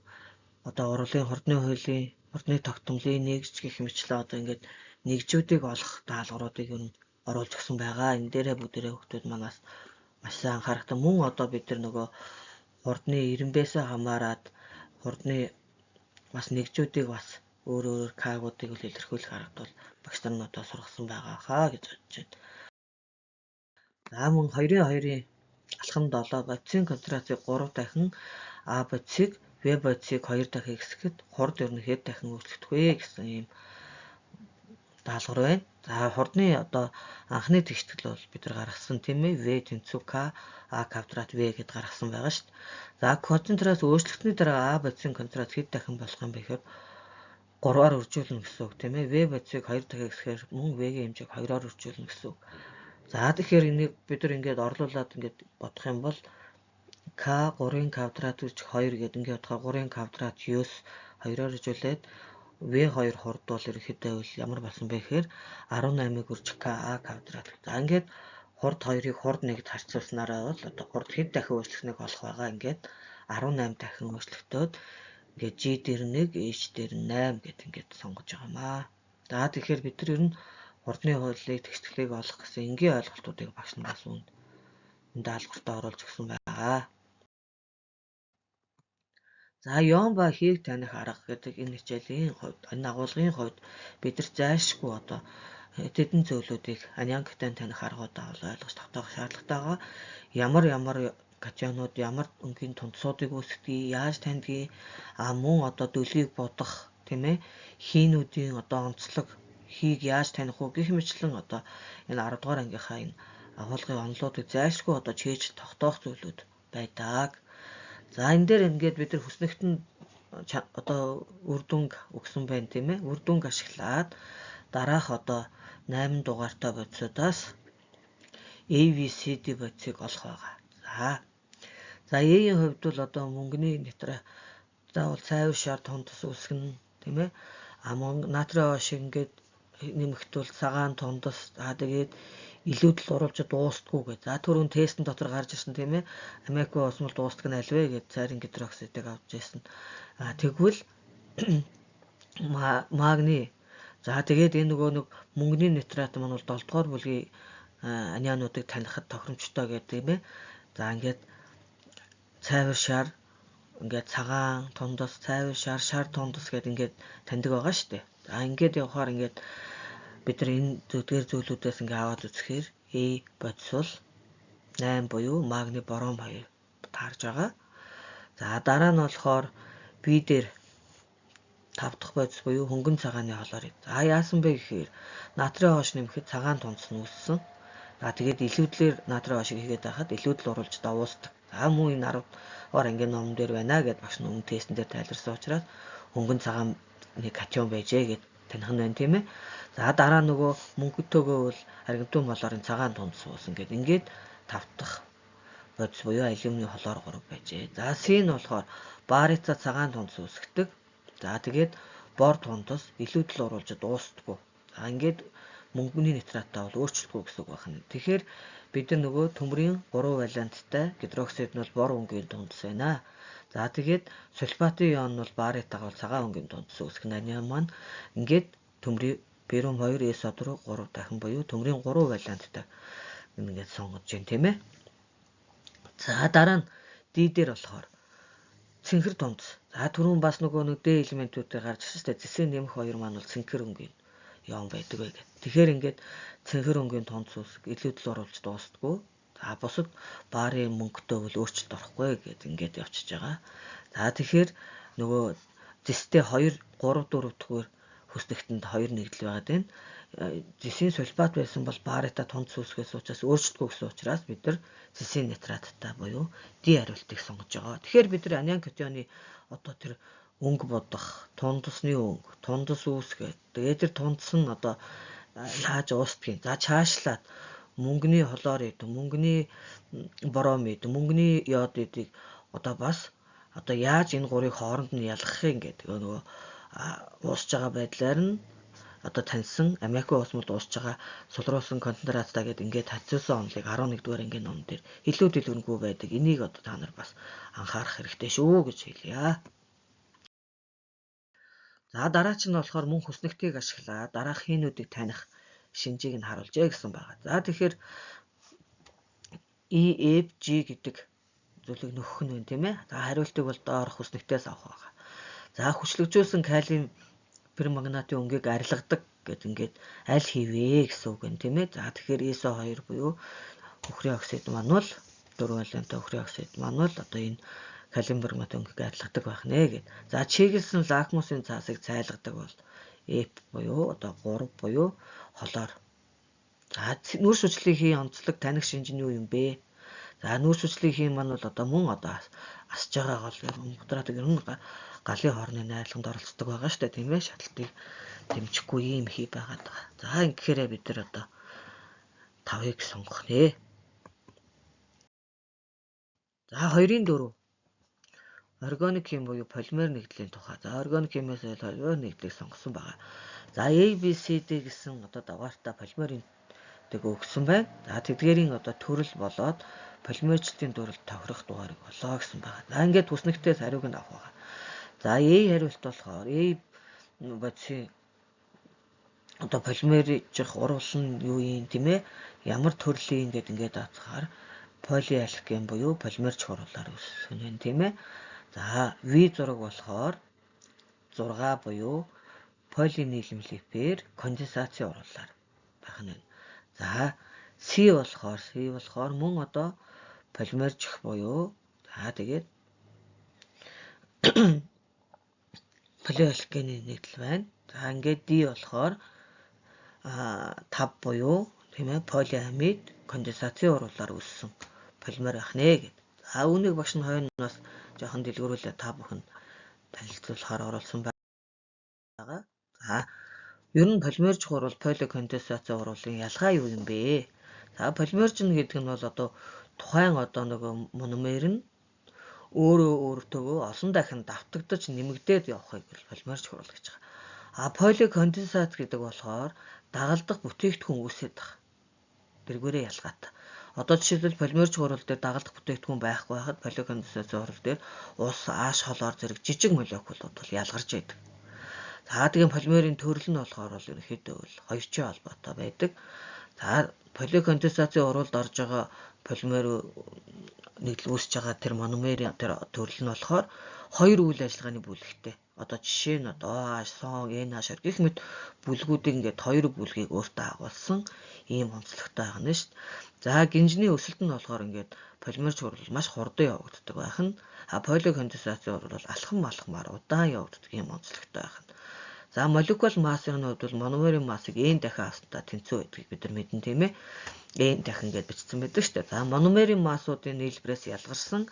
одоо урлын хурдны хуулийн хурдны тогтмолын нэгж гэх мэтлээ одоо ингээд нэгжүүдийг олох даалгавруудыг ер нь оруулж өгсөн байгаа. Энэ дээрээ бүгдээрээ хүмүүс манаас маш сайн анхаарахтай. Мөн одоо бид нар нөгөө хурдны 90-ээс хамаарат хурдны бас нэгжүүдийг бас өөр өөрөөр К-гуудыг л илэрхийлэх аргад бол багш нар нь одоо сургасан байгаа хаа гэж бодож байна. За мөн 2-ын 2-ын алхам 7 бодисын концентрацийг 3 дахин А бодисыг В бодисыг 2 дахин ихсгэхэд хурд ер нь хэд дахин өөрчлөгдөх вэ гэсэн ийм даалгавар байна. За хурдны одоо анхны тэгштгэл бол бид нар гаргасан тийм ээ В тэнцүү К А квадрат В гэд гаргасан байгаа шүү дээ. За концентрац өөрчлөгдсөний дараа А бодисын концентрац хэд дахин болох юм бэ гэхээр 3-аар үржүүлнэ гэсэн үг тийм ээ. В бодисыг 2 дахин ихсгэхээр мөн В-гийн хэмжээг 2-оор үржүүлнэ гэсэн үг. За тэгэхээр энийг бид нар ингээд орлуулад ингээд бодох юм бол К 3-ын квадрат үржих 2 гэдэг ингээд бодохоор 3-ын квадрат 9 2-оор үржүүлээд В2 хурд бол ерөнхийдөө бол ямар болсон бэ гэхээр 18-ыг үржих К А квадрат. За ингээд хурд 2-ыг хурд 1-д харьцуулснараа бол одоо хурд хэд дахин өөрчлөхнийг олох байгаа. Ингээд 18 дахин өөрчлөгдөөд ингээд G дээр 1, H дээр 8 гэд ингээд сонгож байгаа юм аа. За тэгэхээр бид нар ер нь хурдны хуулийг тэгшгэлийг олох гэсэн энгийн ойлголтуудыг багш нар бас үүнд даалгавартаа оруулж өгсөн байгаа. За Йон ба хийг таних арга гэдэг энэ хичээлийн хувьд, энэ агуулгын хувьд бид нар зайлшгүй одоо Тэдэн зүйлүүдийг анион катион таних аргуудаа бол ойлгож тогтоох шаардлагатай байгаа. Ямар ямар катионууд ямар өнгийн тундсуудыг үүсгэдгийг, яаж таньдгийг, мөн одоо дөлгийг бодох, тийм ээ, хийнүүдийн одоо онцлог хийг яаж таних уу гэх мэтлэн одоо энэ 10 дугаар ангийнхаа энэ агуулгын онолуудыг зайлшгүй одоо чийжл тогтоох зүйлүүд байдаг. За энэ дээр ингээд бид нар хүснэгт нь одоо үр дүнг өгсөн байна, тийм ээ. Үр дүнг ашиглаад дараах одоо 8 дугаартай бодисуудаас ABCD бодисыг олох байгаа. За A-ийн хувьд бол одоо мөнгөний нитрат заавал цайвар шар тундас үүсгэнэ, тийм ээ. Мөн натрий OH шиг ингээд нэмэгт бол цагаан тундас, тэгээд илүүдэл уруулж дуустдаггүй гэж. За түрүүн тестэн дотор гарч ирсэн, тийм ээ. Амиаку осмол дуустдаг нь аль вэ гэж цайрын гидроксидыг авч ирсэн. Тэгвэл магний. За тэгээд энэ нөгөө нэг мөнгөний нитрат маань бол 7 дугаар бүлгийн анионуудыг танихад тохиромжтой гэдэг, тийм ээ. За ингээд цайвар шар ингээд цагаан тундас, цайвар шар, шар тундас гэдээ ингээд таньдаг байгаа шүү дээ. За ингээд явахаар ингээд бид нар энэ зүдгээр зүйлүүдээс ингээ аваад үзэхээр A бодис бол 8 буюу магний бором 2 таарж байгаа. За дараа нь болохоор B дээр 5 дахь бодис буюу хөнгөн цагааны холоор. За яасан бэ гэхээр натрий OH нэмэхэд цагаан тундас нь үүссэн. За тэгээд илүүдлэр натрий OH хийгээд байхад илүүдэл уруулж давуусдаг. За мөн энэ 10 дугаар ангийн номон дээр байна гэд багш нь өмнө тестэн дээр тайлбарсан учраас хөнгөн цагаан нэг катион байжээ гэд таних нь байна, тийм ээ. За дараа нөгөө мөнгөтэйгөө бол аргентум холоорын цагаан тундас уусан гэд ингээд 5 дахь бодис буюу алюминий холоор 3 байжээ. За С нь болохоор барица цагаан тундас үүсгэдэг. За тэгээд бор тундас илүүдэл уруулж дуустдаггүй. За ингээд мөнгөний нитраттай бол өөрчлөлтгүй гэсэн үг байна. Тэгэхээр бид нар нөгөө төмрийн 3 валенттай гидроксид нь бол бор өнгийн тундас байна. За тэгээд сульфатын ион нь бол баритагаа бол цагаан өнгийн тундас үүсгэх анион маань ингээд төмрийн перум 2 SO4 3 дахин буюу төмрийн 3 валенттай ингээд сонгож байна, тийм ээ. За дараа нь D дээр болохоор цэнхэр тундас. За түрүүн бас нөгөө нэг D элементүүдээр гарч ирсэн шүү дээ. Зэсийн нэмэх 2 маань бол цэнхэр өнгийн ион байдаг бай гэх. Тэгэхээр ингээд цэнхэр өнгийн тундас үүсэх илүүдэл оруулж дуустдаггүй. За бусад барын мөнгөтэй бол өөрчлөлт орохгүй гэд ингээд явчихж байгаа. За тэгэхээр нөгөө зэстэй 2 3 4 дугаар хүснэгтэнд 2 нэгдэл байгаад байна. Зэсийн сульфат байсан бол барита тундас үүсгэхээс учраас өөрчлөлтгүй гэсэн учраас бид нар зэсийн нитраттай буюу D хариултыг сонгож байгаа. Тэгэхээр бид нар анион катионы одоо тэр өнгө бодох, тундасны өнгө, тундас үүсгээд тэгээд тэр тундас нь одоо яаж уустдгийг. За чаашлаад мөнгөний хлорид, мөнгөний бромид, мөнгөний йодидыг одоо бас одоо яаж энэ гурыг хооронд нь ялгах юм гэдэг нөгөө уусж байгаа байдлаар нь одоо таньсан амиаку уусмал уусж байгаа сулруулсан концентрацтай гэдэг ингээд харьцуулсан онолыг 11 дугаар ангийн ном дээр илүү дэлгэрэнгүй байдаг. Энийг одоо та нар бас анхаарах хэрэгтэй шүү гэж хэлье. За дараач нь болохоор мөн хүснэгтийг ашиглаад дараах хийнүүдийг таних шинжийг нь харуулжээ гэсэн байгаа. За тэгэхээр E F G гэдэг зүйлийг нөхөх нь байна, тийм ээ. За хариултыг бол доорх хүснэгтээс авах байгаа. За хүчлэгжүүлсэн калийн перманганатын өнгийг арилгадаг гэд ингээд аль хийвэ гэсэн үг юм, тийм ээ. За тэгэхээр SO2 буюу үхрийн оксид маань бол 4 валенттай үхрийн оксид маань бол одоо энэ калийн перманганатын өнгийг арилгадаг байх нэ гэд. За чиглэсэн лакмусын цаасыг цайлгадаг бол F буюу одоо 3 буюу холоор. За нүүрс хүчлийн хийн онцлог таних шинж нь юу юм бэ? За нүүрс хүчлийн хийн маань бол одоо мөн одоо асж байгаа гол мутратыг ер нь галын хоорны найрлаганд оролцдог байгаа шүү дээ, тийм ээ. Шатлалтыг дэмжихгүй ийм хий байгаад байгаа. За ингэхээрээ бид нар одоо 5-ыг сонгох нэ. За 2-ын 4 органик хим буюу полимер нэгдлийн тухай. За органик химээс полимер нэгдлийг сонгосон байгаа. За A B C D гэсэн одоо дугаартай полимерын дэг өгсөн байна. За тэдгээрийн одоо төрөл болоод полимерчлэлтийн төрөл тохирох дугаарыг олоо гэсэн байгаа. За ингээд хүснэгтээс хариуг нь авах байгаа. За A хариулт болохоор A бодисын одоо полимержих уруул нь юу юм, тийм ээ? Ямар төрлийн ингээд ингээд авцгаар полиалкен буюу полимерч уруулаар үүсгэх нь байна, тийм ээ. За V зураг болохоор 6 буюу полинийлэмлэпээр конденсацийн уруулаар. байх нь. За C болохоор мөн одоо полимержих буюу за тэгээд полиалкены нэгдэл байна. За ингээд D болохоор 5 буюу тийм ээ полиамид конденсацийн уруулаар үүссэн полимер байх нэ гэд. За үүнийг багш нь хойно бас жоохон дэлгэрүүлээ та бүхэн танилцуулахаар оруулсан байгаа. За ер нь полимержих уруул, поликонденсацийн уруулын ялгаа юу юм бэ? За полимержин гэдэг нь бол одоо тухайн одоо нөгөө мономер нь өөрөө өөртөө олон дахин давтагдаж нэмэгдээд явахыг полимержих уруул гэж байгаа. А поликонденсат гэдэг болохоор дагалдах бүтээгдэхүүн үүсээд байгаа. Тэргээрээ ялгаатай. Одоо жишээлбэл полимержих уруул дээр дагалдах бүтээгдэхүүн байхгүй байхад поликонденсацийн уруул дээр ус, ааш холоор зэрэг жижиг молекулууд бол ялгарч байдаг. За тэгээ полимерийн төрөл нь болохоор бол ерөнхийдөө бол хоёрчин холбоотой байдаг. За поликонденсацийн уруулд орж байгаа полимер нэгдэл үүсэж байгаа тэр мономерийн тэр төрөл нь болохоор хоёр үйл ажиллагааны бүлэгтэй. Одоо жишээ нь OH, сон, NH гэх мэт бүлгүүдийг ингээд хоёр бүлгийг өөртөө агуулсан ийм онцлогтой байгаа нь шүү дээ. За гинжний өсөлт нь болохоор ингээд полимерч уруул маш хурдан явагддаг байх нь. А поликонденсацийн уруул бол алхам алхмаар удаан явагддаг ийм онцлогтой байх нь. За молекул массын хувьд бол мономерийн массыг n дахин авсантай тэнцүү байдгийг бид нар мэднэ тийм ээ. N дахин гэж бичсэн байдаг шүү дээ. За мономерийн массуудын нийлбэрээс ялгарсан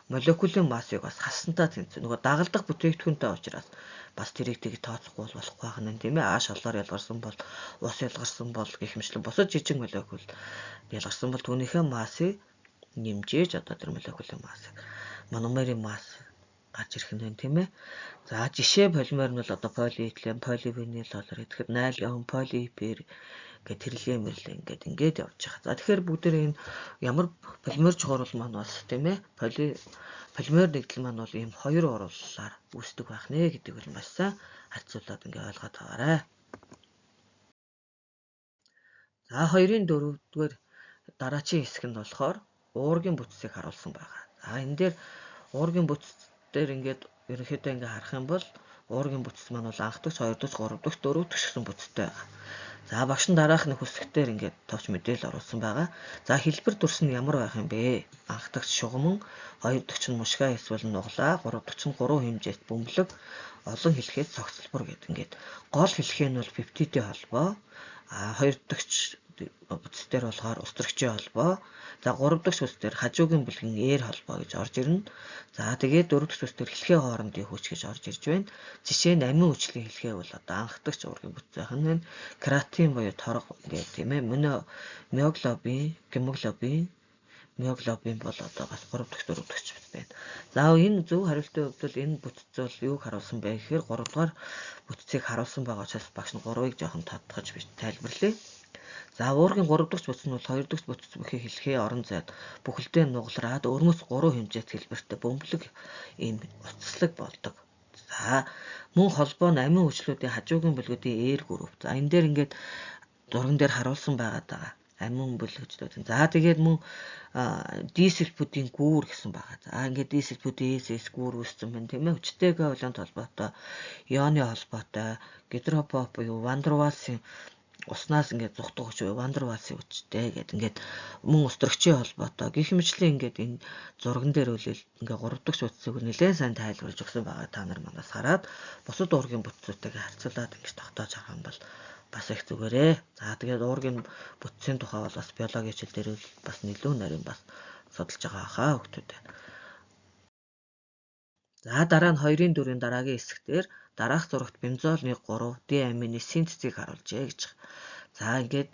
молекулын массыг бас хасантай тэнцүү. Нөгөө дагалдах бүтээгдэхүүнтэй учраас бас тэрийг тийг тооцохгүй бол болохгүй байх нь тийм ээ. Ааш олоор ялгарсан бол, ус ялгарсан бол гэх мэтлэн бусад жижиг молекул ялгарсан бол түүнийхээ массыг нэмжээж одоо тэр молекулын массыг мономерийн масс гарч ирэх нь байна тийм ээ. За жишээ полимер нь бол одоо полиэтилен, поливинил хлорид гэхэд найлон, полиэфир гэх тэрлийн мэрлээ ингээд ингээд явж байгаа. За тэгэхээр бүгдээр энэ ямар полимер чухал маань бас тийм ээ полимер нэгдэл маань бол ийм хоёр урууллаар үүсдэг байх нэ гэдэг бол маш сайн харьцуулаад ингээ ойлгоод байгаарай. За 2-ын 4-р дараачийн хэсэг нь болохоор уургийн бүтцийг харуулсан байгаа. За энэ дээр уургийн бүтц дээр ингээд ерөнхийдөө ингээ харах юм бол уургийн бүтц маань бол анх дагч, хоёр дагч, гурав дагч, дөрөв дагч гэсэн бүтцтэй байгаа. За багш нь дараах нэг хэсэгтэр ингээд товч мэдээлэл оруулсан байгаа. За хэлбэр дүрс нь ямар байх юм бэ? Анх дагч шугаман, хоёр дагч нь мушгай эсвэл нуглаа, гурав дагч нь гурван хэмжээт бөмбөлөг, олон хэлхээд цогцлбор гэдэг ингээд гол хэлхээ нь бол пептидийн холбоо, а хоёр дагч бүтц дээр болохоор устрагчийн холбоо, за гурав дахь бүс дээр хажуугийн бүлгийн ээр холбоо гэж орж ирнэ. За тэгээд дөрөв дэх бүс дээр хэлхээ хоорондын хүч гэж орж ирж байна. Жишээ нь амин хүчлийн хэлхээ бол одоо анхдагч уургийн бүтц байх нь байна. Креатин буюу торго гэдэг тийм ээ. Миоглобин, гемоглобин, миоглобин бол одоо бас 3 дахь 4 дахь бүт байна. За энэ зөв хариултын хувьд бол энэ бүтц бол юуг харуулсан бэ гэхээр 3 дугаар бүтцийг харуулсан байгаа учраас багш нь 3-ыг жоохон тодтогч тайлбарлая. За уургийн 3 дахь бүтц нь бол 2 дахь бүтц бүхий хэлхээ орон зайд бүхэлдээ нугалраад өрмөц 3 хэмжээт хэлбэртэй бөмбөлөг ийм уцслаг болдог. За мөн холбоо нь амин хүчлүүдийн хажуугийн бүлгүүдийн ээр групп. За энэ дээр ингээд зурган дээр харуулсан байгаа даа. Амин бүлгүүдүүд. За тэгээд мөн дисельфүүдийн гүүр гэсэн байгаа. За ингээд дисельфүүдийн SS гүүр үүссэн байна тийм ээ. Хүчтэй ковалент холбоотой, ионы холбоотой, гидропоп буюу вандервалсын уснаас ингээд зугтах хүч вандервалсын хүчтэй гэдэг ингээд мөн устрагчийн холбоотой гэх мэтлийн ингээд энэ зурган дээр үл ингээд 3 дахь бүтцийг нэлээд сайн тайлбарлаж өгсөн байгаа. Та нар манаас хараад бусад уургийн бүтцүүдтэйгээ харьцуулаад ингэж тогтоож авах юм бол бас их зүгээрээ. За тэгээд уургийн бүтцийн тухай бол бас биологи хичээл дээр бас нэлээд нарийн бас судалж байгаа хаа хүүхдүүд. За дараа нь 2-ын 4-ийн дараагийн хэсэгтэр дараах зурагт бензол 1,3 диамины синтезийг харуулжээ гэж. За ингээд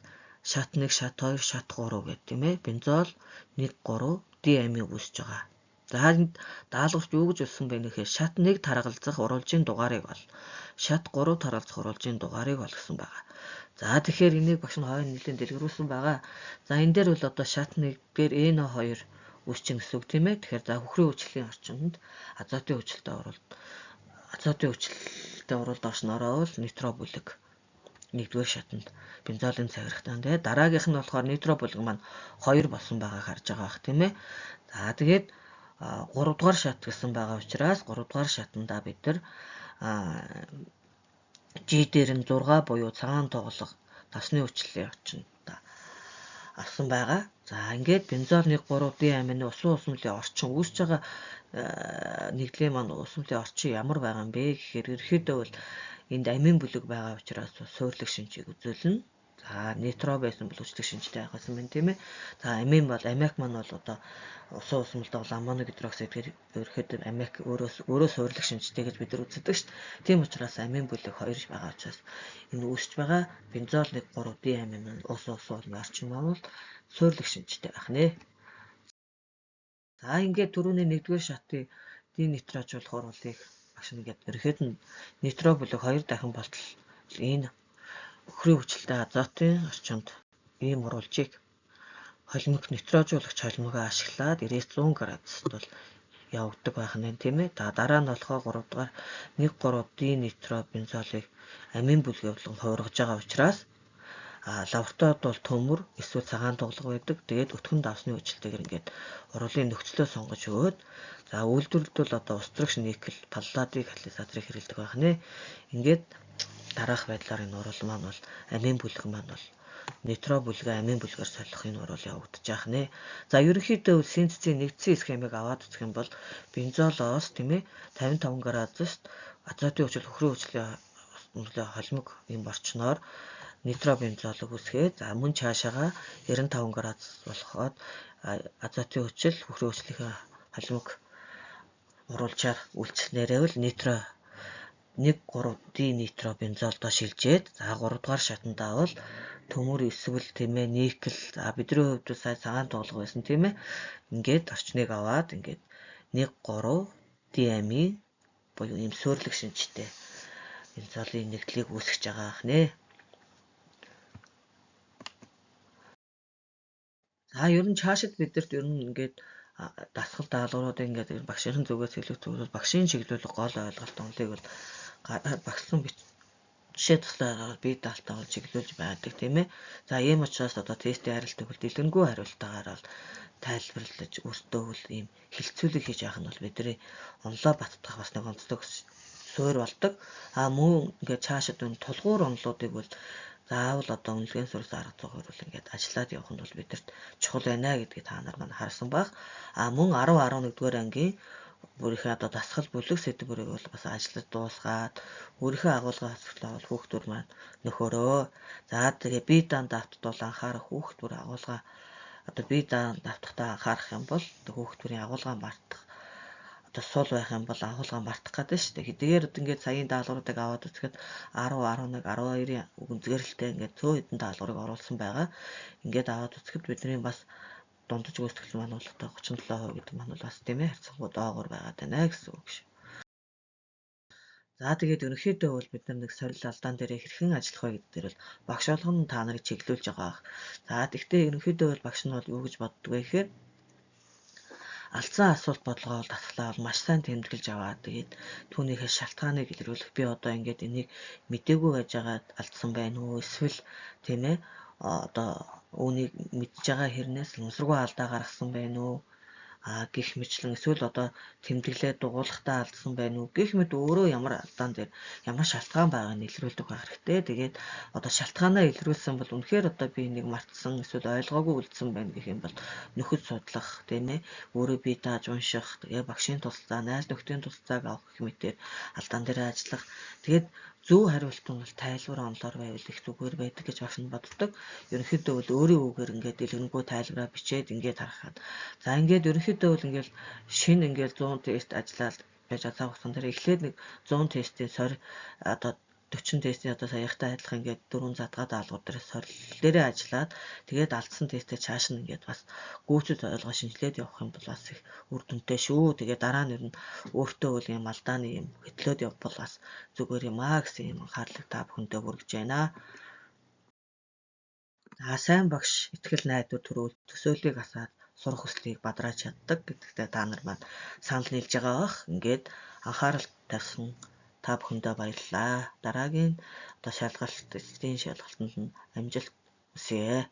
шат 1, шат 2, шат 3 гэдэг тийм ээ. Бензол 1,3 диамин үүсэж байгаа. За энд даалгавч юу гэж өссөн бэ гэхээр шат 1 таргалзах уралжийн дугаарыг бол шат 3 таргалзах уралжийн дугаарыг бол гэсэн байгаа. За тэгэхээр энийг багш нь хойно нэлийн дэлгэрүүлсэн байгаа. За энэ дээр бол одоо шат 1 дээр NO2 үүсчин гэсэн үг тийм ээ. Тэгэхээр за хөхрийн хүчлийн орчинд азотын хүчлэлтэй оруулалт азотын хүчлэлтэй оруулалт орсон ороовол нитро бүлэг нэгдүгээр шатанд бензолын цагирахтаа тэгээ дараагийнх нь болохоор нитро бүлэг маань 2 болсон байгааг харж байгаа бах тийм ээ. За тэгээд 3 дугаар шат гэсэн байгаа учраас 3 дугаар шатандаа бид нар G дээр нь 6 буюу цагаан тоглох давсны хүчлийн орчинд авсан байгаа. За ингээд бензол 1,3-диамины усан усмлын орчин үүсэж байгаа нэгдлийн маань усмлын орчин ямар байгаа юм бэ гэхээр ерөнхийдөө бол энд амин бүлэг байгаа учраас суурлаг шинжийг үзүүлнэ. За нитро байсан бол өчлөг шинжтэй байх байсан байна тийм ээ. За амин бол амиак маань бол одоо усан усмалд бол аммоногидроксид гэх ерөнхийдөө амиак өөрөө суурлаг шинжтэй гэж бид нар үздэг шүү дээ. Тийм учраас амин бүлэг хоёр байгаа учраас энэ үүсэж байгаа бензол 1,3-диамин маань усан усмалын орчин бол суурлаг шинжтэй байх нэ. За ингээд түрүүний 1-р шатын динитрожуулах уруулыг багш ингээд ерөнхийд нь нитро бүлэг 2 дахин болтол энэ өхрийн хүчлэлтэй азотын орчинд ийм уруулжийг холимог нитрожуулагч холимогоо ашиглаад 90-100 градусд бол явагддаг байх нь тийм ээ. За дараа нь болохоор 3 дугаар 1,3-динитробензолыг амин бүлгээ болон хувиргаж байгаа учраас лабораторид бол төмөр эсвэл цагаан туглага байдаг. Тэгээд өтгөн давсны хүчлэлтэйгээр ингээд уруулын нөхцлөө сонгож өгөөд за үйлдвэрлэлд бол одоо устрагч никель, паллади катализаторыг хэрэглэдэг байх нэ. Ингээд дараах байдлаар энэ уруул маань бол амин бүлэг маань бол нитро бүлгээ амин бүлгээр солих энэ уруул явагдаж байх нэ. За ерөнхийдөө бол синтезийн нэгдсэн схемийг аваад үзэх юм бол бензолоос тийм ээ 55 градуст азотын хүчил хөхрийн хүчлийн холимог юм орчноор нитробензолыг үүсгээд за мөн цаашаага 95 градус болоход азотын хүчил хөхрийн хүчлийнхээ холимог уруулжаар үйлчлэнээрээ л нитро 1,3-динитробензолдоо шилжээд за 3 дугаар шатандаа бол төмөр эсвэл тийм ээ никель за бидний хувьд сая цагаан туглага байсан тийм ээ ингээд орчныг аваад ингээд 1,3-диамин буюу ийм суурлаг шинжтэй бензолын нэгдлийг үүсгэж байгаа ах нэ. За ер нь цаашид бидэрт ер нь ингээд дасгал даалгаврууд ингээд багшийн зүгээс хэлэх зүйл багшийн чиглүүлэх гол ойлголт онолыг бол багшлан жишээ туслаараа бие даалтаа бол чиглүүлж байдаг тийм ээ. За ийм учраас одоо тестийн хариултыг бол дэлгэрэнгүй хариултаагаар бол тайлбарлаж өөртөө бол ийм хилцүүлэг хийж явах нь бол бидний онолоо баттгах бас нэг онцлог суурь болдог. А мөн ингээд цаашид энэ тулгуур онолуудыг бол заавал одоо үнэлгээний суурьс арга зүйгээр бол ингээд ажиллаад явах нь бол бидэрт чухал байна гэдгийг та нар маань харсан баг. А мөн 10 11 дугаар ангийн бүрийнхээ одоо дасгал бүлэг сэдэв бүрийг бол бас ажиллаж дуусгаад өөрийнхөө агуулга хацглаа бол хүүхдүүд маань нөхөрөө. За тэгээ бие даан давтад бол анхаарах хүүхд бүр агуулга одоо бие даан давтахдаа анхаарах юм бол хүүхд бүрийн агуулга мартах одоо сул байх юм бол агуулга мартах гэдэг шүү дээ. Тэгэхээр одоо ингээд саяын даалгавруудыг аваад үзэхэд 10, 11, 12-ын үгэнзгэрэлтэй ингээд цөөн хэдэн даалгаврыг оруулсан байгаа. Ингээд аваад үзэхэд бидний бас дундаж гүйцэтгэл маань бол одоо 37% гэдэг маань бол бас тийм ээ харьцангуй доогуур байгаад байна гэсэн үг шүү. За тэгээд ерөнхийдөө бол бид нар нэг сорил алдаан дээрээ хэрхэн ажиллах вэ гэдэг дээр бол багш болгоно та нарыг чиглүүлж байгаа. За тэгвэл ерөнхийдөө бол багш нь бол юу гэж боддог вэ гэхээр алдсан асуулт бодлогоо бол дасгалаа бол маш сайн тэмдэглэж аваад тэгээд түүнийхээ шалтгааныг илрүүлэх би одоо ингээд энийг мдээгүй байж байгаад алдсан байна уу эсвэл тийм ээ одоо үүнийг мэдж байгаа хэрнээс өмсргүй алдаа гаргасан байна уу гэх мэтлэн эсвэл одоо тэмдэглээ дугуулгатай алдсан байна уу гэх мэт өөрөө ямар алдаан дээр ямар шалтгаан байгааг нь илрүүлдэг байх хэрэгтэй. Тэгээд одоо шалтгаанаа илрүүлсэн бол үнэхээр одоо би энийг мартсан эсвэл ойлгоогүй үлдсэн байна гэх юм бол нөхөд судлах тийм ээ өөрөө бие дааж унших тэгээ багшийн тусалцаа, найз нөхдийн тусалцааг авах гэх мэтээр алдаан дээр ажиллах. Тэгээд зөв хариулт нь бол тайлбар онолоор байвал их зүгээр байдаг гэж багш нь боддог. Ерөнхийдөө бол өөрийн үгээр ингээд дэлгэрэнгүй тайлбараа бичээд ингээд харахад. За ингээд ерөнхийдөө бол ингээд шинэ ингээд 100 тест ажиллаад байж цаг хугацаан дээр эхлээд нэг 100 тестийн сорь одоо 40 тестийн одоо саяхтай адилхан ингээд дөрвөн задгаа даалгавар дээр сорил дээрээ ажиллаад тэгээд алдсан тестээ чааш нь ингээд бас гүйцэд ойлгоо шинжилээд явах юм бол бас их үр дүнтэй шүү. Тэгээд дараа нь ер нь өөртөө бол юм алдааны юм хөтлөөд явбал бас зүгээр юм аа гэсэн юм анхаарлыг та бүхэндээ хүргэж байна. За сайн багш итгэл найдвар төрөөл төсөөллийг асаад сурах хүслийг бадрааж чаддаг гэдэгтээ та нар маань санал нийлж байгаа бах. Ингээд анхаарал тавьсан та бүхэндээ баярлалаа. Дараагийн одоо шалгалт, эцсийн шалгалтанд нь амжилт хүсье.